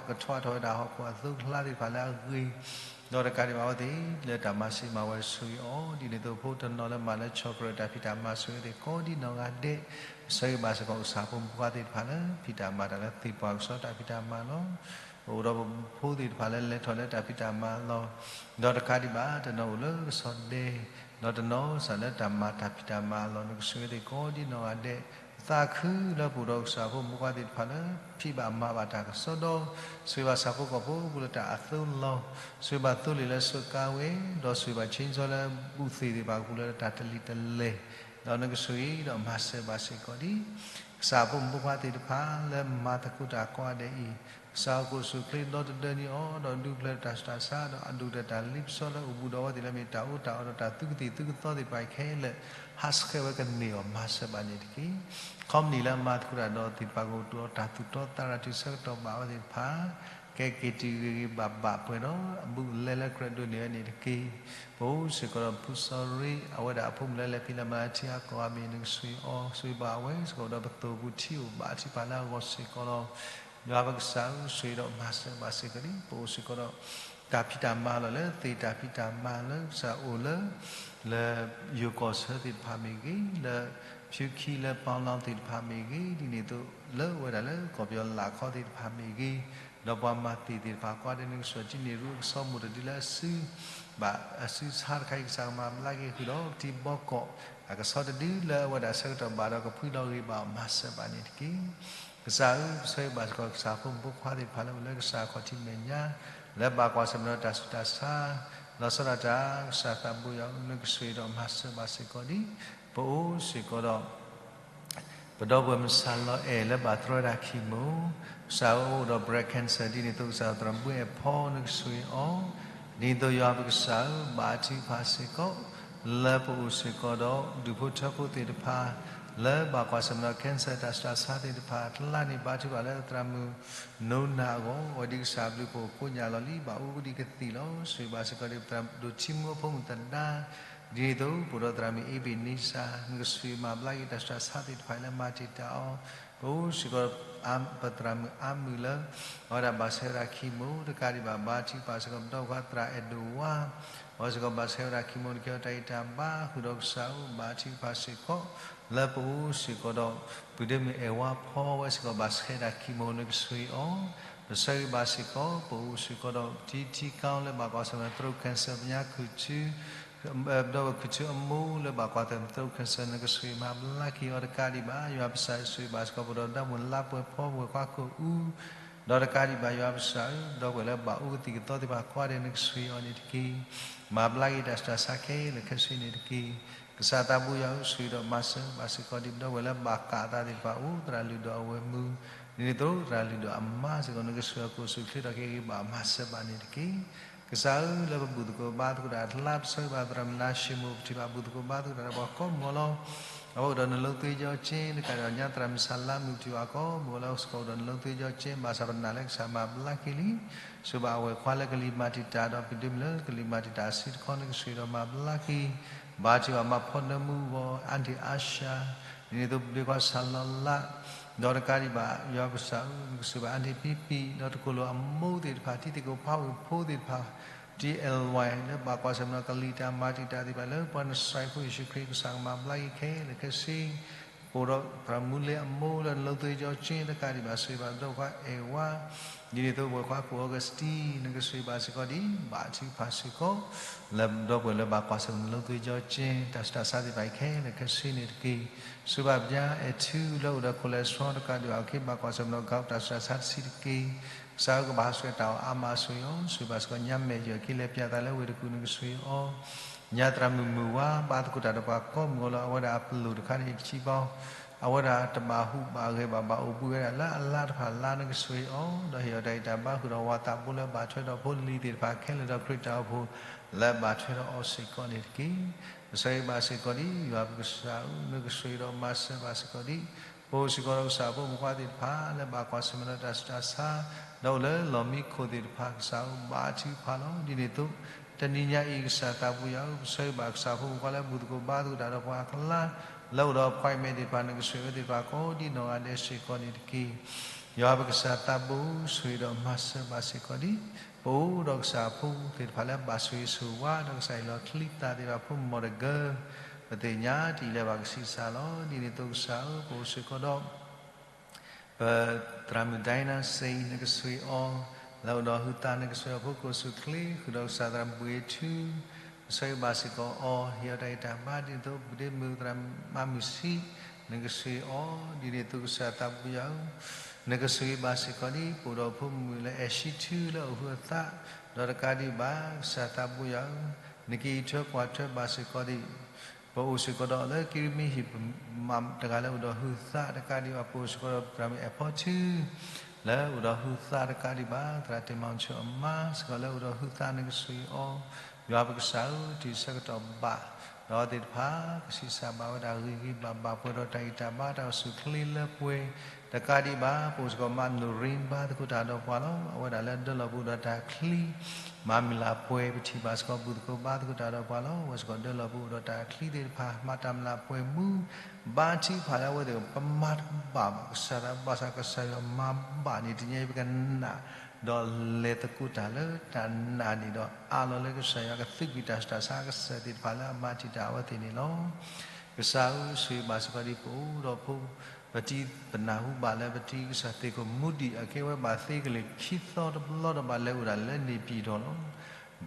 ကထွါထီၣ်ဝဲဒၣ်ဟီၣ်ခိၣ်အသိအကျါသ့ၣ်တဖၣ်လၢအဂ့ၤ ဒီးတကးဒံးဘၣ်အဝဲသ့ၣ် လၢတၢ်မၤစၢၤမၤဝဲဆိၣ်ဂ့ၤအီၤ ဒ်န့ၣ်အသိးဖိတနီၤလၢမၤလၢ chocolate တၢ်ဖံးတၢ်မၤဆိၣ်ဂ့ၤအဝဲသ့ၣ်ကိးဒ်နီၢ်ဂၤဒဲး ဆၢဂ့ၤဘၣ်စ့ၢ်ကီးကစၢ်ဖိမုၣ်ဖိခွါသ့ၣ်တဖၣ်လၢ ဖံးတၢ်မၤတၢ်လၢသ့ၣ်ပှၢ်ကစီတၢ်ဖံးတၢ်မၤလီၤ. ပအိၣ်ဒီးပဖိသ့ၣ်တဖၣ်လၢလဲၤထီၣ်လၢတၢ်ဖံးတၢ်မၤလီၤ. ဒီးတကးဒံးဘၣ် တနီၤအိၣ်လၢကစီၣ်ဒဲ ဒီးတနီၤစ့ၢ်လၢတၢ်မၤတၢ်ဖံးတၢ်မၤလီၤ. နကဆိၣ်ဂ့ၤအဝဲသ့ၣ်ကိးဒ်နီၢ်ဂၤဒဲး သးခုလၢပအိၣ်ဒီးကစၢ်ဖိမုၣ်ဖိခွါသ့ၣ်တဖၣ်လၢ ဖံးဘၣ်မၤဘၣ်တၢ်ကစီဒီ ဆိၣ်ဂ့ၤဘၣ်ဆၣ်ဖိကီၢ်ဖိပူၤလၢတၢ်အသိလီၤ. ဆိၣ်ဂ့ၤဘၣ်သိလ့ၣ်လၢစူးကါဝဲ ဒီးဆိၣ်ဂ့ၤဘၣ် chainsaw လၢဘူၣ်သ့ၣ်သ့ၣ်တဖၣ်ကပူၤလၢတၢ်တလံၤတလဲၢ် ဒီးနကဆိၣ်ဂ့ၤဒီးမၤစၢၤဘၣ်စ့ၢ်ကီးဒ် ကစၢ်ဖိမုၣ်ဖိခွါသ့ၣ်တဖၣ်လၢမၤသကိးတၢ်ကိးဂၤဒဲးအံၤ ကစၢ်ဟီၣ်ခိၣ်ဆူၣ်ချ့ဒီတဒၢန့ၢ်အီၤ ဒီးဒုးဖျဲးတၢ်ဆူးတၢ်ဆါ ဒီးအဒိၣ်ကတၢၢ်တၢ်လ့ပစီလၢအိၣ်ဘူးဒီးအဝဲသ့ၣ်လၢမ့ၢ်တၢ်အူတၢ်အီဒီးတၢ်သူကသ့ၣ်သူကသီသ့ၣ်တဖၣ်ခဲလၢာ် ဟးဆှဲးဝဲကန့ၢ်အီၤ မၤစၢၤဘၣ်န့ၣ်တက့ၢ်. ခီပနံၣ်လၢမၤသကိးတၢ်ဒီးသ့ၣ်တဖၣ်ကအိၣ်ဒီးတၢ်သူၣ်တီသးရၤတုၤဆၢကတီၢ်ဘၣ်အဝဲသ့ၣ်တဖၣ် ကဲက့ၤတုၤဂ့ၤဂ့ၤဘၣ်ဘၣ်ပှဲၤဒီး အဘူးအလဲလၢကြၢးဒိးန့ၢ်ဝဲန့ၣ်တက့ၢ်. ပအိၣ်စ့ၢ်ကီးဒီးဖုစီၤရ့ အဝဲဒၣ်အဖိမုၣ်လၢလဲၤဖံးလဲၤမၤလၢထံအါကီၢ်အါမ့ၢ် နကဆိၣ်ဂ့ၤအီၤ ဆိၣ်ဂ့ၤဘၣ်အဝဲစ့ၢ်ကီးဒီးပသိၣ်ပူၤထံအိၣ် ဘါထုကဖၣ်လၢအဂီၢ်စ့ၢ်ကီးလီၤ. ယွၤပကစၢ်ဧၢ ဆိၣ်ဂ့ၤဒီးမၤစၢၤဘၣ်စ့ၢ်ကီးန့ၣ် ပအိၣ်စ့ၢ်ကီးဒီး တၢ်ဖံးတၢ်မၤလီၤလၢသ့ၣ်တၢ်ဖံးတၢ်မၤလၢကစၢ်အိၣ်လၢ လၢယိၤကီၢ်ဆၢသ့ၣ်တဖၣ်မ့ၢ်ဂ့ၤ, လၢဖၠူခံလၢပီလီသ့ၣ်တဖၣ်မ့ၢ်ဂ့ၤ, ဒ်န့ၣ်အသိးလၢဝဲဒၣ်လၢကီၢ်ပယီၤလၢ်ခီသ့ၣ်တဖၣ်မ့ၢ်ဂ့ၤ, ဒီးပှၤမၤသ့ၣ်သ့ၣ်တဖၣ်ကိးဂၤဒဲး နကဆိၣ်ဂ့ၤတံၢ်န့ၢ်ရူအကဆီမိၢ်တဒုလၢအစု ဘၣ်အစုဆါတခါအံၤ ကစၢ်ကမၤဘျါက့ၤဃုာ်ဒီး ပထံဘီကီး အကဆီတဒုလၢအဝဲဒၣ်ဆၢကတီၢ်ဘၣ်ဒီးကဖှံလီၤဂ့ၤဘၣ်အီၤ မၤစၢၤဘၣ်န့ၣ်တက့ၢ်. ကစၢ်ဧၢ, ပဆၢဂ့ၤဘၣ်စ့ၢ်ကီး ကစၢ်ဖိမုၣ်ဖိခွါသ့ၣ်တဖၣ်လၢအိၣ်လၢကစၢ်ခီၣ်ထံးမဲာ်ညါ လၢဘၣ်ကွၢ်ဆၢၣ်မဲာ်ဒီးတၢ်ဆူးတၢ်ဆါ လီၤဆီဒၣ်တၢ် ကစၢ်သးဘိယွၤ နကဆိၣ်ဂ့ၤဒီးမၤစၢၤဘၣ်စ့ၢ်ကီးဒ် ပအိၣ်စ့ၢ်ကီးဒီး ပဒီပုၢ်ဝဲၢ်မုၣ်စၢ်လီၤအဲၣ်လၢဘၣ်တြီဝဲဒၣ်ခံမိၢ်, ကစၢ်ဧၢ အိၣ်ဒီး breast cancer ဒ်န့ၣ်အသိး ကစၢ်သရၣ်မုၣ်အဲၣ်ဖီ နကဆိၣ်ဂ့ၤအီၤ, ဒ်န့ၣ်အသိးယွၤပကစၢ်ဧၢ ဘါထုကဖၣ်စ့ၢ်ကီး လၢပအိၣ်စ့ၢ်ကီးဒီးဒူၣ်ဖိထၢဖိသ့ၣ်တဖၣ် လၢဘၣ်ကွၢ်ဆၢၣ်မဲာ်ဒီး cancer တၢ်ဆူးတၢ်ဆါသ့ၣ်တဖၣ်အကျါန့ၣ် ဘါထုကဖၣ်လၢသရၣ်မုၣ်နိနၤအဂီၢ် အဝဲဒ်ကစၢ်ဘျုးဖှိၣ်ကိညၣ်လီၤလံ ဘၣ်အူဒံးကသံၣ်လီၤ. ဆိၣ်ဂ့ၤဘၣ်စ့ၢ်ကီးဒ်ပသရၣ်ဒိၣ်ထံမူအဖိမုၣ်သဒါ ဒ်န့ၣ်အသိး ပအိၣ်ဒီးသရၣ်မုၣ်အ့ဘ့ၣ်နံစၢ် နကဆှံမၤဘျါက့ၤတၢ်ဆူးတၢ်ဆါသ့ၣ်တဖၣ်လၢမၤတံာ်တာ်အီၤ, ပအိၣ်စ့ၢ်ကီး ပသရၣ်မုၣ်အါမုၢ်လၢ အဝဲဒၣ်ဘၣ်ဆဲးဝဲဒၣ်ခံမိၢ်တကးဒံးဘၣ် ဘါထုကဖၣ်စ့ၢ်ကီး ပဒီပုၢ်ဝဲၢ်သရၣ်အဲၣ်ဒိးဝါ အဝဲစ့ၢ်ကီးဘၣ်ဆဲးဝဲဒၣ်ခံမိၢ်တက့ၢ် အတၢ်အံၤတၢ်ဘါဃုာ်ဒီးကစၢ်ဧၢ ဘါထုကဖၣ်စ့ၢ်ကီး လၢပအိၣ်စ့ၢ်ကီးဒီး ပုၢ်ဒ့မုၣ်အဲၣ်ဝါဖီဝဲစ့ၢ်ကီး ဘၣ်ဆဲးဒၣ်ခံမိၢ်နကဆှံအီၤ, ပဆၢဂ့ၤဘၣ်စ့ၢ်ကီး ပအိၣ်စ့ၢ်ကီးဒီး ထံထံကီလၢဘၣ်ကွၢ်ဆၢၣ်မဲာ်သရူး cancer ပညါခုၣ်ထူ ပဒီပုၢ်ဝဲၢ်ခုၣ်ထူအမိၢ်လၢဘၣ်ကွၢ်ဆၢၣ်မဲာ်သရူး cancer နကဆှံမၤဘျါက့ၤအီၤတကးဒံးဘၣ် ယွၤပကစၢ်ယွၤဆိၣ်ဂ့ၤဘၣ်စ့ၢ်ကီး ပဒီးဒီမုၣ်လါပှဲၤဖီ ပဝဲၢ်ခွါခိၣ်အူ ဒီးတကးဒံးဘၣ် ယွၤပကစၢ်ဧၢ ဒီပုၢ်ဝဲၢ်လၢဘၣ်အူကသံၣ်ကသီသ့ၣ်တဖၣ်ကိးဂၤဒဲး နကဆှံအီၤန့ၣ်တက့ၢ်. မၤဘျါက့ၤတၢ်ဆူးတၢ်ဆါခဲလၢာ်ခဲဆ့န့ၣ်တက့ၢ်. ကစၢ်သးဘိယွၤဧၢ ဆှံဒီးမၤစၢၤဘၣ်စ့ၢ်ကီးဒံး ပဒီပုၢ်ဝဲၢ်လၢဘၣ်ကးအသးသ့ၣ်တဖၣ်အိၣ် သရၣ်လုၢ်ဒိၣ်အဝဲၢ်မုၢ်, ဒ်န့ၣ်အသိးသရၣ်လုၢ်ဒိၣ်အမါစ့ၢ်ကီး နကဆှံအီၤ ကအိၣ်ဆူၣ်ချ့ထီၣ်က့ၤဂ့ၤ ဘၣ်မၤစၢၤဘၣ်န့ၣ်တက့ၢ်. ကစၢ်ဧၢ လၢပဘူၣ်သကိးဘါသကိးတၢ်အကျါ ပဆၢဂ့ၤဘၣ်သရၣ်မုၣ်နၤၡ့မိၣ် ပထံၣ်ဘၣ်ဘူၣ်သကိးဘါသကိးတၢ်ဒီးပှၤကိးမုၢ်ဂီၤလီၤ. အဝဲအိၣ်ဒီးနလိသ့ကၠီကၠ့ တကးဒံးဘၣ် ညါသရၣ်မုၣ်ဆၣ်လါမုၣ် ပထံၣ်ဘၣ်ကိးမုၢ်ဂီၤလီၤ စ့ၢ်ကီးအိၣ်ဒီးနလိသ့ကၠီကၠ့ ဘၣ်ဆၣ်ပနာ်လၢကစၢ်မၤဘျါက့ၤလံ ဆိၣ်ဂ့ၤဘၣ်အဝဲၢ်ခွါလၢကလံၤမၤတံာ်တာ်ဒီး ပုၢ်ဒ့မုၣ်လၢကလံၤမၤတံာ်တာ်အစုတခီ နကဆှံဒီးမၤဘျါက့ၤ, ဘါထုကဖၣ်မၤဖီနၢမူအဂီၢ် အါဒံၣ်အါရှါ, ဒ်န့ၣ်အသိးပဒ့ခွါဆၣ်လီၤလး, ဒီးတကးဒံးဘၣ် ယွၤပကစၢ်ဧၢ နကဆှံဘၣ်အါဒံၣ်ပံပံ, ဒီးတကိၢ်လိာ်အမိၢ်သ့ၣ်တဖၣ် တံၤသကိးဖးဝ့ၢ်ဖိသ့ၣ်တဖၣ်, တံၤအဲၣ်ဝဲ လၢဘၣ်ကွၢ်ဆၢၣ်မဲာ်ဒီးကလံၤတၢ်မၤတံာ်တာ်သ့ၣ်တဖၣ်လၢ ပှၤနစၢ်ဖိယ့ၣ်ၡူးခရံာ်ကစၢ်ကမၤဘျါက့ၤခဲလၢာ်ခဲဆ့ ပအိၣ်ဒီးသရၣ်မုၣ်လ့အမိၢ်လၢနလိသ့ကၠီကၠ့ တကးဒံးဘၣ် ဆိၣ်ဂ့ၤဘၣ်ပဒီပုၢ်ဝဲၢ်ခွါအဲၣ်ဝါ, ဒ်န့ၣ်အသိးပဝဲၢ်ခွါကိးအီကစတံ နကဆှံဘၣ်စ့ၢ်ကီးဒံး ဘါထုကဖၣ်စ့ၢ်ကီး လၢပဒီပုၢ်ဝဲၢ်လၢဘၣ်ကွၢ်ဆၢၣ်မဲာ်နလိသ့ကၠီကၠ့ တၢ်ဆူးတၢ်ဆါသ့ၣ်တဖၣ်အံၤခဲလၢာ်ခဲဆ့န့ၣ်တက့ၢ်. ဆိၣ်ဂ့ၤဘၣ်ပညါအဲၣ်ထူလၢအိၣ်ဒီး cholesterol တကးဒံးဘၣ် အခဲဘၣ်ကွၢ်ဆၢၣ်မဲာ်ဒီး gout တၢ်ဆူးတၢ်ဆါတဆံတက့ၢ်. ကစၢ်ဧၢ ကဘၣ်ဟးဆှဲးတၢ်အီၣ်အါမးဆိၣ်ဂ့ၤအီၤ ဆိၣ်ဂ့ၤဘၣ်စ့ၢ်ကီး ညါမဲာ်ယီၢ်ခံလဲၤပၠးသးလၢဝ့ၢ်တကူၣ် နကဆှံအီၤ ညါသရၣ်မုၣ်မုၢ်ဝါ ဘါသကိးတၢ်ဒီးပှၤကိးမုၢ်ဂီၤလီၤ အဝဲဒၣ်အပလိၣ်တခါန့ၣ် ယကထံၣ်ဘၣ် အဝဲဒၣ်တဘၣ်ဟူးဘၣ်ဂဲၤဘၣ် ဘၣ်အိၣ်ဘှံးဝဲဒၣ်လၢအလါတဖၣ်လါ နကဆှံအီၤ ဒီးဟ့ၣ်အီၤတၢ်အံၤတၢ်ဘါဃုာ်ဒီးဝၤသးဘိလၢဘၣ်ထွဲဒီးဖိလံၤသ့ၣ်တဖၣ်ခဲလၢာ်ဒီးခရံာ်တၢ်အိၣ်ဖှိၣ် လၢဘၣ်ထွဲဒီးအီၤစ့ၢ်ကီးန့ၣ်တက့ၢ်. ပဆၢဂ့ၤဘၣ်စ့ၢ်ကီးဒံး ယွၤပကစၢ်ဧၢ နကဆှံဒီးမၤစၢၤဘၣ်စ့ၢ်ကီးဒံး ပအိၣ်စ့ၢ်ကီးဒီးကစၢ်ဖိမုၣ်ဖိခွါသ့ၣ်တဖၣ် လၢဘၣ်ကွၢ်ဆၢၣ်မဲာ်ဒီးတၢ်ဆူးတၢ်ဆါ ဒီးအိၣ်လၢလီၢ်မံခိၣ်သ့ၣ်တဖၣ် ကစၢ်ဧၢ ဘါထုကဖၣ်လီၤ. ဒ်န့ၣ်အသိး တနံၤညါအံၤ ကစၢ်သးဘိယွၤဧၢ ပဆၢဂ့ၤဘၣ်ကစၢ်ဖိမုၣ်ဖိခွါလၢဘူၣ်သကိးဘါသကိးတၢ်ဒီးပှၤအကျါ လၢအိၣ်ဒီး appointment သ့ၣ်တဖၣ် နကဆှံဝဲသ့ၣ်တဖၣ်ကိးဒ်နီၢ်ဂၤဒဲးစ့ၢ်ကီးန့ၣ်တက့ၢ်. ယွၤပကစၢ်သးဘိ ဆိၣ်ဂ့ၤဒီးမၤစၢၤဘၣ်စ့ၢ်ကီးဒံး ပအိၣ်ဒီးကစၢ်ဖိသ့ၣ်တဖၣ်လၢဘၣ်ဆိၣ်ဂ့ၤဆိၣ်ဝါ ဒီးကစၢ်အံၤလီၤချံသးသ့ၣ်တဖၣ်ဖိမီၤတဂၤ ပသ့ၣ်ညါတအံၤလၢဘၣ်ကဆံးစၢ်လီၤ. ဒ်န့ၣ်အသိးကစၢ်ဧၢ ပအိၣ်စ့ၢ်ကီးဒီး ပသရၣ်မုၣ် Dynasty နကဆှံအီၤ လၢအိၣ်ဒီးဟုသး နကဆှံအီၤဖိ ကအိၣ်ဆူၣ်ချ့ ဃုာ်ဒီးကစၢ်သရၣ်မုၣ်ဘှ့းထူ ပဆၢဂ့ၤဘၣ်စ့ၢ်ကီးအီၤ ဟ့ၣ်အီၤတၢ်ဂံၢ်တၢ်ဘါ ဒ်န့ၣ်အသိး ပဒ့မုၣ်သရၣ်မုၣ်မၤမုၢ်ဆံး နကဆှံအီၤ ဒ်န့ၣ်အသိးကစၢ်သးဘိယွၤဧၢ နကဆှံဘၣ်စ့ၢ်ကီးဒံး ပအိၣ်ဒီးဖိမုၣ်လၢ အဲၣ်ဆံထူလၢအိၣ်ဟုအသး ဒီးတကးဒံးဘၣ် ကစၢ်သးဘိယွၤဧၢ နကအံးထွဲကွၢ်ထွဲဘၣ်စ့ၢ်ကီးဒံး ပအိၣ်စ့ၢ်ကီးဒီးလၢကံရမံဟံၣ် ပမၤတဂၤလၢအိၣ်ဒီးဟုသးတကးဒံးဘၣ် ပအိၣ်စ့ၢ်ကီးဒီးသရၣ်မုၣ်အဲၣ်ဖီထူ လၢအိၣ်ဒီးဟုသးတကးဒံးဘၣ် သရၣ်တ့ၢ်မီၤဆိအမါစ့ၢ်ကီးလၢအိၣ်ဒီးဟုသး နကဆှံအီၤ ယွၤပကစၢ်ဧၢ တုၤဆၢကတီၢ်ဘၣ် ဒီးအဝဲသ့ၣ်တဖၣ် ကဆံးစၢ်ဘၣ်ဝဲဒၣ်ဂ့ၤဂ့ၤဘၣ်ဘၣ် ပှဲၤဒီးတၢ်ဂံၢ်တၢ်ဘါ တၢ်အိၣ်ဆူၣ်ချ့လၢပှဲၤ တကးဒံးဘၣ် ပအိၣ်စ့ၢ်ကီးမး Noreen ဘါသကိးတၢ်ဒီးပှၤလီၤ. အဝဲဒၣ်လၢဒၢလီၢ်ပူၤဒီးတၢ်ချံ မၤမုၢ်လၢ်ပှဲၤ ပထံၣ်ဘၣ်စ့ၢ်ကီး ဘူၣ်သကိးဘါသကိးတၢ်ဒီးပှၤလီၤ. အဝဲစ့ၢ်ကီးဒၢလီၢ်ပူၤအိၣ်ဒီးတၢ်ချံသ့ၣ်တဖၣ် မၤတၢ်မုၢ်လၢ်ပှဲၤမူ ဘါထုကဖၣ်လၢအဝဲသ့ၣ် ပမၤတဘၣ်ဘၣ် ကစၢ်သးဘၣ်ဆၣ် ကစၢ်ယွၤမၤဘၣ်န့ၣ် တနံၤအံၤပကနၣ် ဒီးလဲၤသကိးတၢ်လၢတၢ်နာ်န့ၣ်ဒီး အါလီၤလၢကစၢ်ယွၤကသုးကွံာ်တၢ်ဆူးတၢ်ဆါ ကစၢ်သ့ၣ်တဖၣ်လၢအမၤတံာ်တာ်အဝဲသ့ၣ်န့ၣ်လီၤ. ကစၢ်ဧၢ ဆိၣ်ဂ့ၤဘၣ်စ့ၢ်ကီးဒံး ပအိၣ်ဒီးဖိ ပတံၤ ပနၢ်ဟူဘၣ်လၢပတံၤကစၢ်သ့ၣ်ခိၣ်မူဒံး အကဲဝဲဘၣ်သ့ကလ့ၢ် ခံသီတဘျီဒီးဘၣ်လဲၤအိၣ်ဒၣ်လၢန့ၣ်ပံၤဒီးလီၤ.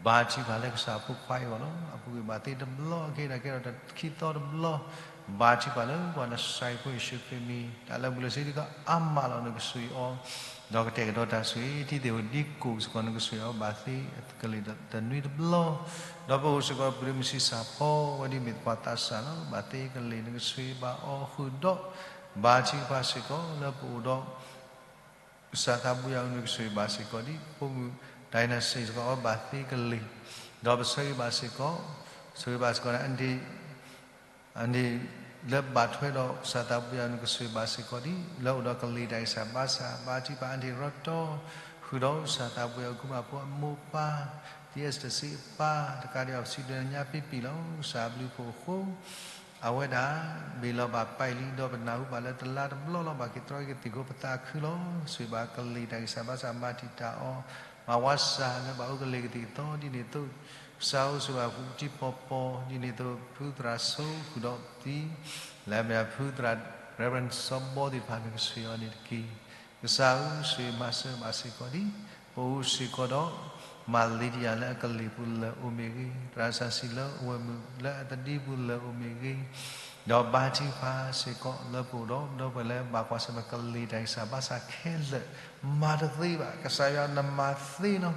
ဘါထုကဖၣ်လၢကစၢ်ဖိခွါအဂီၢ်လီၤ. အပူၤကွံာ်ဘၣ်သ့တဘျီ အကဲဒၣ်ကဲထီၣ်ခံသီတဘျီ ဘါထုကဖၣ်လၢပှၤနစၢ်ဖိယ့ၣ်ၡူးခရံာ်မံၤ တၢ်လၢာ်ဘူၣ်လၢာ်စ့ဒ်ကီးအါမးလီၤ နကဆိၣ်ဂ့ၤအီၤ ဒီးကတဲာ်ကတီၤတၢ်ဆိၣ်ဂ့ၤ ထံသ့ၣ်ဧိၤဒံကိၣ်စ့ၢ်ကီး နကဆိၣ်ဂ့ၤအီၤဘၣ်သ့ကလ့ၢ်တနွံတဘျီ ဒီးပအိၣ်စ့ၢ်ကီးပဒုးမုၢ်ဆံးစၢ်ဖီ ဝဲဒ်မ့ၢ်ပှၤသးစၢ်လီၤ. ဘၣ်သ့ကလ့ၢ် နကဆိၣ်ဂ့ၤဘၣ်အီၤဃုာ်ဒီး ဘါထုကဖၣ်စ့ၢ်ကီးလၢပအိၣ်ဒီး ကစၢ်သးဘိယွၤဧၢ နကဆိၣ်ဂ့ၤဘၣ်စ့ၢ်ကီးဒံး ဖိမုၣ် Dynasty စ့ၢ်ကီးအီၤဘၣ်သ့ကလ့ၢ် ဒီးပဆၢဂ့ၤဘၣ်စ့ၢ်ကီး ဆိၣ်ဂ့ၤဘၣ်စ့ၢ်ကီးန့ၣ် အန့ၣ် လၢဘၣ်ထွဲဒီးကစၢ်သးဘိယွၤ နကဆိၣ်ဂ့ၤဘၣ်စ့ၢ်ကီးဒံး လၢအိၣ်ဒီးကလ့ၢ်တၢ်ဂံၢ်စၢ်ဘါစၢ် ဘါထုကဖၣ်အန့ၣ်ရီတီ ဃုာ်ဒီးကစၢ်သးပှၢ်အီၤ ကုၢ်ဘၣ်ဖိအမိၢ်ပၢ်, သံအဲၣ်စတၢၣ်စ့အပၢ်, တကးဒံးဘၣ် ပစံးဘျုးညါပံပံၤလီၤ. ကစၢ်အဘျုးအဖှိၣ်အဃိ အဝဲဒၣ် ဘ့ၣ်လီၤဘၣ်ပာ်လံဒီးပနၢ်ဟူဘၣ်လၢတလါတဘျီလီၤ. ဘၣ်က့ၤတြီက့ၤကသံၣ်ဖိ ပသးခုလီၤ. ဆိၣ်ဂ့ၤဘၣ်ကလံၤတၢ်ဂံၢ်စၢ်ဘါစၢ် မၤတံာ်တာ်အီၤ, မၤဝါစၢ်လၢဘၣ်အိၣ်ကလံၤကသံၣ်ကသီဒ်န့ၣ်အသိး, ကစၢ်ဧၢ ဆိၣ်ဂ့ၤဘၣ်ဖုထံပီပီဒ်န့ၣ်အသိး ဖုသရၣ်စိဃုာ်ဒီးသံ လၢအမ့ၢ်ဒၣ်ဖုသရၣ် Reverend စီၤဘီသ့ၣ်တဖၣ် နကဆိၣ်ဂ့ၤအီၤန့ၣ်တက့ၢ်. ကစၢ်ဧၢ ဆိၣ်ဂ့ၤမၤစၢၤဘၣ်စ့ၢ်ကီးဒံး ပအိၣ်စ့ၢ်ကီးဒီး မၤလံဒံယၤလၢအကလံၤပူၤလၢအိၣ်မ့ၢ်ဂ့ၤ, သရၣ်စီဆှံလၢအဝဲၢ်မုၣ်လၢအသဒံပူၤလၢအိၣ်မ့ၢ်ဂ့ၤ, ဒီးဘါထုကဖၣ်စ့ၢ်ကီးလၢပအိၣ်ဒီး ဒီပုၢ်ဝဲၢ်လၢဘၣ်ကွၢ်ဆၢၣ်မဲာ်ကလံၤတၢ်ဂံၢ်စၢ်ဘါစၢ်ခဲလၢာ် မၤတသ့ဘၣ်. ကစၢ်ယွၤနမၤသ့လီၤ.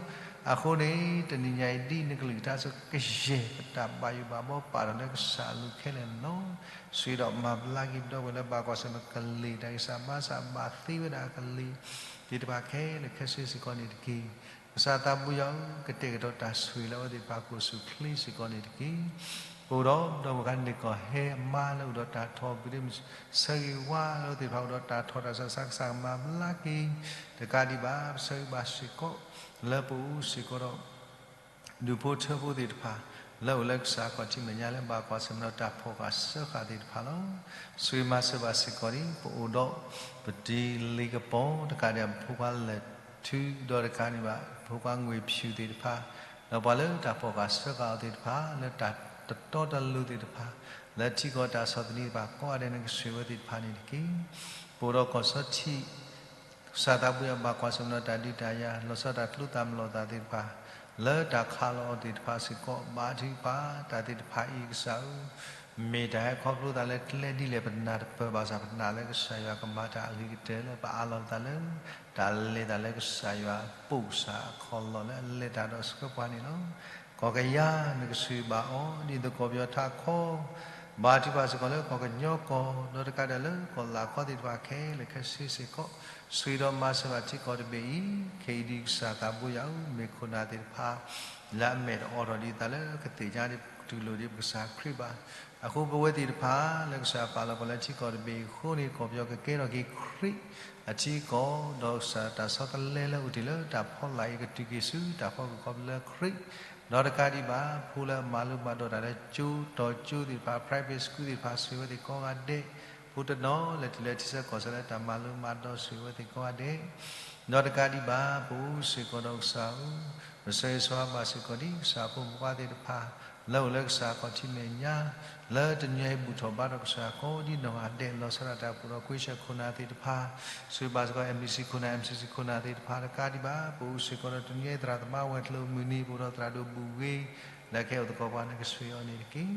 အဃိန့ၣ် တနံၤညါအံၤ ဒ်နကလုၢ်ကထါစ့ၢ်ကီးကယဲၢ် ပတၢ်ဘၣ်ယိၣ်ဘၣ်ဘှီပာ်ထီၣ်လၢကစၢ်အလိၤခဲလၢာ်န့ၣ်လီၤ. ဆိၣ်ဂ့ၤဒီးမၤဘျါက့ၤ ဒီပုၢ်ဝဲၢ်လၢဘၣ်ကွၢ်ဆၢၣ်မဲာ်ကလံၤတၢ်ဂံၢ်စၢ်ဘါစၢ် ဘၣ်သ့ဝဲဒၣ်အကလံၤသ့ၣ်တဖၣ်ခဲလၢာ် ခဲဆ့စ့ၢ်ကီးန့ၣ်တက့ၢ်. ကစၢ်သးဘိယွၤဧၢ, ကတဲာ်ကတီၤတၢ်ဆိၣ်ဂ့ၤလၢအဝဲသ့ၣ်တဖၣ်ကိးဆူၣ်ချ့စ့ၢ်ကီးန့ၣ်တက့ၢ်. ပအိၣ်ဒီး ဒီပုၢ်ဝဲၢ်ခါန့ၣ်ကီၢ်ဟဲအမါလၢအိၣ်ဒီးတၢ်ထီၣ်ဘုဒိၣ်မုၢ် ဆၢဂ့ၤဝါလၢအဝဲသ့ၣ်တဖၣ်အိၣ်ဒီးတၢ်ထီၣ်တၢ်ဆး ကစၢ်ကမၤဘျါက့ၤ, တကးဒံးဘၣ် ပဆၢဂ့ၤဘၣ်စ့ၢ်ကီး လၢပအိၣ်စ့ၢ်ကီးဒီး ဒူၣ်ဖိထၢဖိသ့ၣ်တဖၣ် လၢအိၣ်လၢကစၢ်ခီၣ်ထံးမဲာ်ညါလၢဘၣ်ကွၢ်ဆၢၣ်မဲာ်ဒီးတၢ်ဖီၣ်ဃာ်စၢဃာ်သ့ၣ်တဖၣ်လီၤ. ဆိၣ်ဂ့ၤမၤစၢၤဘၣ်စ့ၢ်ကီးဒံး ပအိၣ်ဒီး ပတံၤလံၤကပီၤ တကးဒံးဘၣ်ပဖိခွါလဲၤထု ဒီးတကးဒံးဘၣ် ပဖိခွါငွေဖြူသ့ၣ်တဖၣ် ဒီးပှၤလၢတၢ်ဖီၣ်ဃာ်စၢဃာ်အီၤသ့ၣ်တဖၣ် လၢတၢ်တတီတလိၤသ့ၣ်တဖၣ် လၢထံကီၢ်တၢ်ဆီၣ်သနံးတဖၣ်ကိးဂၤဒဲး နကဆိၣ်ဂ့ၤဝဲသ့ၣ်တဖၣ်န့ၣ်တက့ၢ်. ပအိၣ်ဒီးကီၢ်စီထံး ကစၢ်သးဘိယွၤဘၣ်ကွၢ်ဆၢၣ်မဲာ်ဒီးတၢ်ဒုးတၢ်ယၤ လီၤဆီဒၣ်တၢ်ကျိသၣ်မလီၤသၣ်သ့ၣ်တဖၣ် လၢတၢ်ခးလီၤအီၤသ့ၣ်တဖၣ်စ့ၢ်ကီး ဘါထုကဖၣ်တၢ်သ့ၣ်တဖၣ်အံၤ ကစၢ်ဧၢ, မ့ၢ်တၢ်ဟဲခီဖျိသးလၢကျဲဒ်လဲၣ် ပနၢ်တပၢၢ်ဘၣ်ဆၣ် ပနာ်လၢကစၢ်ယွၤကမၤတၢ်အဂ့ၤကတၢၢ်လၢပအးလီၤသးလၢ တၢ်လဲၤတၢ်လၢကစၢ်ယွၤအပိာ်ကစၢ်အခီၣ်လီၢ်လၢအလဲၤတၢ်ဒီးဆှၢပှၤန့ၣ်လီၤ. ကီၢ်ကယၤ နကဆိၣ်ဂ့ၤဘၣ်အီၤ ဒ်သိးကီၢ်ပယီၤထးခီ ဘါထုကဖၣ်စ့ၢ်ကီးလၢကီၢ်ကညီကီၢ် ဒီးတကးဒံးလၢကီၢ်လၢ်ခီသ့ၣ်တဖၣ်ခဲလၢာ်ခဲဆ့စ့ၢ်ကီး ဆိၣ်ဂ့ၤဒီးမၤစၢၤဘၣ်ထံကီၢ်တဘ့ၣ်အံၤ, ခဲအံၤဒ်ကစၢ်သးဘိယွၤဧၢ, မ့ၢ်ခိၣ်နၢ်သ့ၣ်တဖၣ် လၢအမဲာ်တအိးထီၣ်ဒံးအသးလၢကသ့ၣ်ညါဒ်တူၢ်လိာ်ဒံးပကစၢ်ခရံာ်ဘၣ်. အဃိပဝဲသ့ၣ်တဖၣ် လၢကစၢ်ပာ်လီၤပှၤလၢထံကီၢ်တဘ့ၣ်အံၤအဃိန့ၣ် ကီၢ်ပယီၤကကဲထီၣ်က့ၤခရံာ်အထံကီၢ် ဒီးကစၢ်တၢ်ဆီတလဲလၢအအိၣ်တ့ၢ်လၢတၢ်ဖီလာ်အံၤ ကတုၤက့ၤဆူတၢ်ဖီခိၣ်ခီဖျိလၢခရံာ် ဒီးတကးဒံးဘၣ် ဖိလၢအမၤလိမၤဒိးတၢ်လၢကၠိတီၤကၠိသ့ၣ်တဖၣ် private school သ့ၣ်တဖၣ် ဆိၣ်ဂ့ၤဝဲသ့ၣ်ကိးဂၤဒဲး, ဖိတနီၤလဲၤတုၤလၢထံဆၢကီၢ်ဆၢလၢတၢ်မၤလိမၤဒိး ဆိၣ်ဂ့ၤဝဲသ့ၣ်ကိးဂၤဒဲး, ဒီးတကးဒံးဘၣ် ပအိၣ်စ့ၢ်ကီးဒီးကစၢ်ဧၢ, ပဆၢဂ့ၤဆၢဝါဘၣ်စ့ၢ်ကီးဒ်ကစၢ်ဖိမုၣ်ဖိခွါသ့ၣ်တဖၣ် လၢအိၣ်လၢကစၢ်အခီၣ်ထံးမဲာ်ညါ လၢတနံၤအံၤဘူၣ်ထီၣ်ဘါထီၣ်ကစၢ်ကိးဒ်နီၢ်ဂၤဒဲး လီၤဆီဒၣ်တၢ်အိၣ်ဖှိၣ်ဒီးကွ့ဆၢၣ်ခိၣ်နၢ်သ့ၣ်တဖၣ်, ဆိၣ်ဂ့ၤဘၣ်စ့ၢ်ကီး M C C ခိၣ်နၢ် M C C ခိၣ်နၢ်သ့ၣ်တဖၣ် တကးဒံးဘၣ် ပအိၣ်စ့ၢ်ကီးဒီးတနံၤအံၤသရၣ်သမါဝဲၤကျိၤမုၢ်နံၤ ပအိၣ်ဒီးသရၣ်ဒိၣ်ဘူၣ်ဂ့ၤ လၢကဟဲအိၣ်သကိးပှၤ နကဆိၣ်ဂ့ၤအီၤန့ၣ်တက့ၢ်.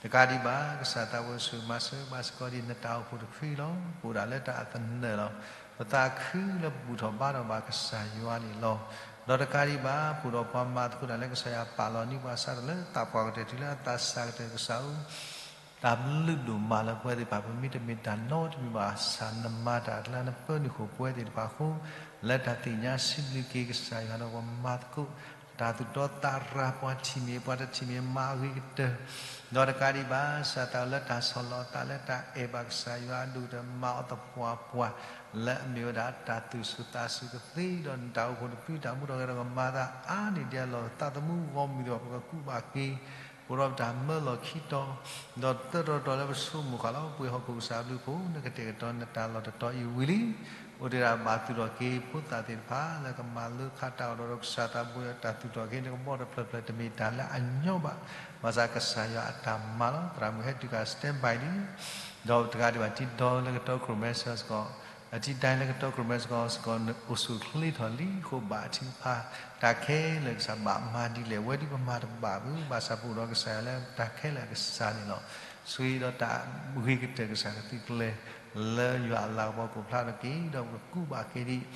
တကးဒံးဘၣ် ကစၢ်သးဘိယွၤဆိၣ်ဂ့ၤမၤစၢၤဘၣ်စ့ၢ်ကီးဒ် နတၢ်အိၣ်ဖှိၣ်တဖုလီၤ. ပအိၣ်ဒၣ်လၢတၢ်အသနၢၣ်လီၤ. ပသးခုလၢပဘူၣ်ထီၣ်ဘါထီၣ်ဘၣ်ကစၢ်ယွၤန့ၣ်လီၤ. ဒီးတကးဒံးဘၣ် ပအိၣ်ဒီးပှၤမၤသကိးတၢ်လၢကစၢ်ယွၤပာ်လီၤန့ၢ်ပှၤစးထီၣ်လၢသးပှၢ်ကတၢၢ်တုၤလၢအသးစၢ်ကတၢၢ် ကစၢ်ဧၢ, တၢ်ဘျုးဒိၣ်မးလၢပဝဲသ့ၣ်တဖၣ် ပမ့တမ့ၢ်တၢ်နီတမံၤဘၣ်ဆၣ် နမၤတၢ်အကျါ နပၢနုာ်ဃုာ်ပဝဲသ့ၣ်တဖၣ်အဃိ လၢတၢ်သ့ၣ်ညါစံးဘျုးက့ၤကစၢ်ယွၤဒီးပှၤမၤသကိး တၢ်သူၣ်တီသးရၤ ပှၤထံၣ်န့ၢ် ပှၤတထံၣ်န့ၢ် မၤအဂ့ၤကတၢၢ်, ဒီးတကးဒံးဘၣ် စးထီၣ်လၢတၢ်ဆီၣ်လီၤအသးလၢတၢ်အဲၣ်ဘၣ်ကစၢ်ယွၤအဒိၣ်ကတၢၢ် မၤအီၤသပှၢ်ပှၢ် လၢအမ့ၢ်ဝဲဒၣ်တၢ်သူၣ်ဆူၣ်သးဆူၣ်ကသ့ ဒီးနတၢ်အိၣ်ဖှိၣ်တဖု တၢ်မူထီၣ်ဂဲၤထီၣ်ကမၤသးအါန့ၢ်ဒံးအလီၢ် သးသမူဂီၢ်မုၢ်သ့ၣ်တဖၣ် ပကကူးဘၣ်က့ၤ ပဒီးပတၢ်မၢလီၢ်ခံတီၤ, ဒီးသၢတီၤတီၤလၢပဆိကမိၣ်ဃာ်လီၤ ပှ့ၤဟီၣ်ခိၣ်ကစၢ်အဘျုးအဖှိၣ် နကတဲာ်ကတီၤနတၢ်လီၢ်တတီၤအံၤဝံၤလံ, အိၣ်တ့ၢ်ဒၣ်ဘၣ်သူၣ်ထီၣ်က့ၤဖိသၣ်သ့ၣ်တဖၣ် လၢကမၤလိခးတၢ်အီၣ်ဒီးကစၢ်သးဘိယွၤတၢ်သူၣ်ထီၣ်က့ၤ နကဘီတဖျၢၣ်ဖျၢၣ်တမ့ၢ်တၢ်လၢအညီဘၣ်, ဘၣ်ဆၣ်ကစၢ်ယွၤအတၢ်မၤလီၤ. သရၣ်မုၣ်ဟဲတုၤက standby လံ ဒီးတဂၤဒံးဘၣ် ထံဒီလၢကတီခိၣ်ရိၣ်မဲစ့ၢ်ကီး, အထံဒိုင်းလၢကတီခိၣ်ရိၣ်မဲစ့ၢ်ကီး စ့ၢ်ကီးအိၣ်ဆူၣ်ချ့ထီၣ်လံအဃိ ဘၣ်အထံတဖၣ် တၢ်ခဲလၢာ်ကစၢ်ဘၣ်မၤဒ်လဲၣ် ဝဲဒ်ပမၤတဘၣ်ဘၣ်, ဘၣ်ဆၣ်ပအိၣ်ဒီးကစၢ်ယွၤလၢတၢ်ခဲလၢာ်အကစၢ်န့ၣ်လီၤ. ဆိၣ်ဂ့ၤဒီးတၢ်ဂ့ၤကတၢၢ်ကစၢ်ကသုးကျဲၤ လၢယွၤအလၤကပီၤကအိၣ်ဖျါထီၣ်က့ၤ ဒီးပကကူးဘၣ်က့ၤဒံး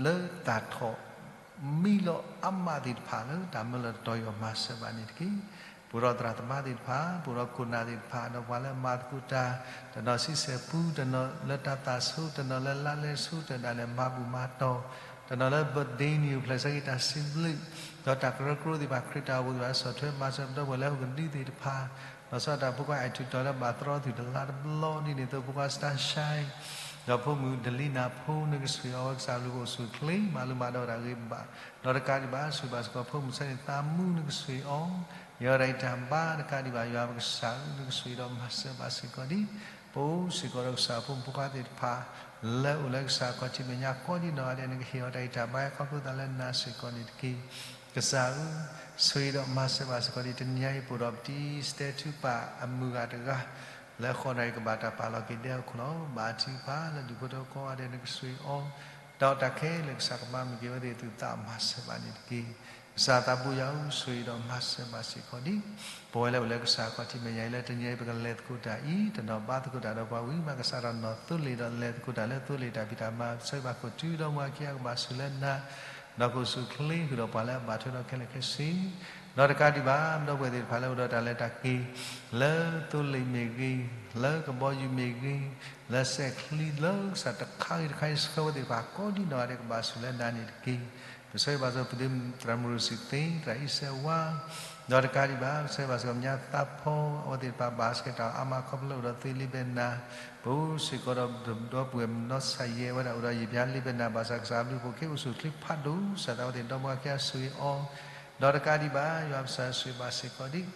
လၢတၢ်ထီၣ်မံလီၤအါမးသ့ၣ်တဖၣ်လၢတၢ်မၢလီၤတတီၤအံၤ မၤစၢၤဘၣ်န့ၣ်တက့ၢ်. ပအိၣ်ဒီးသရၣ်သမါသ့ၣ်တဖၣ်, ပအိၣ်ဒီးခိၣ်နၢ်သ့ၣ်တဖၣ်, ဒီးပှၤလၢမၤသကိးတၢ်, တနီၤဆံဆဲၣ်ပူ, တနီၤလၢတၢ်သးဆူ, တနီၤလၢလါလဲဆူ, တနီၤလဲၤမၤဘူၣ်မၤတီၤ, တနီၤလၢ birthday န့ၣ် ပျဲၢ်ဆၢက့ၤတၢ်စံးဘျုး, ဒီးတၢ်ကရၢကရိသ့ၣ်တဖၣ် ခရံာ်တၢ်အိၣ်ဖှိၣ်သ့ၣ်တဖၣ် ဆီၣ်ထွဲမၤစၢၤပဒီပုၢ်ဝဲၢ်လၢဟီၣ်ခိၣ်ဒံသ့ၣ်တဖၣ်, လီၤဆီဒၣ်တၢ်ဖိခွါအဲၣ်ထူးတီၤလၢဘၣ်သြီသုးတလါတဘျီဒ်န့ၣ်အသိး ဖိခွါ Starshine ဒီးဖိမုၣ်ဒလံနၤဖိနကဆှံအီၤ ဝဲကစၢ်ဘျုးဖှိၣ်အိၣ်ဆူၣ်အိၣ်ချ့ မၤလိမၤဒိးတၢ်ဂ့ၤဘၣ်, ဒီးတကးဒံးဘၣ် ဆှံဘၣ်စ့ၢ်ကီးဖိမုၣ်ဆၢန့ၣ် သးမူနကဆှံအီၤ, ယဲဒၣ်အံၤတၢ်ဘါတကးဒံးဘၣ် ယွၤပကစၢ်ဧၢ နကဆှံဒီးမၤစၢၤဘၣ်စ့ၢ်ကီးဒံး, ပအိၣ်စ့ၢ်ကီးဒီးကစၢ်ဖိမုၣ်ဖိခွါသ့ၣ်တဖၣ် လၢအိၣ်လၢကစၢ်ခီၣ်ထံးမဲာ်ညါကိးဒံနီၢ်ဂၤဒဲး နကဟ့ၣ်အီၤတၢ်ဂံၢ်တၢ်ဘါခီဖျိသးလၢနၤစ့ၢ်ကီးန့ၣ်တက့ၢ်. ကစၢ်ဧၢ, ဆှံဒီးမၤစၢၤဘၣ်စ့ၢ်ကီးဒံး တနံၤညါအံၤ ပအိၣ်ဒီးပတံၤစတဲထူပာ်အမုၢ်ဂၤတဂၤ လၢဃီနၣ်ရံၣ်ကဘၣ်တၢ်ပာ်လီၤက့ၤဒဲးအခိၣ်လီၤ. ဘါထုကဖၣ်လၢဒူၣ်ဖိထၢဖိကိးဂၤဒဲး နကဆှံအီၤ, ဒီးတၢ်ခဲလၢာ်ကစၢ်ကမၤမုာ်က့ၤဝဲသ့ၣ် သုသးမၤစၢၤဘၣ်န့ၣ်တက့ၢ်. ကစၢ်သးဘိယွၤဧၢ, ဆှံဒီးမၤစၢၤဘၣ်စ့ၢ်ကီးဒံး ပဝဲလၢအိၣ်လၢကစၢ်ခီၣ်ထံးမဲာ်ညါအံၤ လၢတနံၤအံၤ ပကလဲၤသကိးတၢ်အံၤ တနီၤဘါသကိးတၢ်ဒီးပှၤဝံၤမး ကစၢ်ဒီးနီၢ်သိလ့ၣ်ဒီးလဲၤသကိးတၢ်လၢသိလ့ၣ်တၢ်ဖံးတၢ်မၤ ပဆၢဂ့ၤဘၣ်ခိၣ်တုၤဒီးမူအခံအကဘၣ်ဆူၣ်လၢနၤ, ဒီးကအိၣ်ဆူၣ်အိၣ်ချ့ဃုာ်ဒီးပှၤလၢအဘၣ်ထွဲဒီးခဲလၢာ်ခဲဆ့ ဒီးတကးဒံးဘၣ် ဒီပုၢ်ဝဲၢ်သ့ၣ်တဖၣ်လၢအိၣ်ဒီးတၢ်လဲၤတၢ်က့ၤ လၢသိလ့ၣ်မ့ၢ်ဂ့ၤ, လၢကဘီယူၤမ့ၢ်ဂ့ၤ, လၢစဲးချံလၢကစၢ်တခါဂ့ၤတခါအံၤ ဆှၢဝဲသ့ၣ်တဖၣ်ကိးဒံနီၢ်ဂၤဒဲး ကဘၣ်ဆူၣ်လၢနၤန့ၣ်တက့ၢ်. ပဆၢဂ့ၤဘၣ်စ့ၢ်ကီးပသရၣ်မုၣ်ရူၢ်စံၣ်သ့ သရၣ်အံၣ်စဲးဝါ, ဒီးတကးဒံးဘၣ် ပဆၢဂ့ၤဘၣ်စ့ၢ်ကီးကမျၢၢ်သးဖီ အဝဲသ့ၣ်တဖၣ်ဘၣ်စကဲတၢ်အါမးခီဖျိလၢအိၣ်ဒီးသ့လံာ်ဘဲၣ်နၤ, ပအိၣ်စ့ၢ်ကီးဒီးဒီပုၢ်ဝဲၢ်မုၣ်နီၢ်ဆၣ်ယဲၢ်ဝဲဒၣ်အိၣ်ဒီးယံာ်ပၠါလံာ်ဘဲၣ်နၤ ဘၣ်ဆၣ်ကစၢ်ဘျုးဖှိၣ်က့ၤအိၣ်ဆူၣ်အိၣ်ချ့ဖးဒိၣ် ကစၢ်သးဝဲသ့ၣ်ဒီမူအခံအဆှံအီၤ, ဒီးတကးဒံးဘၣ် ယွၤပကစၢ်ဆှံဘၣ်စ့ၢ်ကီးဒံး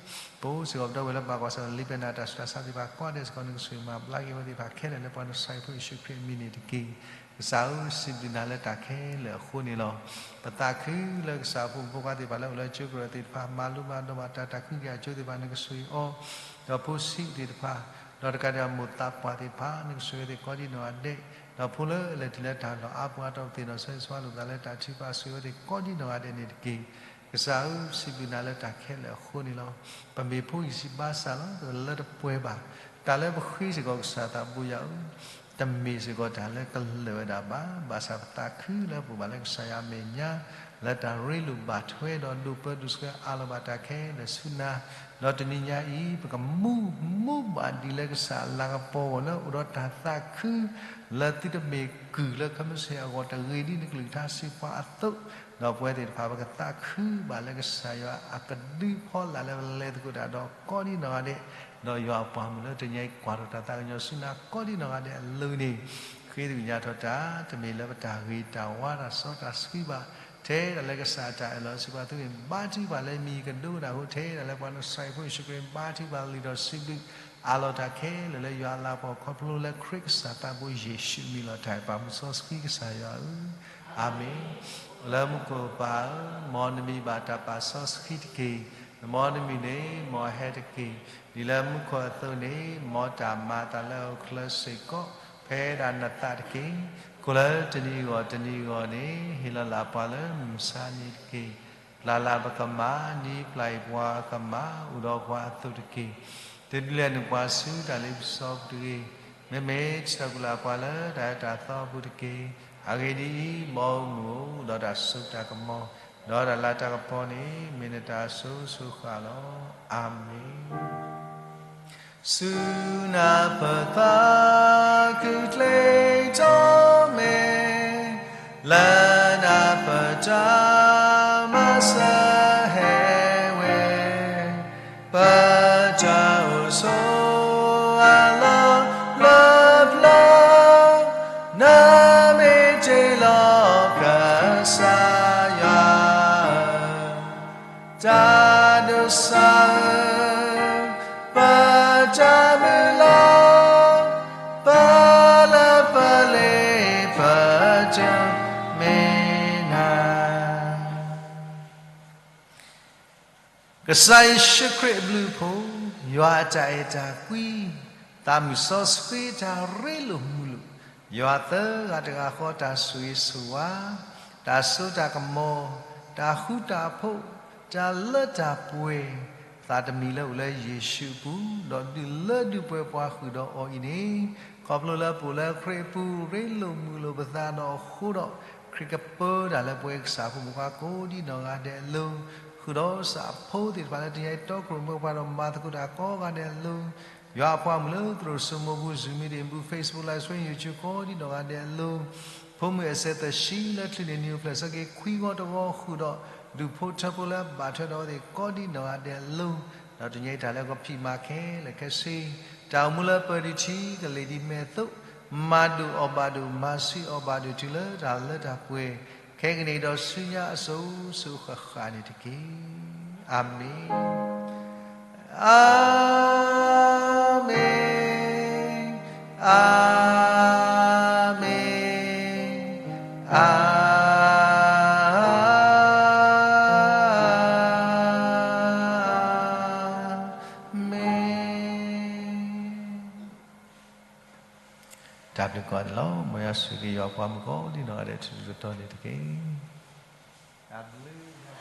ပအိၣ်စ့ၢ်ကီးပဒီပုၢ်ဝဲၢ်လၢဘၣ်ကွၢ်ဆၢၣ်မဲာ်လံာ်ဘဲၣ်နၤတၢ်ဆူးတၢ်ဆါသ့ၣ်တဖၣ်ကိးဂၤဒဲးစ့ၢ်ကီး နကဆှၢမၤဘျါက့ၤဝဲသ့ၣ်တဖၣ်ခဲလၢာ်လၢပှၤနဆၣ်ဖိယ့ၣ်ၡူးခရံာ်အမံၤန့ၣ်တက့ၢ်. ကစၢ်ဧၢ, စံးဘျုးနၤလၢတၢ်ခဲလၢာ်အဃိန့ၣ်လီၤ. ပသးခုလၢကစၢ်ဖိမုၣ်ဖိခွါသ့ၣ်တဖၣ်လၢအိၣ်လၢကၠိကရၢၢ်သ့ၣ်တဖၣ် မၤလိမၤဒိးဘၣ်တၢ် တၢ်ခုက့ၤအကၠိသ့ၣ်တဖၣ် နကဆှံအီၤ, ဒီးဖိဆံးသ့ၣ်တဖၣ်, ဒီးတကးဒံးဘၣ်မိၢ်သးပှၢ်သ့ၣ်တဖၣ် နကဆှၢဝဲသ့ၣ်ကိးဒံနီၢ်ဂၤဒဲး, ဒီးဖိလၢအလဲၤတုၤလၢတၢ်လီၢ်အါပူၤအါတီၤ ပသ့ၣ်နီၣ်ဆၢဂ့ၤဆၢဝါလိာ်သးလၢတၢ်ထုကဖၣ် ဆှၢဝဲသ့ၣ်ကိးဒံနီၢ်ဂၤဒဲးန့ၣ်တက့ၢ်. ကစၢ်ဧၢ, စံးဘျုးနၤလၢတၢ်ခဲလၢာ်အဃိန့ၣ်လီၤ. ပမ့ၢ်ဖိဂံၢ်စၢ်ဘါစၢ်လီၤ, ပလၢတပှဲၤဘၣ်. တၢ်လၢပဃ့စ့ၢ်ကီးကစၢ်သးဘိယွၤဧၢ, တမ့ၢ်စ့ၢ်ကီးတၢ်လၢကလၢာ်ဝဲဒၣ်ဘၣ်. ဘၣ်ဆၣ်ပသးခုလၢပအိၣ်ဘၣ်လၢကစၢ်ယွၤအမဲာ်ညါ, လၢတၢ်ရ့လိာ်ဘၣ်ထွဲဒီးဒိၣ်ပၢဒိၣ်ဆှၢအးလီၤဘၣ်တၢ်ခဲလၢာ်ဆူနၤ, ဒီးတနံၤညါအံၤ ပကမူမူဘၣ်ဒံးလၢကစၢ်အလၤကပီၤအဂီၢ် လၢအိၣ်ဒီးတၢ်သးခု လၢသုတမ့ၢ်ကုၢ်လၢခမ့ၢ်စ့ၢ်အဂီၢ် တဂ့ၤဒ်နကလုၢ်ကထါစံးပှၤအသိး, ဒီးပဝဲသ့ၣ်တဖၣ် ပကသးခုဘၣ်လၢကစၢ်ယွၤအကဒုအဖီလာ်လၢပလဲၤသကိးတၢ်ဒီးကိးဒံနီၢ်ဂၤဒဲး, ဒီးယွၤအပှၤမုၣ်လၢတနံၤညါအံၤ ကွၢ်ထီၣ်တၢ်သးကညီၤဆူနၤကိးဒံနီၢ်ဂၤဒဲးအလိၤန့ၣ်, ဃ့သကွံၢ်ညါထီၣ်တၢ် တမ့ၢ်လၢပတၢ်ဂ့ၤတၢ်ဝါတၢ်စီတၢ်ဆှံဘၣ်, ထဲဒၣ်လၢကစၢ်အတၢ်အၢၣ်လီၤစံးပှၤသုဂ့ၢ် ဘါထုကဖၣ်လၢမံၤကဒိကနၣ်အဃိ, ထဲဒၣ်လၢပှၤနဆၣ်ဖိယ့ၣ်ၡူးခရံာ် ဘါထုကဖၣ်လံဒီးစံးဘျုး အးလီၤတၢ်ခဲလၢာ်လၢယွၤအလၤကပီၤခီဖျိလၢခရံာ်ကစၢ်သးဘိယ့ၣ်ၡူးအမံၤလီၤ. တၢ်အဲၣ်ပာ်မူစီဆှံကစၢ်ယွၤဧၢ, အၤမ့ၣ်. လၢမူခိၣ်ပၢ်ဧၢ, မ်နမံၤဘၣ်တၢ်ပာ်စီဆှံတက့ၢ်. မ်နမုၢ်နံၤန့ၣ် မ်ဟဲတက့ၢ်. ဒ်လၢမူခိၣ်အသိးန့ၣ် မ်တၢ်မၤအသးလၢဟီၣ်ခိၣ်ချၢစ့ၢ်ကီး ဖဲဒၣ်နသးတက့ၢ်. ခိၣ်လၢတနံၤအဂီၢ်တနံၤအဂီၢ်န့ၣ် ဟ့ၣ်လီၤလၢ်ပှၤလၢမုၢ်မဆါနံၤတက့ၢ်. ပျၢ်လၢ်ပကမၢ်, နံၤပျၢ်အံၤပှၤကမၢ်အိၣ်ဒီးပှၤအသိးတက့ၢ်. တဒုးလဲၤနုာ်ပှၤဆူတၢ်လ့ပစီပူၤတဂ့ၤ. မ့မ့ၢ်စံးထီၣ်ပတြၢၤလၢပှၤလၢတၢ်အၢတၢ်သီအပူၤတက့ၢ်. အဂ့ၢ်ဒ်အံၤ, မ်အမုၢ်အိၣ် ဒီးတၢ်စိတၢ်ကမီၤ, ဒီးတၢ်လၤတၢ်ကပီၤန့ၣ် မ့ၢ်နတၢ်အစိၤစိၤဃၣ်ဃၣ်လီၤ. အၤမ့ၣ်. ဆူနၢ်ပၢၢ်သးခုချ့ထီၣ်မ့ၢ်, လၢနၢ်ပၢၢ်တၢ်မၤစၢၤဟဲဝဲ, ပတၢ်အိၣ်ဆိးအလီၢ်လၢပျၢၤ, နမ့ၢ်တ့လီၤကစၢ်ယွၤဧၢ, တၢ်ဒိးစၢ်ဧၢ, ပတၢ်မုၢ်လၢ်, ပလၢပလ့ပတမ့ၢ်နၤ. ကစၢ်ယ့ၣ်ၡူးခရံာ်အဘျုးအဖှိၣ်, ယွၤအတၢ်အဲၣ်တၢ်ကွံ, သးမုၢ်စီဆှံတၢ်ရ့လိာ်မုာ်လိာ်, ယွၤသၢဂၤတဂၤဃီတၢ်ဆိၣ်ဂ့ၤဆိၣ်ဝါ, တၢ်စိတၢ်ကမီၤ, တၢ်ဃူတၢ်ဖိး, တၢ်လၢတၢ်ပှဲၤ, သးတမံၤလၢအိၣ်လၢယ့ၣ်ၡူးအပူၤ, ဒီးဒုးလၢဒုးပှဲၤပှၤဃုာ်ဒီးအီၤအံၤန့ၣ်, ခီဖျိလၢပအိၣ်လၢခရံာ်အပူၤ ရ့လိာ်မုာ်လိာ်ပသးဒီးအဃိဒီး, ခရံာ်ကပၢတၢ်လၢပဝဲကစၢ်ဖိမုၣ်ဖိခွါကိးဒံနီၢ်ဂၤဒဲးအလိၤ, ဃုာ်ဒီးကစၢ်အဖိသ့ၣ်တဖၣ်လၢတနံၤညါအံၤ တီခိၣ်ရိၣ်မဲပှၤဒီးမၤသကိးတၢ်ကိးဂၤဒဲးအလိၤ, ယွၤအပှၤမုၣ်လၢသရိာ်စိမိၤပူၤ Zoom meeting ပူၤ Facebook Live Stream YouTube ကိးဒံနီၢ်ဂၤဒဲးအလိၤ, ဖိမုၣ်အစဲးသၢဆံလၢချုးန့ၢ်နံၣ်အိၣ်ဖျဲၣ်ဆၢက့ၤ ခွံဂီၤတဂီၤဃုာ်ဒီး, ဒူၣ်ဖိထၢဖိလၢအဘၣ်ထွဲဒီးအဝဲသ့ၣ်ကိးဒံနီၢ်ဂၤဒဲးအလိၤ, ဒီးတနံၤညါအံၤတၢ်လၢကဖံးမၤခဲလၢာ်ခဲဆ့, တၢ်အိၣ်မူလၢပၢၤဒံးထံကလဲၤဒ်မဲာ်အသိး, မၤဒိၣ်အီၣ်ဘၣ်ဒိၣ်, မၤဆံးအီၣ်ဘၣ်ဒိၣ် တုၤလၢတၢ်လၢတၢ်ပှဲၤ, ခဲကနံၣ်ဒီးဆူညါအစိၤစိၤဃၣ်ဃၣ်န့ၣ်တက့ၢ်. အၤမ့ၣ်, အၤမ့ၣ်, အၤမ့ၣ်, အၤမ့ၣ်. တၢ်ဘျုးကိးဂၤဒဲးလီၤ. မ်ယွၤဆိၣ်ဂ့ၤယွၤပှၤမုၣ်ကိးဒံနီၢ်ဂၤဒဲး တတုၤလၢတီၤန့ၣ်တက့ၢ်. တၢ်ဘျုး